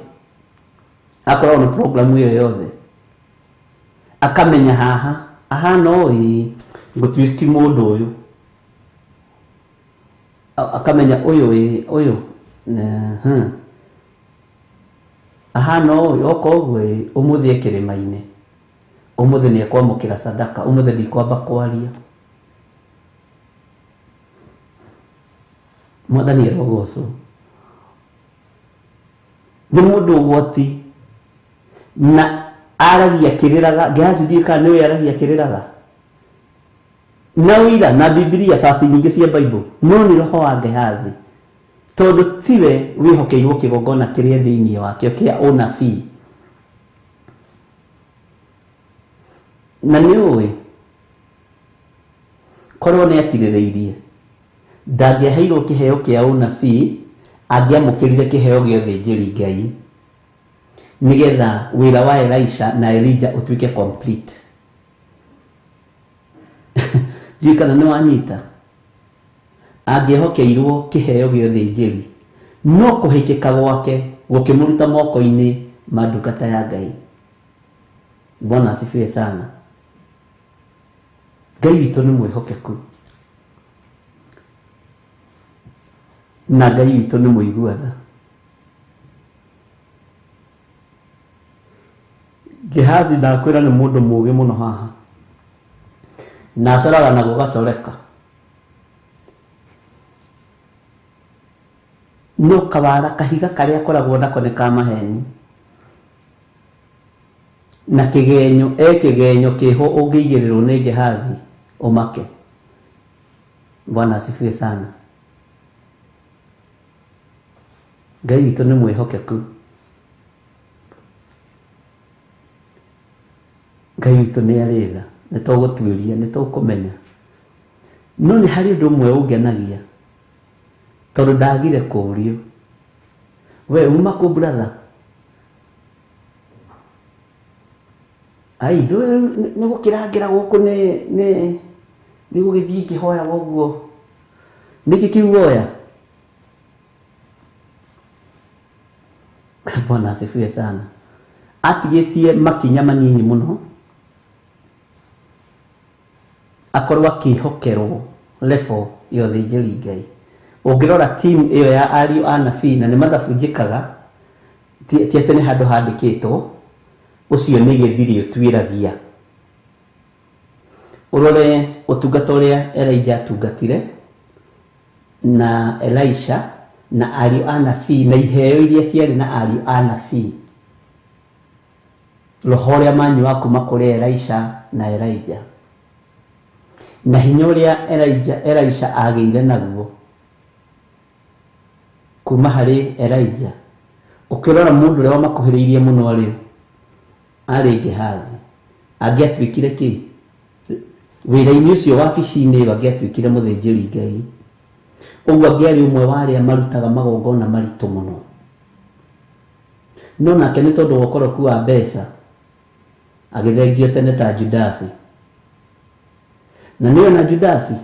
Akoragwo na program ĩyo yothe. Akamenya haha, ahana ũũ, ngũtwist mũndũ ũyũ. Akamenya ũyũ ĩ, ũyũ, ahana ũũ, oka ũguo ĩ, ũmũthĩ e kĩrĩma-inĩ. Ũmũthĩ nĩ ekwamũkĩra sadaka, ũmũthĩ ndikwamba kwaria. Mwathani arogocwo. Nĩ mũndũ ũgwati na aragia kĩrĩraga. Gehazi ndiũĩ kana nĩwe aragia kĩrĩraga. Na ũira na Bibilia basi nyingĩ cia Bible, no nĩ roho wa Gehazi. Tondũ tiwe wĩhokeirwo kĩgongona kĩrĩa thĩinĩ wakĩo kĩa ũnabii. Na nĩ ũĩ korwo nĩ akirĩrĩirie ndangĩaheirwo kĩheo kĩa ũnabii, angĩamũkĩrire kĩheo gĩa ũthĩnjĩri Ngai nĩgetha wĩra wa Elisha na Elijah ũtuĩke complete. Ndiũĩ kana nĩ wanyita. Angĩehokeirwo kĩheo gĩa ũthĩnjĩri, no kũhĩkĩka gwake Gũkĩmũruta moko-inĩ ma ndungata ya Ngai. Bwana asifiwe sana. Ngai witũ nĩ mwĩhokeku na Ngai witũ nĩ mũigua tha. Gehazi ndakwĩra nĩ mũndũ mũũgĩ mũno haha na acoraga na gũgacoreka no kawara kahiga karĩa akoragwo nako nĩ ka maheni na kĩgenyo kĩgenyo kĩho ũngĩigĩrĩrwo nĩ Gehazi ũmake. Bwana asifiwe sana. Ngai witũ nĩ mwĩhokeku. Ngai witũ nĩ arĩ tha, nĩ tũgũtuĩria, nĩ tũkũmenya. No nĩ harĩ ũndũ ũmwe ũngenagia tondũ ndagire kũũrio, we uma kũ brother? Ai nĩ gũkĩrangĩra gũkũ nĩ gũgĩthiĩ ngĩhoyaga ũguo, nĩkĩ kĩu woya? Bwana asifiwe sana. Atigĩtie makinya manyinyi mũno akorwo akĩhokerwo level ya ũthĩnjĩri Ngai. Ũngĩrora team ĩyo ya ariũ a nabii na nĩ mathabu njĩkaga, ti atĩ nĩ handũ handĩkĩtwo, ũcio nĩ gĩthiri ũtuĩragia. Ũrore ũtungata ũrĩa Elijah atungatire na Elisha na ariũ a nabii na iheo iria ciarĩ na ariũ a nabii, roho ũrĩa manyuaga kuma kũrĩ Elisha na Elijah na hinya ũrĩa Elisha agĩire naguo kuma harĩ Elijah. Ũkĩrora mũndũ ũrĩa wamakuhĩrĩirie mũno rĩ, arĩ Gehazi. Angĩatuĩkire kĩ? Wĩra-inĩ ũcio wabici-inĩ ĩyo angĩatuĩkire mũthĩnjĩri Ngai. Ũguo angĩarĩ ũmwe wa arĩa marutaga magongona maritũ mũno. No nake nĩ tondũ wa ũkoroku wa mbeca agĩthengio tene ta Judasi. Na nĩwe na Judasi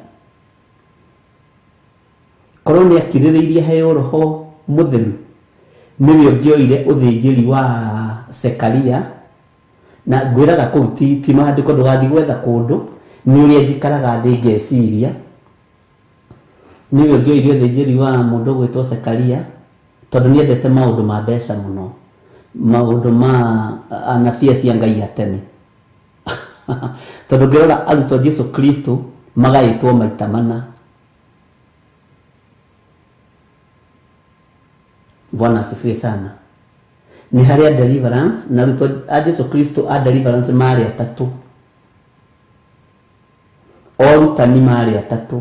korwo nĩ akirĩrĩirie heo roho mũtheru, nĩwe ũngĩoire ũthĩnjĩri wa Sekaria. Na ngwĩraga kũu ti maandĩko, ndũgathiĩ gwetha kũndũ, nĩ ũrĩa njikaraga thĩ ngeciria. Nĩwe ũngĩoire ũthĩnjĩri wa mũndũ ũgwĩtwo Sekaria tondũ nĩendete maũndũ ma mbeca mũno, maũndũ ma anabii acio a Ngai a tene. Tondũ ngĩrora arutwo Jesu Kristo magaĩtwo maita mana. Bwana asifiwe sana. Nĩ harĩ a deliverance na arutwo a Jesu Kristo a deliverance marĩ atatũ, orutani marĩ atatũ,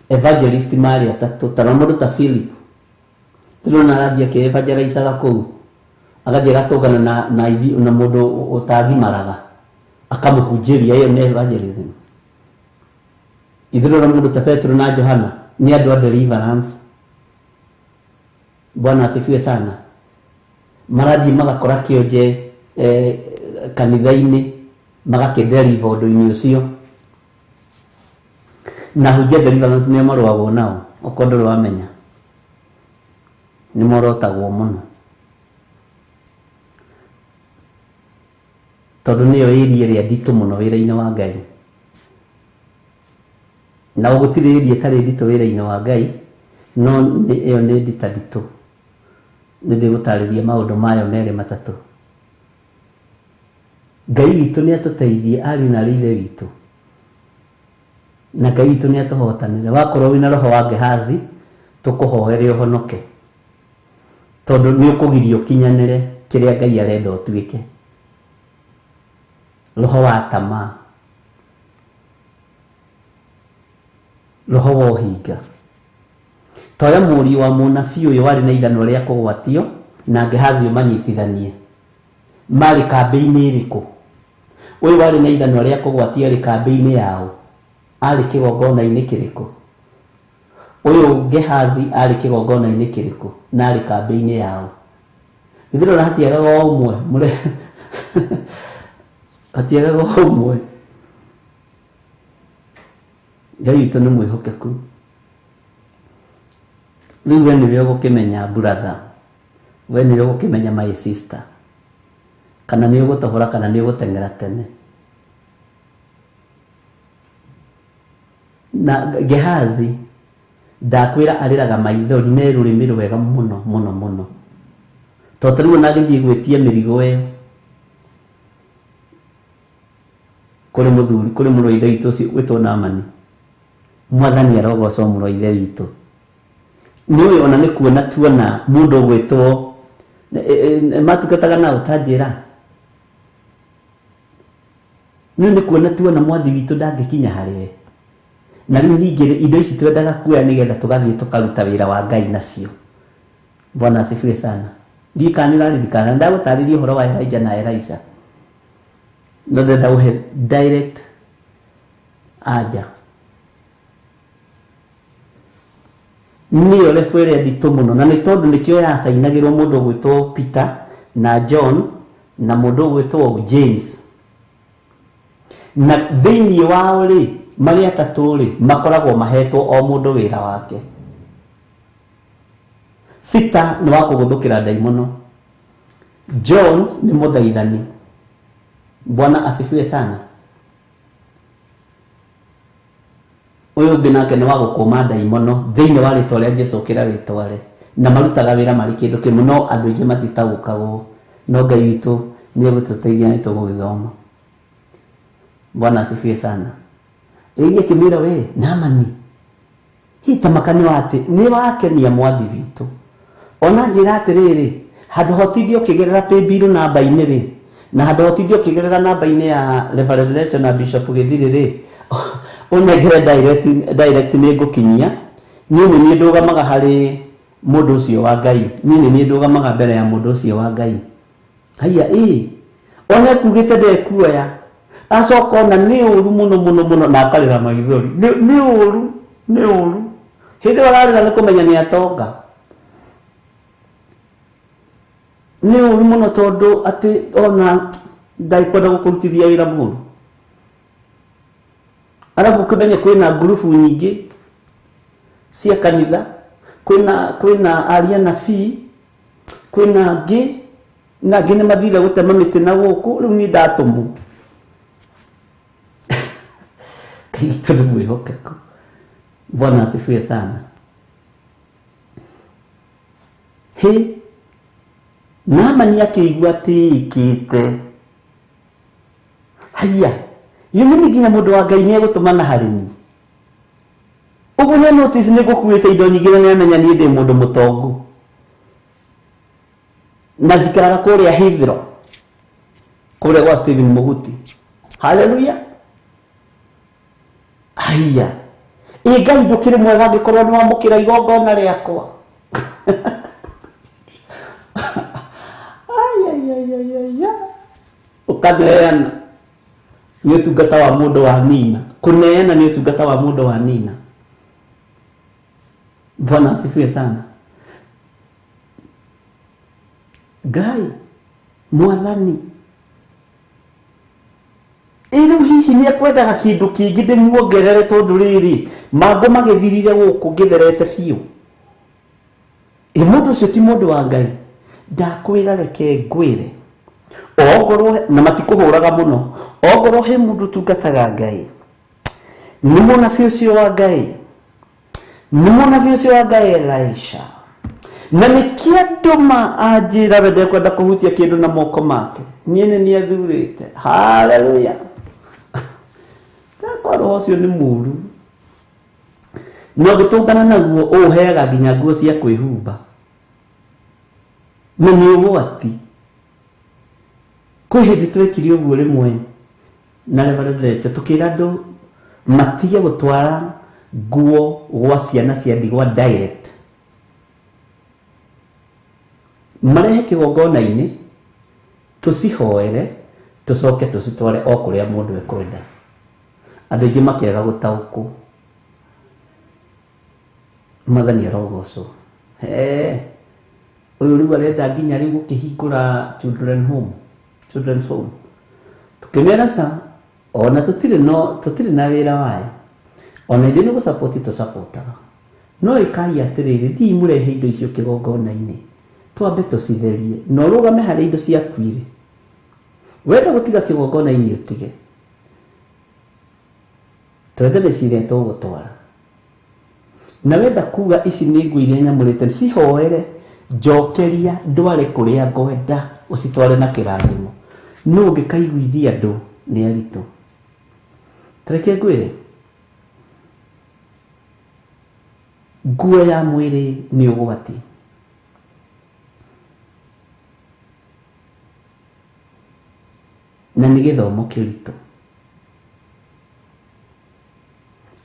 evangelist marĩ atatũ. Ta mũndũ ta Philip tũrona arathiĩ akĩ-evangelizaga kũu, agathiĩ agatũngana na mũndũ ũtagimaraga akamũhunjĩria, ĩyo nĩ evangelism. Ithuĩ mũndũ ta Petro na Johana nĩ andũ a deliverance. Bwana asifiwe sana. Marathiĩ magakora kĩonje kanitha-inĩ, magakĩdeliver ũndũ-inĩ ũcio. Na hunjia deliverance nĩo marũagwo nao, okorwo ndũrĩ wamenya, nĩ morotagwo mũno tondũ nĩyo area ĩrĩa nditũ mũno wĩra-inĩ wa Ngai. Na gũtirĩ area ĩtarĩ nditũ wĩra-inĩ wa Ngai, no ĩyo nĩ ndita nditũ. Nĩ ndĩgũtarĩria maũndũ mayo merĩ matatũ. Ngai witũ nĩ atũteithie ariũ na aarĩ ithe witũ, na Ngai witũ nĩ atũhotanĩre. Wakorwo wĩna roho wa Gehazi, tũkũhoere ũhonoke, tondũ nĩ ũkũgirio ũkinyanĩre kĩrĩa Ngai arenda ũtuĩke. Roho wa tamaa, roho wa ũhinga. Toya mũriũ wa mũnabii ũyũ warĩ na ithanwa rĩa kũgwatio na Gehazi ũmanyitithanie. Marĩ kambĩ-inĩ ĩrĩkũ? Ũyũ warĩ na ithanwa rĩa kũgwatio arĩ kambĩ-inĩ yao, arĩ kĩgongona-inĩ kĩrĩkũ? Ũyũ Gehazi arĩ kĩgongona-inĩ kĩrĩkũ na arĩ kambĩ-inĩ yao? Githĩ hatiagaga o ũmwe, hatiagaga o ũmwe. Ngai witũ nĩ mwĩhokeku. Rĩu we nĩwe ũgũkĩmenya brother, we nĩwe ũgũkĩmenya my sister, kana nĩ ũgũtohora kana nĩ ũgũteng'era tene. Na Gehazi ndakwĩra arĩraga maithori nĩ rũrĩmĩ rwega mũno mũno mũno, tondũ rĩu ona agĩthiĩ gwĩtia mĩrigo ĩyo kũrĩ mũthuri, kũrĩ mũrũ wa ithe witũ ũcio wĩtwo Naamani. Mwathani arogocwo mũrũ wa ithe witũ. Nĩ ũyũ ona nĩ kuona tuona mũndũ ũgwĩtwo matungataga na ũtanjĩra, nĩ kuona tuona mwathi witũ ndangĩkinya harĩ we. Na rĩu ningĩ indo ici twendaga kuoya nĩgetha tũgathiĩ tũkaruta wĩra wa Ngai nacio. Bwana asifiwe sana. Ndiũĩ kana nĩ ũraririkana ndagũtarĩria ũhoro wa Elijah na Elisha, no ndĩrenda ũhe direct anja. Nĩyo level ĩrĩa nditũ mũno, na nĩ tondũ nĩkĩo yacainagĩrwo mũndũ ũgwĩtwo Peter na John na mũndũ ũgwĩtwo James. Na thĩinĩ wao rĩ, marĩ atatũ rĩ, makoragwo mahetwo o mũndũ wĩra wake. Peter nĩ wa kũgũthũkĩra ndaimono, John nĩ mũthaithani. Bwana asifiwe sana. Ũyũ ũngĩ nake nĩ wa gũkũma ndaimono thĩinĩ wa rĩtwa rĩa Jesũ kĩra wĩtware, na marutaga wĩra marĩ kĩndũ kĩmwe, no andũ aingĩ matitaũkagwo. No Ngai witũ nĩ egũtũteithia nĩ tũgũgĩthoma. Bwana asifiwe sana. Ĩĩ akĩmwĩra we Naamani, hihi ta maka nĩ atĩ nĩ wakenia mwathi witũ. Ona njĩra atĩrĩrĩ, handũ hotithio ũkĩgerera paybill namba-inĩ rĩ, na handũ hotithio ũkĩgerera namba-inĩ ya Reverend Leto na Bishop Gĩthirĩ rĩ, ũnengere direct nĩ ngũkinyia. Niĩ nĩ niĩ ndũgamaga harĩ mũndũ ũcio wa Ngai, niĩ nĩ niĩ ndũgamaga mbere ya mũndũ ũcio wa Ngai. Haiya, ĩĩ ona ekugĩte ndekuoya, acoka ona nĩ ũru mũno mũno mũno, na akarĩra maithori. Nĩ ũru, nĩ ũru. Hĩndĩ ĩyo ararĩra nĩ kũmenya nĩ atonga. Nĩ ũru mũno tondũ atĩ ona ndakwenda gũkũrutithia wĩra mũru. Arabu ũkĩmenye kwĩna ngurubu nyingĩ cia kanitha, kwĩna aria nabii, kwĩna angĩ, na angĩ nĩ mathire gũtema mĩtĩ na gũkũ, rĩu niĩ ndatũmwo. Ngai witũ nĩ mwĩhokeku. Bwana asifiwe sana. Hĩ, Naamani akĩigua atĩ ĩkĩte. Haiya, yumĩri nginya mũndũ wa Ngai nĩ egũtũmana harĩ niĩ. Ũguo nĩ notice nĩ ngũkuĩte indo nyingĩ na nĩamenya niĩ ndĩ mũndũ mũtongu. Na njikaraga kũrĩa Heathrow, kũrĩa gwa Stephen Mũguti. Hallelujah. Haiya, ĩ Ngai ndũkĩrĩ mwega angĩkorwo nĩ wamũkĩra igongona rĩakwa. Ũkaneana nĩ ũtungata wa mũndũ wa nina. Kũneana nĩ ũtungata wa mũndũ wa nina. Bwana asifiwe sana. Ngai mwathani ĩrĩu hihi nĩ ekwendaga kĩndũ kĩngĩ ndĩmuongerere, tondũ rĩrĩ mangũ magĩthirire gũkũ ngĩtherete biũ. Ĩ mũndũ ũcio ti mũndũ wa Ngai. Ndakwĩra reke ngwĩre, ongorwo na matikũhũraga mũno, ongorwo he mũndũ ũtungataga Ngai, nĩ mũnabii ũcio wa Ngai, nĩ mũnabii ũcio wa Ngai Elisha. Na nĩkĩo andũ anjĩra we ndekwenda kũhutia kĩndũ na moko make, niĩ nĩ niĩ athurĩte. Haleluya. Ndakwa roho ũcio nĩ mũru, na ũngĩtũngana naguo ũũheaga nginya nguo cia kwĩhumba, na nĩ ũgwati. Kwĩ hĩndĩ twekire ũguo rĩmwe na Reverend Leto, tũkĩra andũ matige gũtwara nguo gwa ciana cia ndigwa direct, marehe kĩgongona-inĩ tũcihoere, tũcoke tũcitware o kũrĩa mũndũ ekwenda. Andũ aingĩ makĩaga gũtaũkwo. Mwathani arogocwo. Ũyũ rĩu arenda nginya rĩu gũkĩhingũra children home, children's home. Tũkĩmera ca, ona tũtirĩ na wĩra wayo, ona ithuĩ nĩ gũsupport tũsupportaga, No ĩkai atĩrĩrĩ, thiĩi mũrehe indo icio kĩgongona-inĩ, twambe tũcitherie, na ũrũgame harĩa indo ciaku irĩ. Wenda gũtiga kĩgongona-inĩ ũtige, twethe mĩciĩ ĩrĩa tũgũtwara. Na wenda kuga ici nĩ nguo iria nyamũrĩte, cihoere, njokeria ndware kũrĩa ngwenda, ũcitware na kĩrathimo. Nũ ũngĩkaiguithia andũ nĩ aritũ. Ta reke ngwĩre, nguo ya mwĩrĩ nĩ ũgwati. Na nĩ gĩthomo kĩritũ.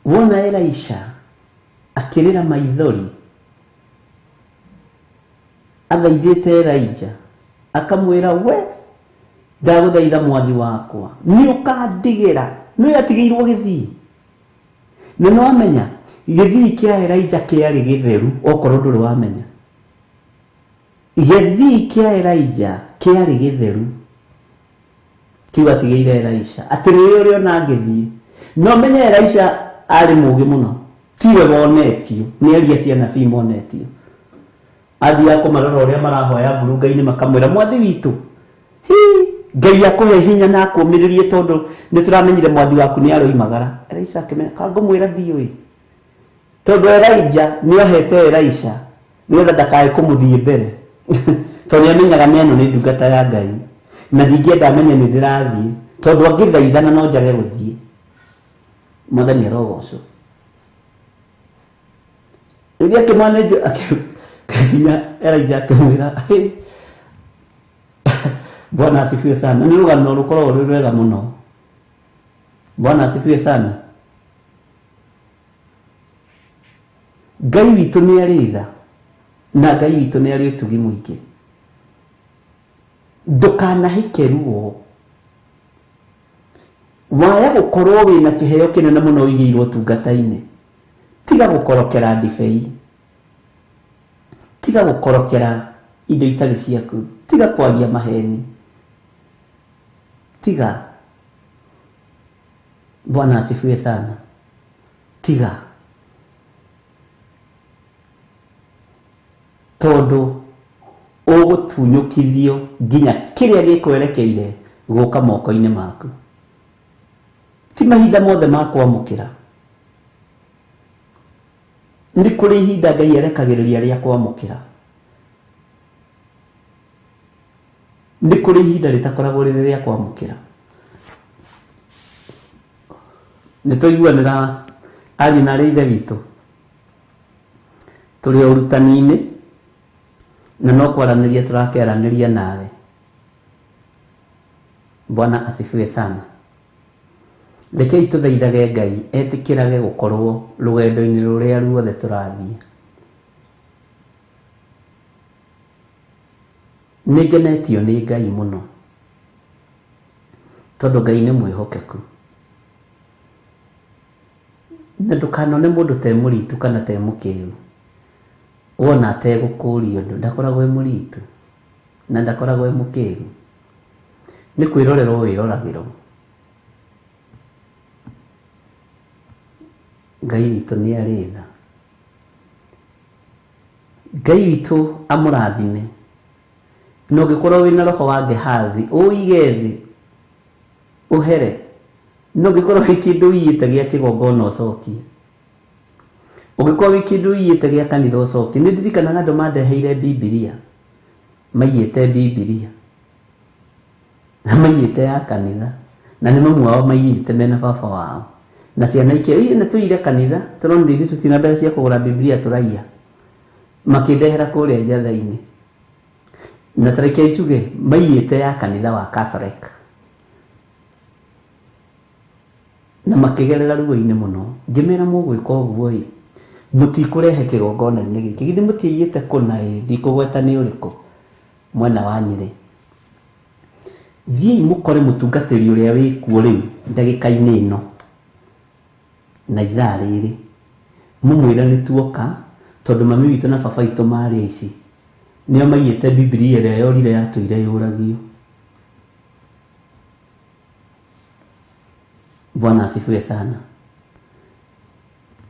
Wona Elisha akĩrĩra maithori athaithĩte Elijah akamwĩra we ndagũthaitha mwathi wakwa nĩ ũkandigĩra nĩ atigĩirwo gĩthii na nĩ wamenya gĩthii kĩa Elijah kĩarĩ gĩtheru okorwo ndũrĩ wamenya gĩthii kĩa Elijah kĩarĩ gĩtheru kĩu atigĩire Elisha atĩ rĩrĩa ũrĩona ngĩthiĩ no menye Elisha arĩ mũũgĩ mũno tiwe wonetio nĩ aria cia anabii monetio athiaga kũmarora ũrĩa marahoya ngurunga-inĩ makamwĩra mwathi witũ hi Ngai akũhe hinya na akũmĩrĩrie tondũ nĩ tũramenyire mwathi waku nĩ aroimagara Elisha akĩmenya kangũmwĩra thiĩ ĩ Tondũ Elija nĩohete Elisha nĩgetha ndakae kũmũthiĩ mbere, tondũ nĩamenyaga nĩ ĩno nĩ ndungata ya Ngai, na ndingĩenda amenye nĩ ndĩrathiĩ, tondũ angĩthaithana no njage gũthiĩ. Mwathani arogocwo. Rĩrĩa akĩmanĩnjwo nginya Elija akĩmwĩra Bwana asifiwe sana. Nĩ rũgano rũkoragwo rwĩ rwega mũno. Bwana asifiwe sana. Ngai witũ nĩ arĩ tha na Ngai witũ nĩ arĩ ũtugi mũingĩ. Ndũkanahĩke ruo. Waya gũkorwo wĩna kĩheo kĩnene mũno ũigĩirwo ũtungata-inĩ, tiga gũkorokera ndibei, tiga gũkorokera indo itarĩ ciaku, tiga kwaria maheni, tiga. Bwana asifiwe sana. Tiga. Tondũ ũgũtunyũkithio nginya kĩrĩa gĩkwerekeire gũka moko-inĩ maku. Ti mahinda mothe ma kwamũkĩra. Nĩ kũrĩ ihinda Ngai arekagĩrĩria rĩa kwamũkĩra. Nĩ kũrĩ ihinda rĩtakoragwo rĩrĩ rĩa kwamũkĩra. Nĩ twaiguanĩra ariũ na arĩ ithe witũ, tũrĩ o ũrutani-inĩ na no kwaranĩria tũrakĩaranĩria nawe. Bwana asifiwe sana. Rekei tũthaithage Ngai etĩkĩrage gũkorwo rũgendo-inĩ rũrĩa ruothe tũrathiĩ. Nĩ ngenetio nĩ Ngai mũno tondũ Ngai nĩ mwĩhokeku. Na ndũkanone mũndũ te mũritu kana te mũkĩgu, wona ategũkũria ũndũ ndakoragwo e mũritu na ndakoragwo e mũkĩgu, nĩ kwĩrorerwo wĩroragĩrwo. Ngai witũ nĩ arĩ tha. Ngai witũ amũrathime. Na ũngĩkorwo wĩna roho wa Gehazi, ũige thĩ, ũhere. Na ũngĩkorwo wĩ kĩndũ ũiyĩte gĩa kĩgongona ũcokie. Ũngĩkorwo wĩ kĩndũ ũiyĩte gĩa kanitha ũcokie. Nĩ ndirikanaga andũ mandeheire Bibilia, maiyĩte Bibilia. Na maiyĩte ya kanitha. Na nĩ mamu wao maiyĩte mena baba wao. Na ciana ikĩoya, ĩ nĩ tũiyire kanitha, tũronire ithuĩ tũtirĩ na mbeca cia kũgũra Bibilia tũraiya. Makĩndehera kũrĩa njatha-inĩ. Na ta reke njuge, maiyĩte ya kanitha wa Catholic. Na makĩgerera ruo-inĩ mũno. Ngĩmera mũgwĩka ũguo ĩ, mũtikũrehe kĩgongona-inĩ gĩkĩ. Githĩ mũtiaiyĩte kũna ĩ, ndikũgweta nĩ ũrĩkũ, mwena wa Nyĩrĩ. Thiĩi mũkore mũtungatĩri ũrĩa wĩkuo rĩu ndagĩka-inĩ ĩno na ithaa rĩrĩ, mũmwĩre nĩ tuoka tondũ mami witũ na baba witũ marĩ aici, nĩo maiyĩte Bibilia ĩrĩa yorire yatũire yũragio. Bwana asifiwe sana.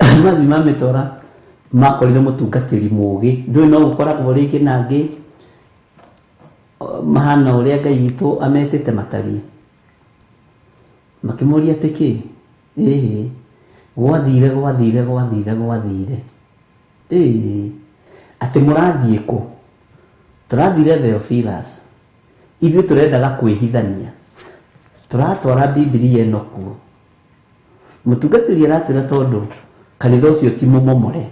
Mathiĩ mamĩtwara Makorire mũtungatĩri mũgĩ ndũĩ no gũkoragwo rĩngĩ na angĩ mahana ũrĩa Ngai witũ ametĩte matariĩ. Makĩmũria atĩ kĩ? Ĩhĩ, gwathire gwathire gwathire gwathire. Ĩĩ, atĩ mũrathiĩ kũ? Tũrathire Theophilus. Ithuĩ tũrendaga kwĩhithania. Tũratwara Bibilia ĩno kuo. Mũtungatĩri aratwĩra tondũ kanitha ũcio ti mũmomore,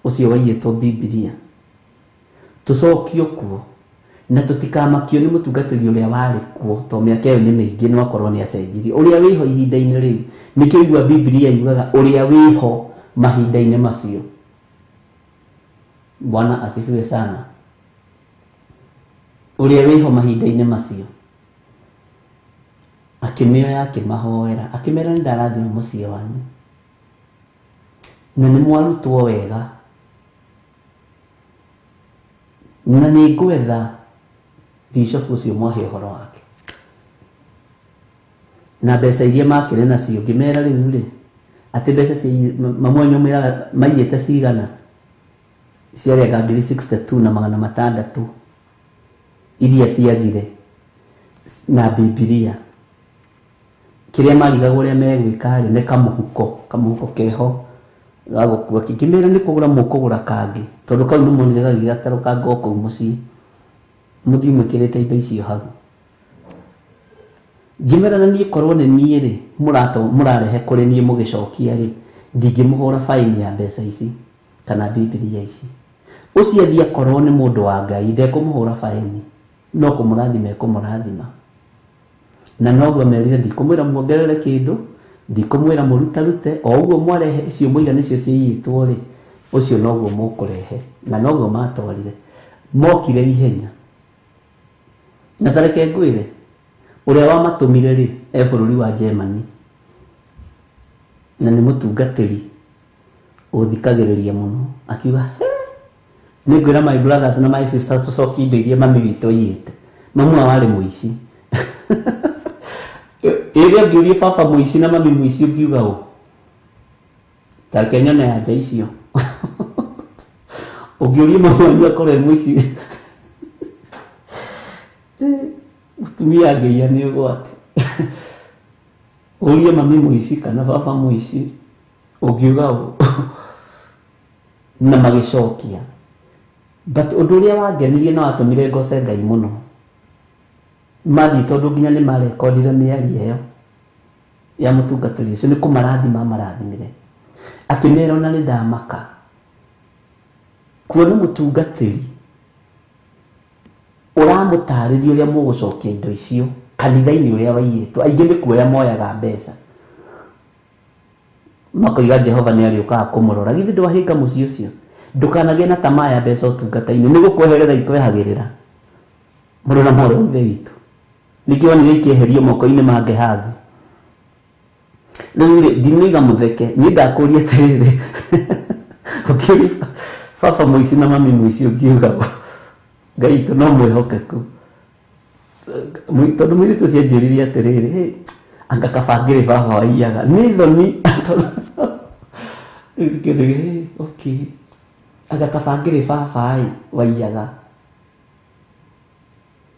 ũcio waiyĩtwo Bibilia. Tũcokio kuo na tũtikamakio nĩ mũtungatĩri ũrĩa warĩ kuo tondũ mĩaka ĩyo nĩ mĩingĩ no akorwo nĩ acenjirie. Ũrĩa wĩho ihinda-inĩ rĩu, nĩkĩo igua Bibilia yugaga ũrĩa wĩho mahinda-inĩ macio. Bwana asifiwe sana. Ũrĩa wĩho mahinda-inĩ macio. Akĩmĩoya akĩmahoera, akĩmera nĩ ndarathima mũciĩ wanyu na nĩ mwarutwo wega na nĩ ngwetha bishop ũcio mwahe ũhoro wake na mbeca iria makĩrĩ nacio. Ngĩmera rĩu rĩ atĩ mbeca cia mamwe mwĩraga maiyĩte cigana, ciarĩ ngiri 62 na magana matandatũ iria ciagire na Bibilia. Kĩrĩa marigagwo ũrĩa megwĩka rĩ nĩ kamũhuko, kamũhuko keho ga gũkua. Ngĩmera nĩ kũgũra mũkũgũra kangĩ tondũ kau nĩ monire gagĩgatarũkanga o kũu mũciĩ, mũthiĩ mwĩkĩrĩte indo icio hau. Ngĩmera na niĩ korwo nĩ niĩ rĩ mũrarehe kũrĩ niĩ mũgĩcokia rĩ, ndingĩmũhũra baini ya mbeca ici kana Bibilia ici. Ũcio athiĩ akorwo nĩ mũndũ wa Ngai ndekũmũhũra baini, no kũmũrathima ekũmũrathima. Na noguo merire ndikũmwĩra muongerere kĩndũ, ndikũmwĩra mũrutarute, o ũguo mwarehe icio mũiga nĩcio ciiyĩtwo rĩ, ũcio noguo mũkũrehe. Na noguo matwarire. Mokire ihenya. Na ta reke ngwĩre, ũrĩa wamatũmire rĩ e bũrũri wa Germany na nĩ mũtungatĩri ũthikagĩrĩria mũno, akiuga nĩ ngwĩra my brothers na my sisters tũcokie indo iria mami witũ aiyĩte. Mamu wao arĩ mũici. Ĩrĩa ũngĩũria baba mũici na mami mũici ũngiuga ũ? Ta reke nyone anja icio. Ũngĩũria mami wanyu akorwo e mũici, mũtumia angĩiya nĩ ũgwati. Ũrie mami mũici kana baba mũici ũngiuga ũ? Na magĩcokia. But ũndũ ũrĩa wangenirie na watũmire ngoce Ngai mũno, mathiĩ tondũ nginya nĩ marekondire mĩario ĩyo ya mũtungatĩri ũcio, nĩ kũmarathima marathimire. Akĩmera ona nĩ ndamaka kuona mũtungatĩri ũramũtarĩria ũrĩa mũgũcokia indo icio kanitha-inĩ ũrĩa waiyĩtwo. Aingĩ nĩ kuoya moyaga mbeca makoiga Jehova nĩ arĩũkaga kũmũrora. Githĩ ndwahĩnga mũciĩ ũcio? Ndũkanagĩe na tamaa ya mbeca ũtungata-inĩ, nĩ gũkweherera ikwehagĩrĩra. Mũrũ na mwarĩ wa Ithe witũ, nĩkĩo wonire ikĩeherio moko-inĩ ma Gehazi. Rĩu rĩ, ndinoiga mũtheke, niĩ ndakũria atĩrĩrĩ, ũkĩũria baba mũici na mami mũici ũngiuga ũ? Ngai witũ no mwĩhokeku. Tondũ mũirĩtu ũcio anjĩrire atĩrĩrĩ, anga kaba ngĩrĩ baba waiyaga. Nĩ thoni. Okay. Anga kaba ngĩrĩ baba ĩ waiyaga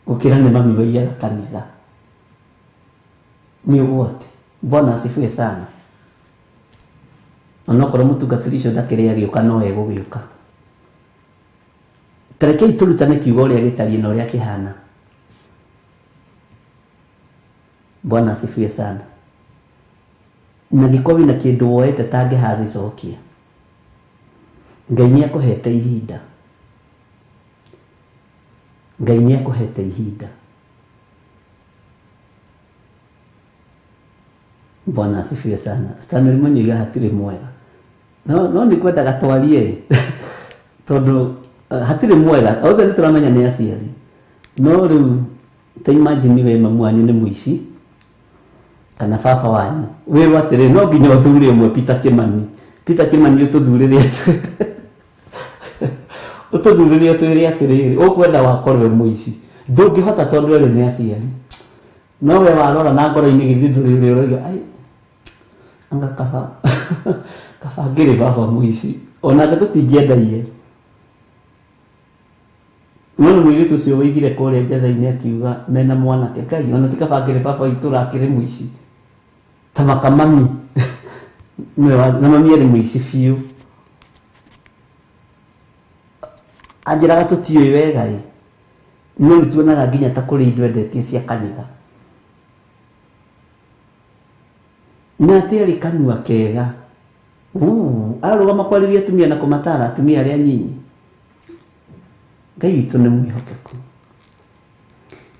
gũkĩra nĩ mami waiyaga kanitha. Nĩ ũgwati. Bwana asifiwe sana. Onokorwo mũtungatĩri ũcio ndakĩrĩ agĩũka no egũgĩũka. Ta rekei tũrutane kiugo ũrĩa gĩtariĩ na ũrĩa kĩhana. Bwana asifiwe sana. Na gĩkorwo wĩna kĩndũ woete ta Gehazi cokia. Ngai nĩ akũhete ihinda. Ngai nĩ akũhete ihinda. Bwana asifiwe sana. Stanley Mũnyuiga hatirĩ mwega. No nĩ ngwendaga twarie tondũ hatirĩ mwega. Othe nĩ tũramenya nĩ aciari. No rĩu ta imagine we mamu wanyu nĩ mũici kana baba wanyu. Wĩrwo atĩrĩ no nginya ũthure ũmwe Peter Kimani. Peter Kimani ũtũthurĩre atĩ ũtũthurĩre ũtwĩre atĩrĩrĩ ũkwenda wakorwo wĩ mũici. Ndũngĩhota tondũ erĩ nĩ aciari. No we warora na ngoro-inĩ githĩ ndũrĩ ũrĩa ũroiga ai anga kaba kaba ngĩrĩ baba mũici. Onake tũtingĩenda iye. No nĩ mũirĩtu ũcio wĩigire kũrĩa njetha-inĩ akiuga mena mwanake Ngai ona ti kaba ngĩrĩ baba witũ ũrakĩrĩ mũici ta makamami na mami arĩ mũici biũ. Anjĩraga tũtiũĩ wega ĩ, no nĩ tuonaga nginya ta kũrĩ indo endetie cia kanitha. Na atĩ arĩ kanua kega. Arũgama kwarĩria atumia na kũmatara atumia arĩa anyinyi. Ngai witũ nĩ mwĩhokeku.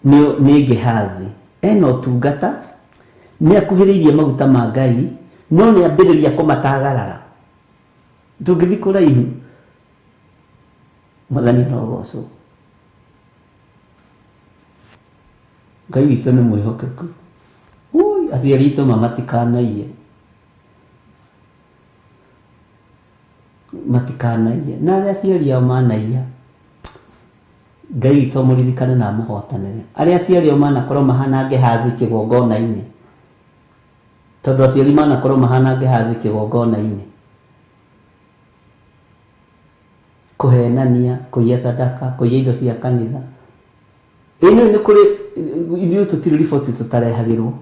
Nĩ Gehazi ena ũtungata, nĩ akuhĩrĩirie maguta ma Ngai, no nĩ ambĩrĩria kũmatagarara. Ndũngĩthiĩ kũraihu. Mwathani arogocwo. Ngai witũ nĩ mwĩhokeku. Ui, aciari aitũ ma matikanaiye. Matikanaiye. Na arĩa aciari ao manaiya, Ngai witũ amũririkane na amũhotanĩre. Arĩa aciari ao manakorwo mahana Gehazi kĩgongona-inĩ. Tondũ aciari manakorwo mahana Gehazi kĩgongona-inĩ. Kũhenania, kũiya sadaka, kũiya indo cia kanitha. Ĩno nĩ kũrĩ ithuĩ tũtirĩ riboti tũtarehagĩrwo.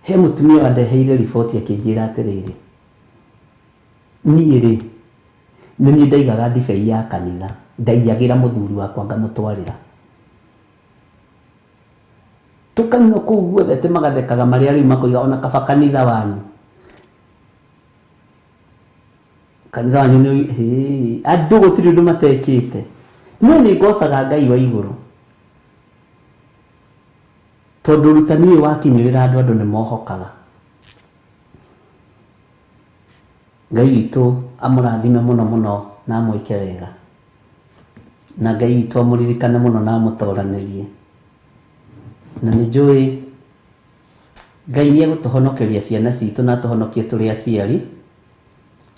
He mũtumia wandeheire riboti akĩnjĩra atĩrĩrĩ, niĩ rĩ, nĩ niĩ ndaigaga ndibei ya kanitha, ndaiyagĩra mũthuri wakwa ngamũtwarĩra. Tũkanyua kũu guothe atĩ magathekaga marĩa rĩu makoiga ona kaba kanitha wanyu. Kanitha wanyu nĩ andũ gũtirĩ ũndũ matekĩte. No nĩ ngocaga Ngai wa igũrũ. Tondũ ũrutani ũyũ wakinyĩrĩra andũ, andũ nĩ mohokaga. Ngai witũ amũrathime mũno mũno na amwĩke wega. Na Ngai witũ amũririkane mũno na amũtoranĩrie. Na nĩ njũĩ Ngai nĩ egũtũhonokeria ciana citũ na atũhonokie tũrĩ aciari.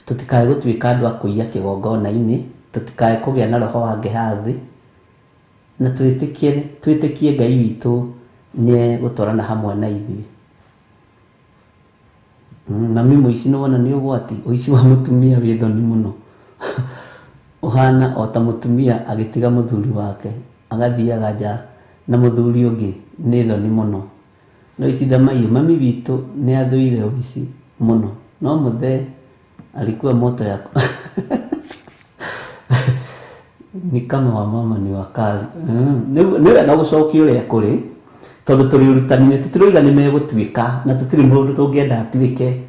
Tũtikae gũtuĩka andũ a kũiya kĩgongona-inĩ, tũtikae kũgĩa na roho wa Gehazi, na twĩtĩkie Ngai witũ nĩ egũtwarana hamwe na ithuĩ. Mami mũici nĩ wona nĩ ũgwati, ũici wa mũtumia wĩ thoni mũno. Ũhana o ta mũtumia agĩtiga mũthuri wake, agathiaga nja na mũthuri ũngĩ, nĩ thoni mũno. No ici thamaiyo, mami witũ nĩ athũire ũici mũno. No mũthee alikuwa moto yako. Ni kama wa mama ni wakali. Nĩ wega gũcokia ũrĩa kũrĩ, tondũ tũrĩ ũrutani-inĩ, tũtiroiga nĩ megũtuĩka, na tũtirĩ mũndũ tũngĩenda atuĩke.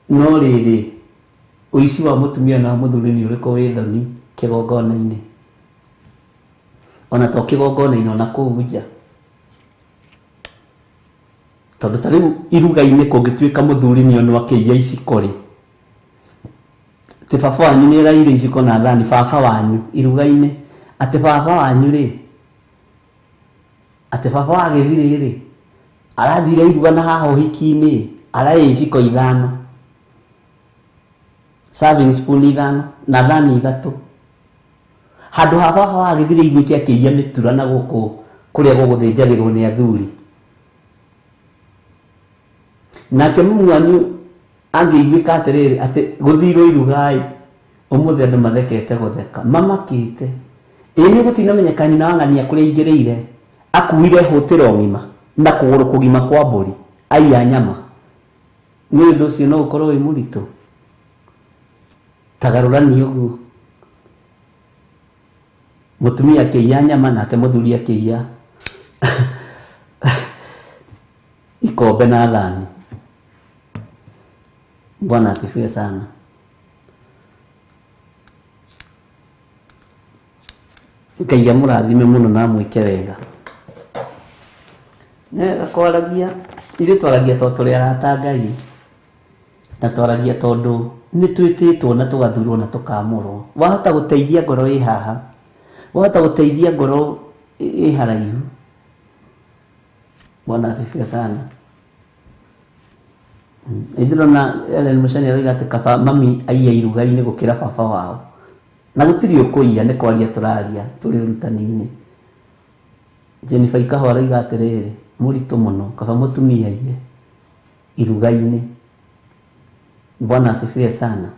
No rĩrĩ, ũici wa mũtumia na mũthuri nĩ ũrĩkũ wĩ thoni kĩgongona-inĩ? Ona to kĩgongona-inĩ, ona kũu nja. Tondũ ta rĩu iruga-inĩ kũngĩtuĩka mũthuri nĩ onwo akĩiya iciko rĩ, atĩ baba wanyu nĩ araiyire iciko na thani, baba wanyu iruga-inĩ, atĩ baba wanyu rĩ, atĩ baba wa gĩthirĩ rĩ, arathire iruga na haha ũhiki-inĩ, araiya iciko 5, serving spoon 5 na thani 3. Handũ ha baba wa gĩthirĩ aiguĩke akĩiya mĩtura na gũkũ kũrĩa gũgũthĩnjagĩrwo nĩ athuri. Nake mumu wanyu angĩiguĩka atĩrĩrĩ, atĩ gũthirwo iruga-ĩ, ũmũthĩ andũ mathekete gũtheka, mamakĩte. Ĩ nĩ ũgũtinamenyeka nyina wa ng'ania kũrĩa aingĩrĩire, akuire hũtĩro ng'ima na kũgũrũ kũgima kwa mbũri, aiya nyama. Nĩ ũndũ ũcio no ũkorwo wĩ mũritũ. Tagarũrani ũguo. Mũtumia akĩiya nyama nake mũthuri akĩiya ikombe na thani. Bwana asifiwe sana. Ngai amũrathime mũno na amwĩke wega. Nĩ kwaragia, ithuĩ twaragia tondũ tũrĩ arata a Ngai, na twaragia tondũ nĩ twĩtĩtwo na tũgathurwo na tũkamũrwo. Wahota gũteithia ngoro ĩ haha, wahota gũteithia ngoro ĩ haraihu. Bwana asifiwe sana. Ndĩrona Ellen Muchani aroiga atĩ kaba mami aiye iruga-inĩ gũkĩra baba wao. Na gũtirĩ ũkũiya, nĩ kwaria tũraria tũrĩ ũrutani-inĩ. Jennifer Ikaho aroiga atĩrĩrĩ, mũritũ mũno, kaba mũtumia aiye iruga-inĩ. Bwana asifiwe sana.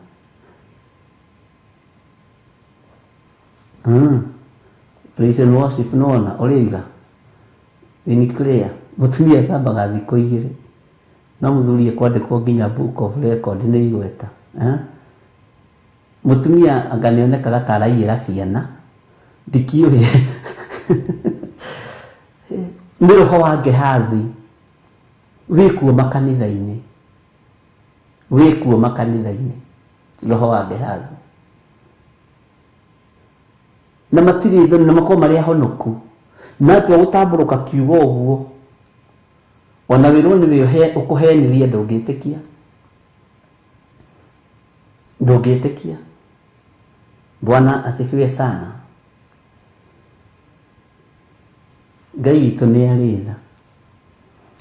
Praise and worship nona ũrĩiga ni clear mũtumia ecambaga thikũ 2 no mũthuri ekwandĩkwo nginya book of record nĩ igweta. Mũtumia anga nĩonekaga ta araiyĩra ciana ndikiũĩ. Nĩ roho wa Gehazi wĩkuo makanitha-inĩ, wĩkuo makanitha-inĩ, roho wa Gehazi. Na matirĩ thoni na makorwo marĩ ahonoku na atua gũtambũrũka kiugo ũguo ona wĩrwo nĩwe ũkũhenirie ndũngĩtĩkia, ndũngĩtĩkia. Bwana asifiwe sana. Ngai witũ nĩ arĩ tha.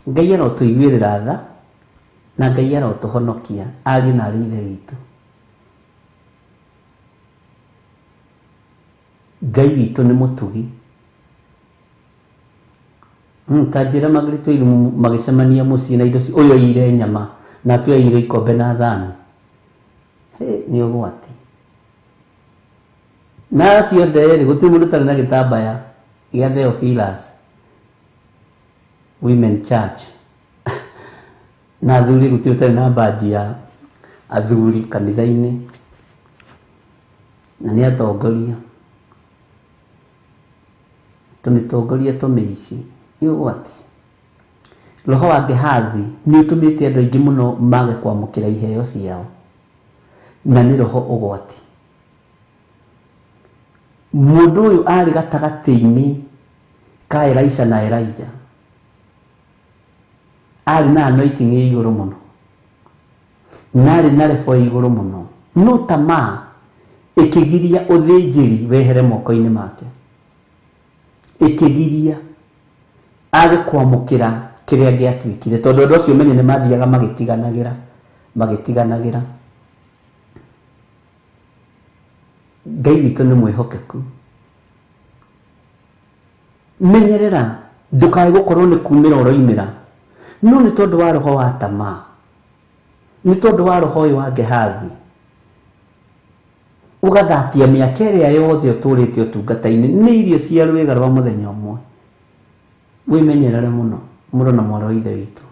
Ngai arotũiguĩrĩra tha na Ngai arotũhonokia ariũ na arĩ ithe witũ. Ngai witũ nĩ mũtugi. Ta njĩra Margaret Wairimu magĩcemania mũciĩ na indo ũyũ oire nyama nake ũyũ oire ikombe na thani. Nĩ ũgwati. Na acio othe rĩ, gũtirĩ mũndũ ũtarĩ na gĩtambaya gĩa Theophilus Women Church. Na athuri gũtirĩ ũtarĩ na baji ya athuri kanitha-inĩ na nĩ atongoria tũmĩtongoria tũmĩici. Nĩ ũgwati. Roho wa Gehazi nĩ ũtũmĩte andũ aingĩ mũno mage kwamũkĩra iheo ciao na nĩ roho ũgwati. Mũndũ ũyũ arĩ gatagatĩ-inĩ ka Elisha na Elijah, arĩ na anointing ĩ igũrũ mũno na arĩ na level ĩ igũrũ mũno, no tamaa ĩkĩgiria ũthĩnjĩri wehere moko-inĩ make, ĩkĩgiria age kwamũkĩra kĩrĩa gĩatuĩkire, tondũ andũ acio menye nĩ mathiaga magĩtiganagĩra magĩtiganagĩra. Ngai witũ nĩ mwĩhokeku. Menyerera ndũkae gũkorwo nĩ kumĩra ũroimĩra, no nĩ tondũ wa roho wa tamaa, nĩ tondũ wa roho ũyũ wa Gehazi ũgathatia mĩaka ĩrĩa yothe ũtũrĩte ũtungata-inĩ nĩ irio cia rwĩga rwa mũthenya ũmwe. Wĩmenyerere mũno mũrũ na mwarĩ wa ithe witũ.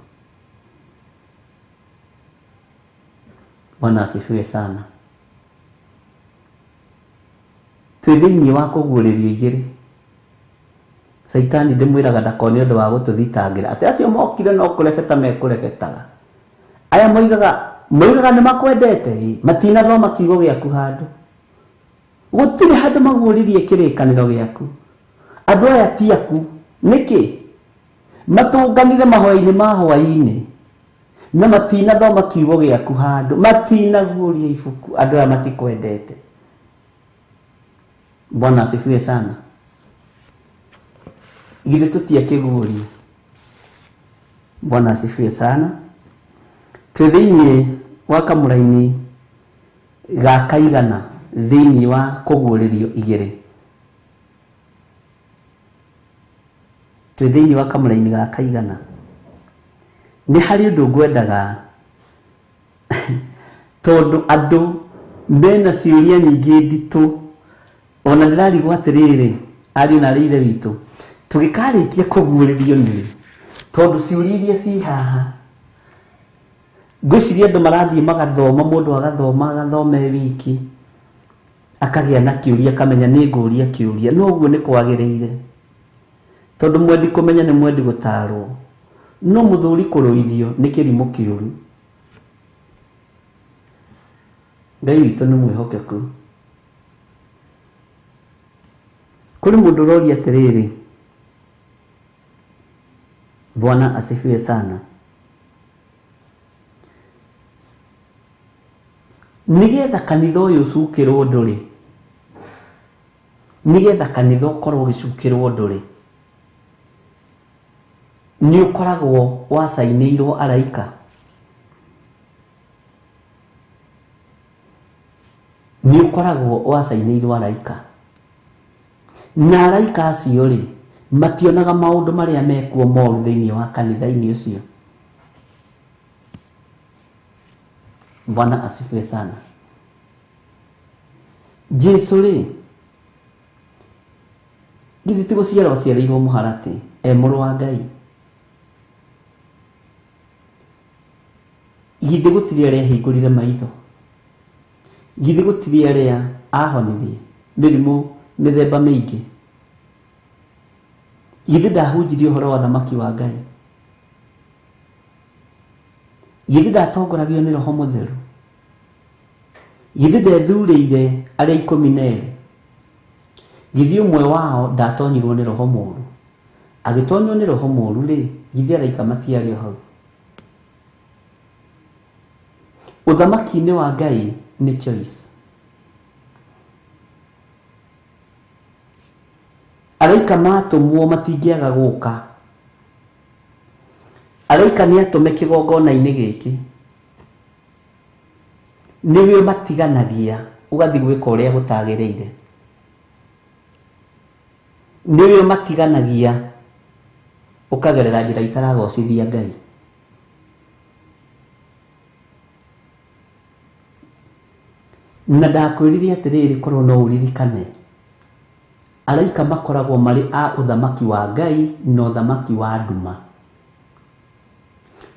Bwana asifiwe sana. Twĩ thĩinĩ wa kũguũrĩrio 2. Caitani ndĩmwĩraga ndakone ũndũ wa gũtũthitangĩra atĩ acio mokire no kũrebeta mekũrebetaga. Aya moigaga nĩ makwendete, matinathoma kiugo gĩaku handũ, gũtirĩ handũ maguũririe kĩrĩkanĩro gĩaku. Andũ aya ti aku nĩkĩ matũnganire mahoya-inĩ ma hwaĩ-inĩ na matinathoma kiugo gĩaku handũ, matinaguũria ibuku, andũ aya matikwendete. Bwana asifiwe sana. Githĩ tũtiakĩguũria? Bwana asifiwe sana. Twĩ thĩinĩ wa kamũraini ga kaigana thĩinĩ wa kũguũrĩrio 2. Twĩ thĩinĩ wa kamũraini ga kaigana. Nĩ harĩ ũndũ ngwendaga tondũ andũ mena ciũria nyingĩ nditũ, ona ndĩrarigwo atĩrĩrĩ, ariũ na arĩ ithe witũ, tũgĩkarĩkia kũguũrĩrio nĩ tondũ ciũria iria ci haha ngwĩciria andũ marathiĩ magathoma, mũndũ agathoma agathoma e wiki akagĩa na kĩũria akamenya nĩ ngũria kĩũria, no ũguo nĩ kwagĩrĩire tondũ mwendi kũmenya nĩ mwendi gũtarwo, no mũthuri kũrũithio nĩ kĩrimũ kĩũru. Ngai witũ nĩ mwĩhokeku. Kũrĩ mũndũ ũroria atĩrĩrĩ, Bwana asifiwe sana, nĩgetha kanitha ũyũ ũcukĩrwo ndũrĩ, nĩgetha kanitha ũkorwo ũgĩcukĩrwo ndũrĩ, nĩ ũkoragwo wacainĩirwo araika, nĩ ũkoragwo wacainĩirwo araika, na araika acio rĩ mationaga maũndũ marĩa mekuo moru thĩinĩ wa kanitha-inĩ ũcio. Bwana asifiwe sana. Jesu rĩ Githĩ ti gũciarwo aciarĩirwo mũharatĩ e mũrũ wa Ngai? Githĩ gũtirĩ arĩa ahingũrire maitho? Githĩ gũtirĩ arĩa ahonirie mĩrimũ mĩthemba mĩingĩ? Githĩ ndahunjirie ũhoro wa thamaki wa Ngai? Githĩ ndatongoragio nĩ Roho Mũtheru? Githĩ ndethurĩire arĩa 12? Githĩ ũmwe wao ndatonyirwo nĩ roho mũũru? Agĩtonywo nĩ roho mũũru rĩ, githĩ araika matiarĩ o hau? Ũthamaki-inĩ wa Ngai nĩ choice. Araika matũmwo matingĩaga gũka. Araika nĩ atũme kĩgongona-inĩ gĩkĩ. Nĩwe ũmatiganagia ũgathiĩ gwĩka ũrĩa gũtagĩrĩire. Nĩwe ũmatiganagia ũkagerera njĩra itaragocithia Ngai. Na ndakwĩrire atĩrĩrĩ, korwo no ũririkane, araika makoragwo marĩ a ũthamaki wa Ngai na ũthamaki wa nduma.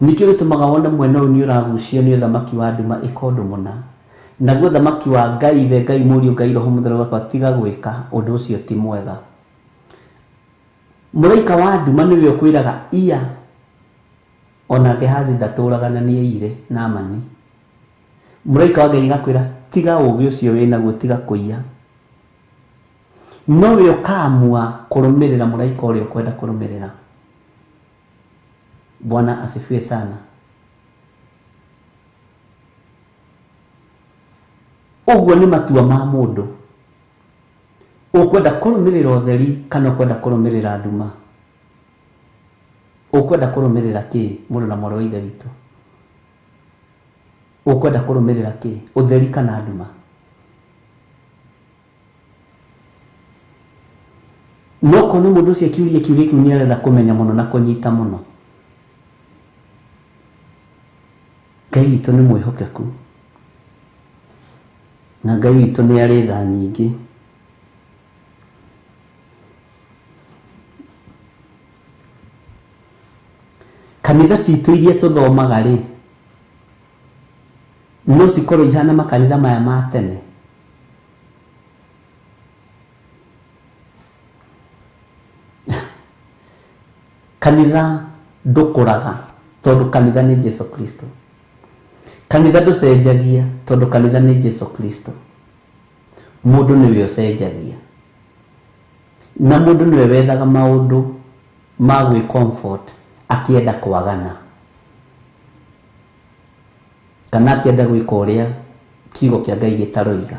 Nĩkĩo gĩtũmaga wone mwena ũyũ nĩ ũragucio nĩ ũthamaki wa nduma ĩka ũndũ mũna, naguo ũthamaki wa Ngai Ithe, Ngai Mũriũ, Ngai Roho Mũtheru ũgakora tiga gwĩka ũndũ ũcio ti mwega. Mũraika wa nduma nĩwe ũkwĩraga iya, ona Gehazi ndatũraga na nĩ aiyire Naamani. Mũraika wa Ngai agakwĩra tiga ũũgĩ ũcio wĩnaguo, tiga kũiya. No we ũkaamua kũrũmĩrĩra mũraika ũrĩa ũkwenda kũrũmĩrĩra. Bwana asifiwe sana. Ũguo nĩ matua ma mũndũ. Ũkwenda kũrũmĩrĩra ũtheri kana ũkwenda kũrũmĩrĩra nduma? Ũkwenda kũrũmĩrĩra kĩ, mũrũ na mwarĩ wa Ithe witũ? Ũkwenda kũrũmĩrĩra kĩ, ũtheri kana nduma? No kono mũndũ ũcio akiuria kĩũria kĩu nĩ arenda kũmenya mũno na kũnyita mũno. Ngai witũ nĩ mwĩhokeku, na Ngai witũ nĩ arĩ tha nyingĩ. Kanitha citũ iria tũthomaga rĩ, no cikorwo ihana makanitha maya ma tene. Kanitha ndũkũraga tondũ kanitha nĩ Jesu Kristo. Kanitha ndũcenjagia tondũ kanitha nĩ Jesu Kristo. Mũndũ nĩwe ũcenjagia, na mũndũ nĩwe wethaga maũndũ ma gwĩ comfort akĩenda kwagana kana akĩenda gwĩka ũrĩa kiugo kĩa Ngai gĩtaroiga.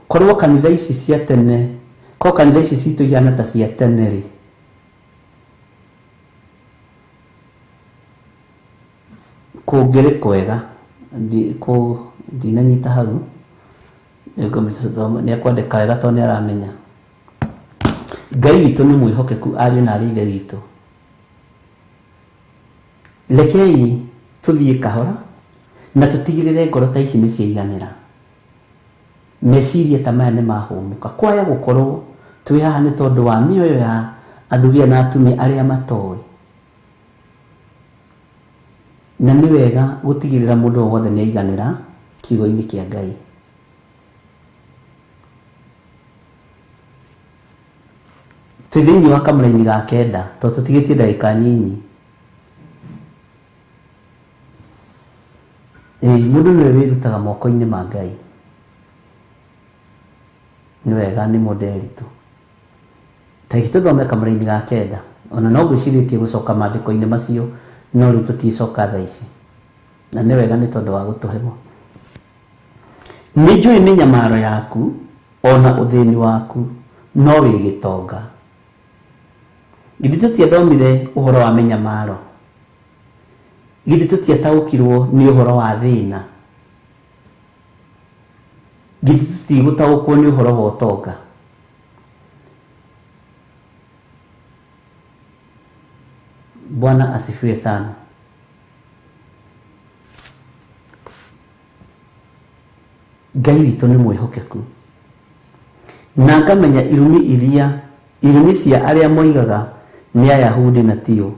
Korwo kanitha ici cia tene, korwo kanitha ici citũ ihana ta cia tene rĩ, kũngĩrĩ kwega. Ndinanyita hau, nĩ ekwandĩka wega tondũ nĩ aramenya. Ngai witũ nĩ mwĩhokeku, ariũ na arĩ Ithe witũ. Rekei tũthiĩ kahora na tũtigĩrĩre ngoro ta ici nĩ ciaiganĩra. Meciria ta maya nĩ mahũmũka. Kwaya gũkorwo twĩ haha nĩ tondũ wa mĩoyo ya athuri na atumia arĩa matoĩ. Na nĩ wega gũtigĩrĩra mũndũ o wothe nĩ aiganĩra kiugo-inĩ kĩa Ngai. Twĩ thĩinĩ wa kamũraini ga 9 tondũ tũtigĩtie ndagĩka nyinyi. Mũndũ nĩwe wĩrutaga moko-inĩ ma Ngai. Nĩ wega nĩ mũnderitu. Ta reke tũthome kamũraini ga 9. Ona no ngwĩcirĩtie gũcoka maandĩko-inĩ macio, no rĩu tũticoka thaa ici. Na nĩ wega nĩ tondũ wa gũtũhe mo. Nĩ njũĩ mĩnyamaro yaku ona ũthĩni waku, no wĩ gĩtonga. Githĩ tũtiathomire ũhoro wa mĩnyamaro? Githĩ tũtiataũkirwo nĩ ũhoro wa thĩna? Githĩ tũtigũtaũkwo nĩ ũhoro wa ũtonga? Bwana asifiwe sana. Ngai witũ nĩ mwĩhokeku. Na ngamenya irumi iria irumi cia arĩa moigaga nĩ Ayahudi na tio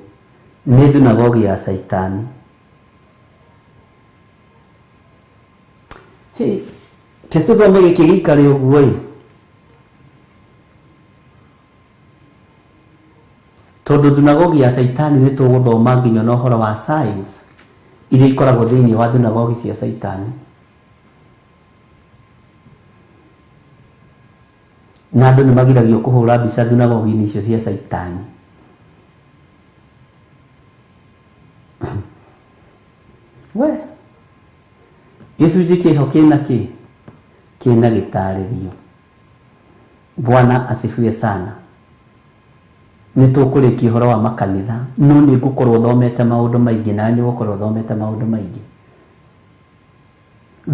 nĩ thunagogi ya Caitani. Hey, ke tũthome gĩkĩ gĩikare ũguo ĩ, tondũ thunagogi ya Caitani nĩ tũgũthoma nginya na ũhoro wa science iria ikoragwo thĩinĩ wa thunagogi cia Caitani. Na andũ nĩ magiragio kũhũra mbica thunagogi-inĩ icio cia Caitani. We gĩcunjĩ kĩho kĩna kĩ kĩna gĩtarĩrio. Bwana asifiwe sana. Nĩ tũkũrĩkia ũhoro wa makanitha, no nĩ ngũkorwo thomete maũndũ maingĩ, nawe nĩ ũgũkorwo thomete maũndũ maingĩ.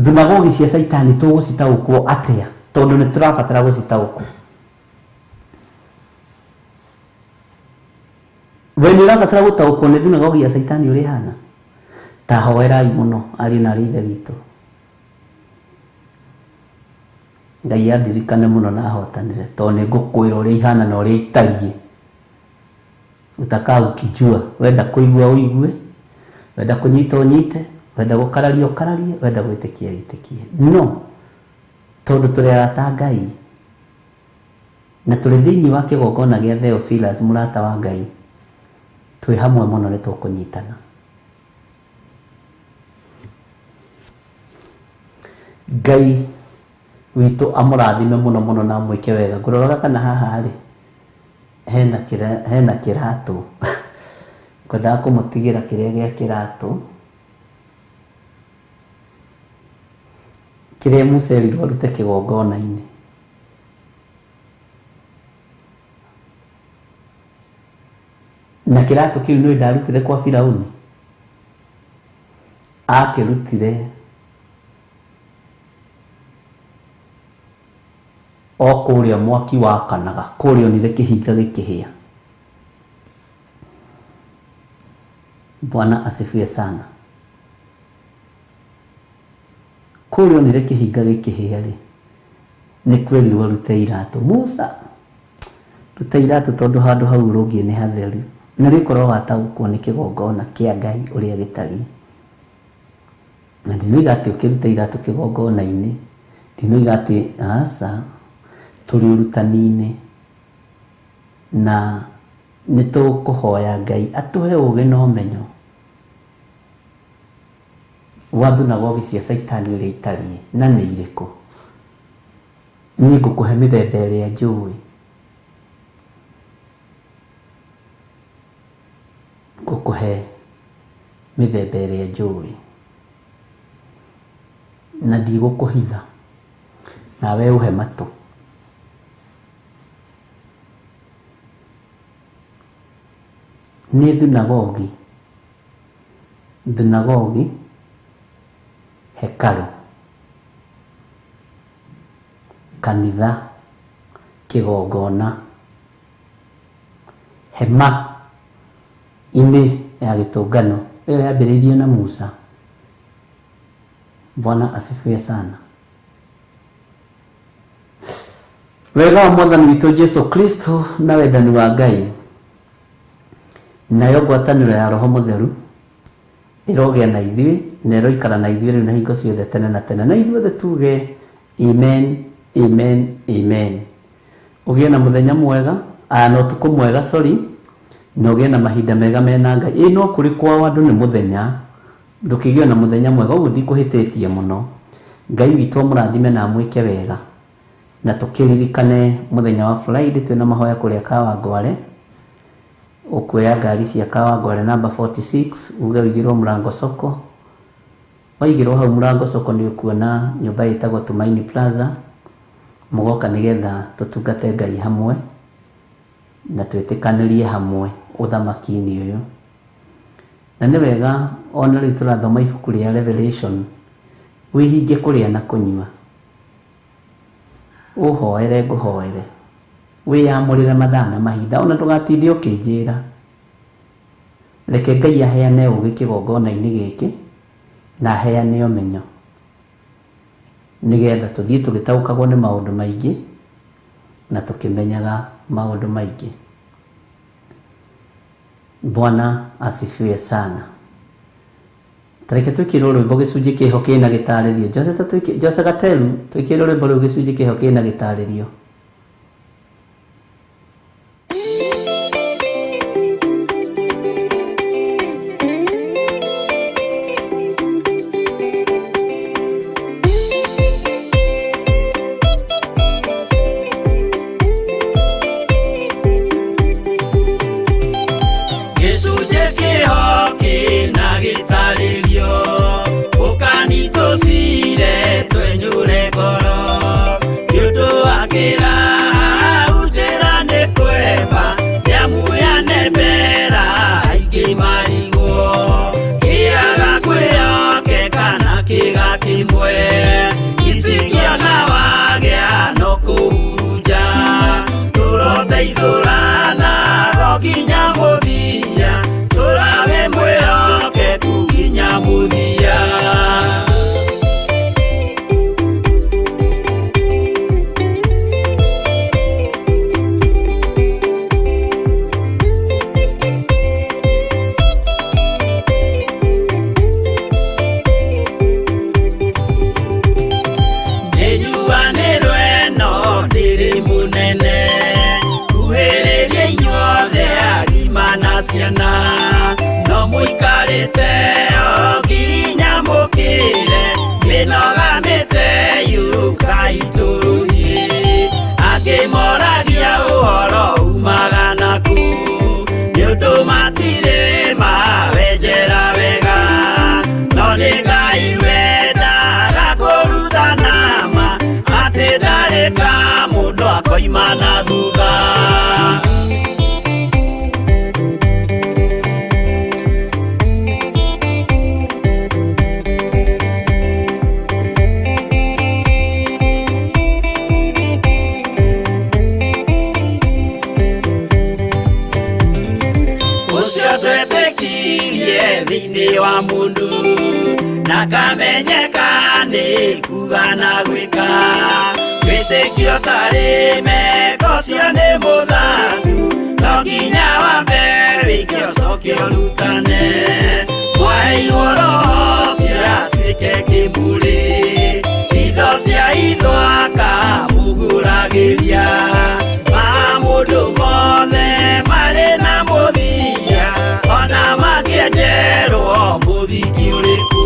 Thunagogi cia Caitani tũgũcitaũkwo atĩa? Tondũ nĩ tũrabatara gũcitaũkwo. We nĩ ũrabatara gũtaũkwo nĩ thunagogi ya Caitani ũrĩa ĩhana? Ta hoerai mũno ariũ na aarĩ a Ithe witũ. Ngai andirikane mũno na ahotanĩre, tondũ nĩ ngũkwĩra ũrĩa ihana na ũrĩa itariĩ. Utakaa ukijua, wenda kũigua ũigue, wenda kũnyita ũnyite, wenda gũkararia ũkararie, wenda gwĩtĩkia wĩtĩkie. No tondũ tũrĩ arata a Ngai na tũrĩ thĩinĩ wa kĩgongona gĩa Theophilus mũrata wa Ngai, twĩ hamwe mũno nĩ tũkũnyitana. Ngai witũ amũrathime mũno mũno na amwĩke wega. Ngũroraga kana haha rĩ hena kĩratũ. Ngwendaga kũmũtigĩra kĩrĩa gĩa kĩratũ kĩrĩa Musa erirwo arute kĩgongona-inĩ. Na kĩratũ kĩu nĩ ndarutire kwa Firauni, akĩrutire o kũrĩa mwaki wakanaga, kũrĩa onire kĩhinga gĩkĩhĩa. Bwana asifiwe sana. Kũrĩa onire kĩhinga gĩkĩhĩa rĩ, nĩ kwerirwo arute iratũ. Musa, ruta iratũ tondũ handũ hau ũrũngiĩ nĩ hatheru. Na rĩkorwo wataũkwo nĩ kĩgongona kĩa Ngai ũrĩa gĩtariĩ. Na ndinoiga atĩ ũkĩruta iratũ kĩgongona-inĩ, ndinoiga atĩ aca, tũrĩ ũrutani-inĩ na nĩ tũkũhoya Ngai atũhe ũũgĩ na ũmenyo wa thunagogi cia Caitani ũrĩa itariĩ na nĩ irĩkũ. Niĩ ngũkũhe mĩthemba ĩrĩa njũĩ. Ngũkũhe mĩthemba ĩrĩa njũĩ na ndigũkũhitha, nawe ũhe matũ. Nĩ thunagogi, thunagogi, hekarũ, kanitha, kĩgongona, hema inĩ ya gĩtũngano ĩyo yambĩrĩirio na Musa. Bwana asifiwe sana. Wega wa Mwathani witũ Jesu Kristo na wendani wa Ngai nayo ngwatanĩro ya Roho Mũtheru ĩrogĩa na ithuĩ na ĩroikara na ithuĩ rĩu na hingo ciothe tene na tene. Na ithuothe tuge amen, amen, amen. Ũgĩe na mũthenya mwega, na ũtukũ mwega, sorry, na ũgĩe na mahinda mega mena Ngai. Ĩ no kũrĩ kwao andũ nĩ mũthenya, ndũkĩgĩe na mũthenya mwega, ũguo ndikũhĩtĩtie mũno. Ngai witũ amũrathime na amwĩke wega. Na tũkĩririkane mũthenya wa Friday twĩna mahoya kũrĩa Kawangware. Ũkuoya ngari cia Kawangware namba 46 uge ũigĩrwo Mũrango Soko. Waigĩrwo hau Mũrango Soko nĩ ũkuona nyũmba ĩtagwo Tumaini Plaza. Mũgoka nĩgetha tũtungate Ngai hamwe na twĩtĩkanĩrie hamwe ũthamaki-inĩ ũyũ. Na nĩ wega ona rĩu tũrathoma ibuku rĩa Revelation, wĩhinge kũrĩa na kũnyua, ũhoere ngũhoere, wĩyamũrĩre mathaa na mahinda, ona ndũgatinde ũkĩnjĩra. Reke Ngai aheane ũũgĩ kĩgongona-inĩ gĩkĩ na aheane ũmenyo, nĩgetha tũthiĩ tũgĩtaũkagwo nĩ maũndũ maingĩ Na tũkĩmenyaga maũndũ maingĩ. Bwana asifiwe sana. Tareke twĩkĩrwo rwĩmbo gĩcunjĩ kĩho kĩna gĩtarĩrio. Jose ta twĩkĩ Jose Gateru twĩkĩrwo rwĩmbo rũu gĩcunjĩ kĩho kĩna gĩtarĩrio. Gĩcunjĩ kĩho kĩna gĩtarĩrio ũkani tũcire twenyũre ngoro nĩ ũndũ wa kĩra hau njĩra nĩ kwemba nĩamuyane mbera aingĩ marigwo kĩaga kwĩyokeka na kĩga kĩmwe icikĩona wagĩa no kũhurunja tũroteithũrana ro nginya mũthia tũrage mwĩhokeku nginya mũthia. Nĩnjuanĩrwo ĩno ndĩrĩ mũnene kuhĩrĩria inyuothe agima na ciana no mũikarĩte o nginya mũkĩre mĩnoga mĩte yũkai tũrũthiĩ angĩ moragia ũhoro umaga naku nĩ ũndũ matirĩ mawenjera wega no nĩ Ngai wendaga kũrutana ma atĩ ndarĩ ka mũndũ akoima na thutha. Ũcio twetĩkirie thĩinĩ wa mũndũ na kamenyeka nĩ kuga na gwĩka wĩtĩkio tarĩ meko ũcio nĩ mũthangu no nginya wambe wĩke ũcoke ũrutane mwaheirwo roho ũcio atuĩke kĩmũrĩ itho cia itho akamũgũragĩria ma mũndũ mothe marĩ na mũthia ona mangĩenjerwo mũthingi ũrĩkũ.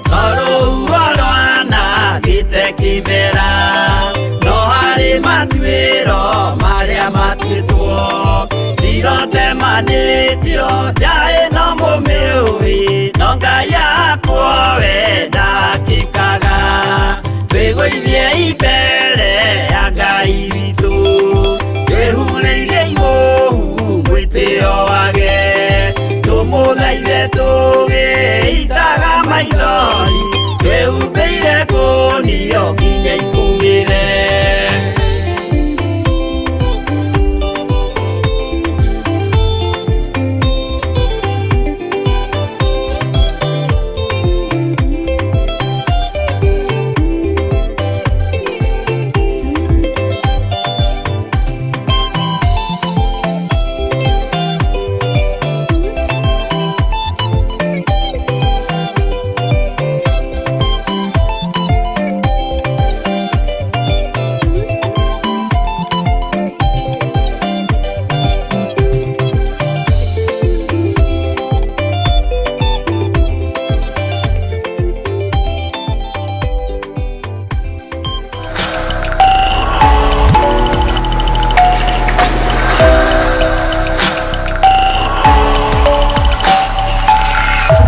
Tondũ rwanangĩte kĩmera no harĩ matuĩro marĩa matuĩtwo cirotemanĩtio nja ĩno mũmĩũĩ no Ngai akwo we ndakĩkaga twĩgũithie mbere ya Ngai witũ twĩhurĩire imũhu mwĩtĩo wage tũmũthaithe tũgĩitaga maithori twĩhumbĩire kũnio nginya ikũmĩre.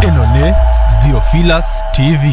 Ĩno nĩ Theophilus TV.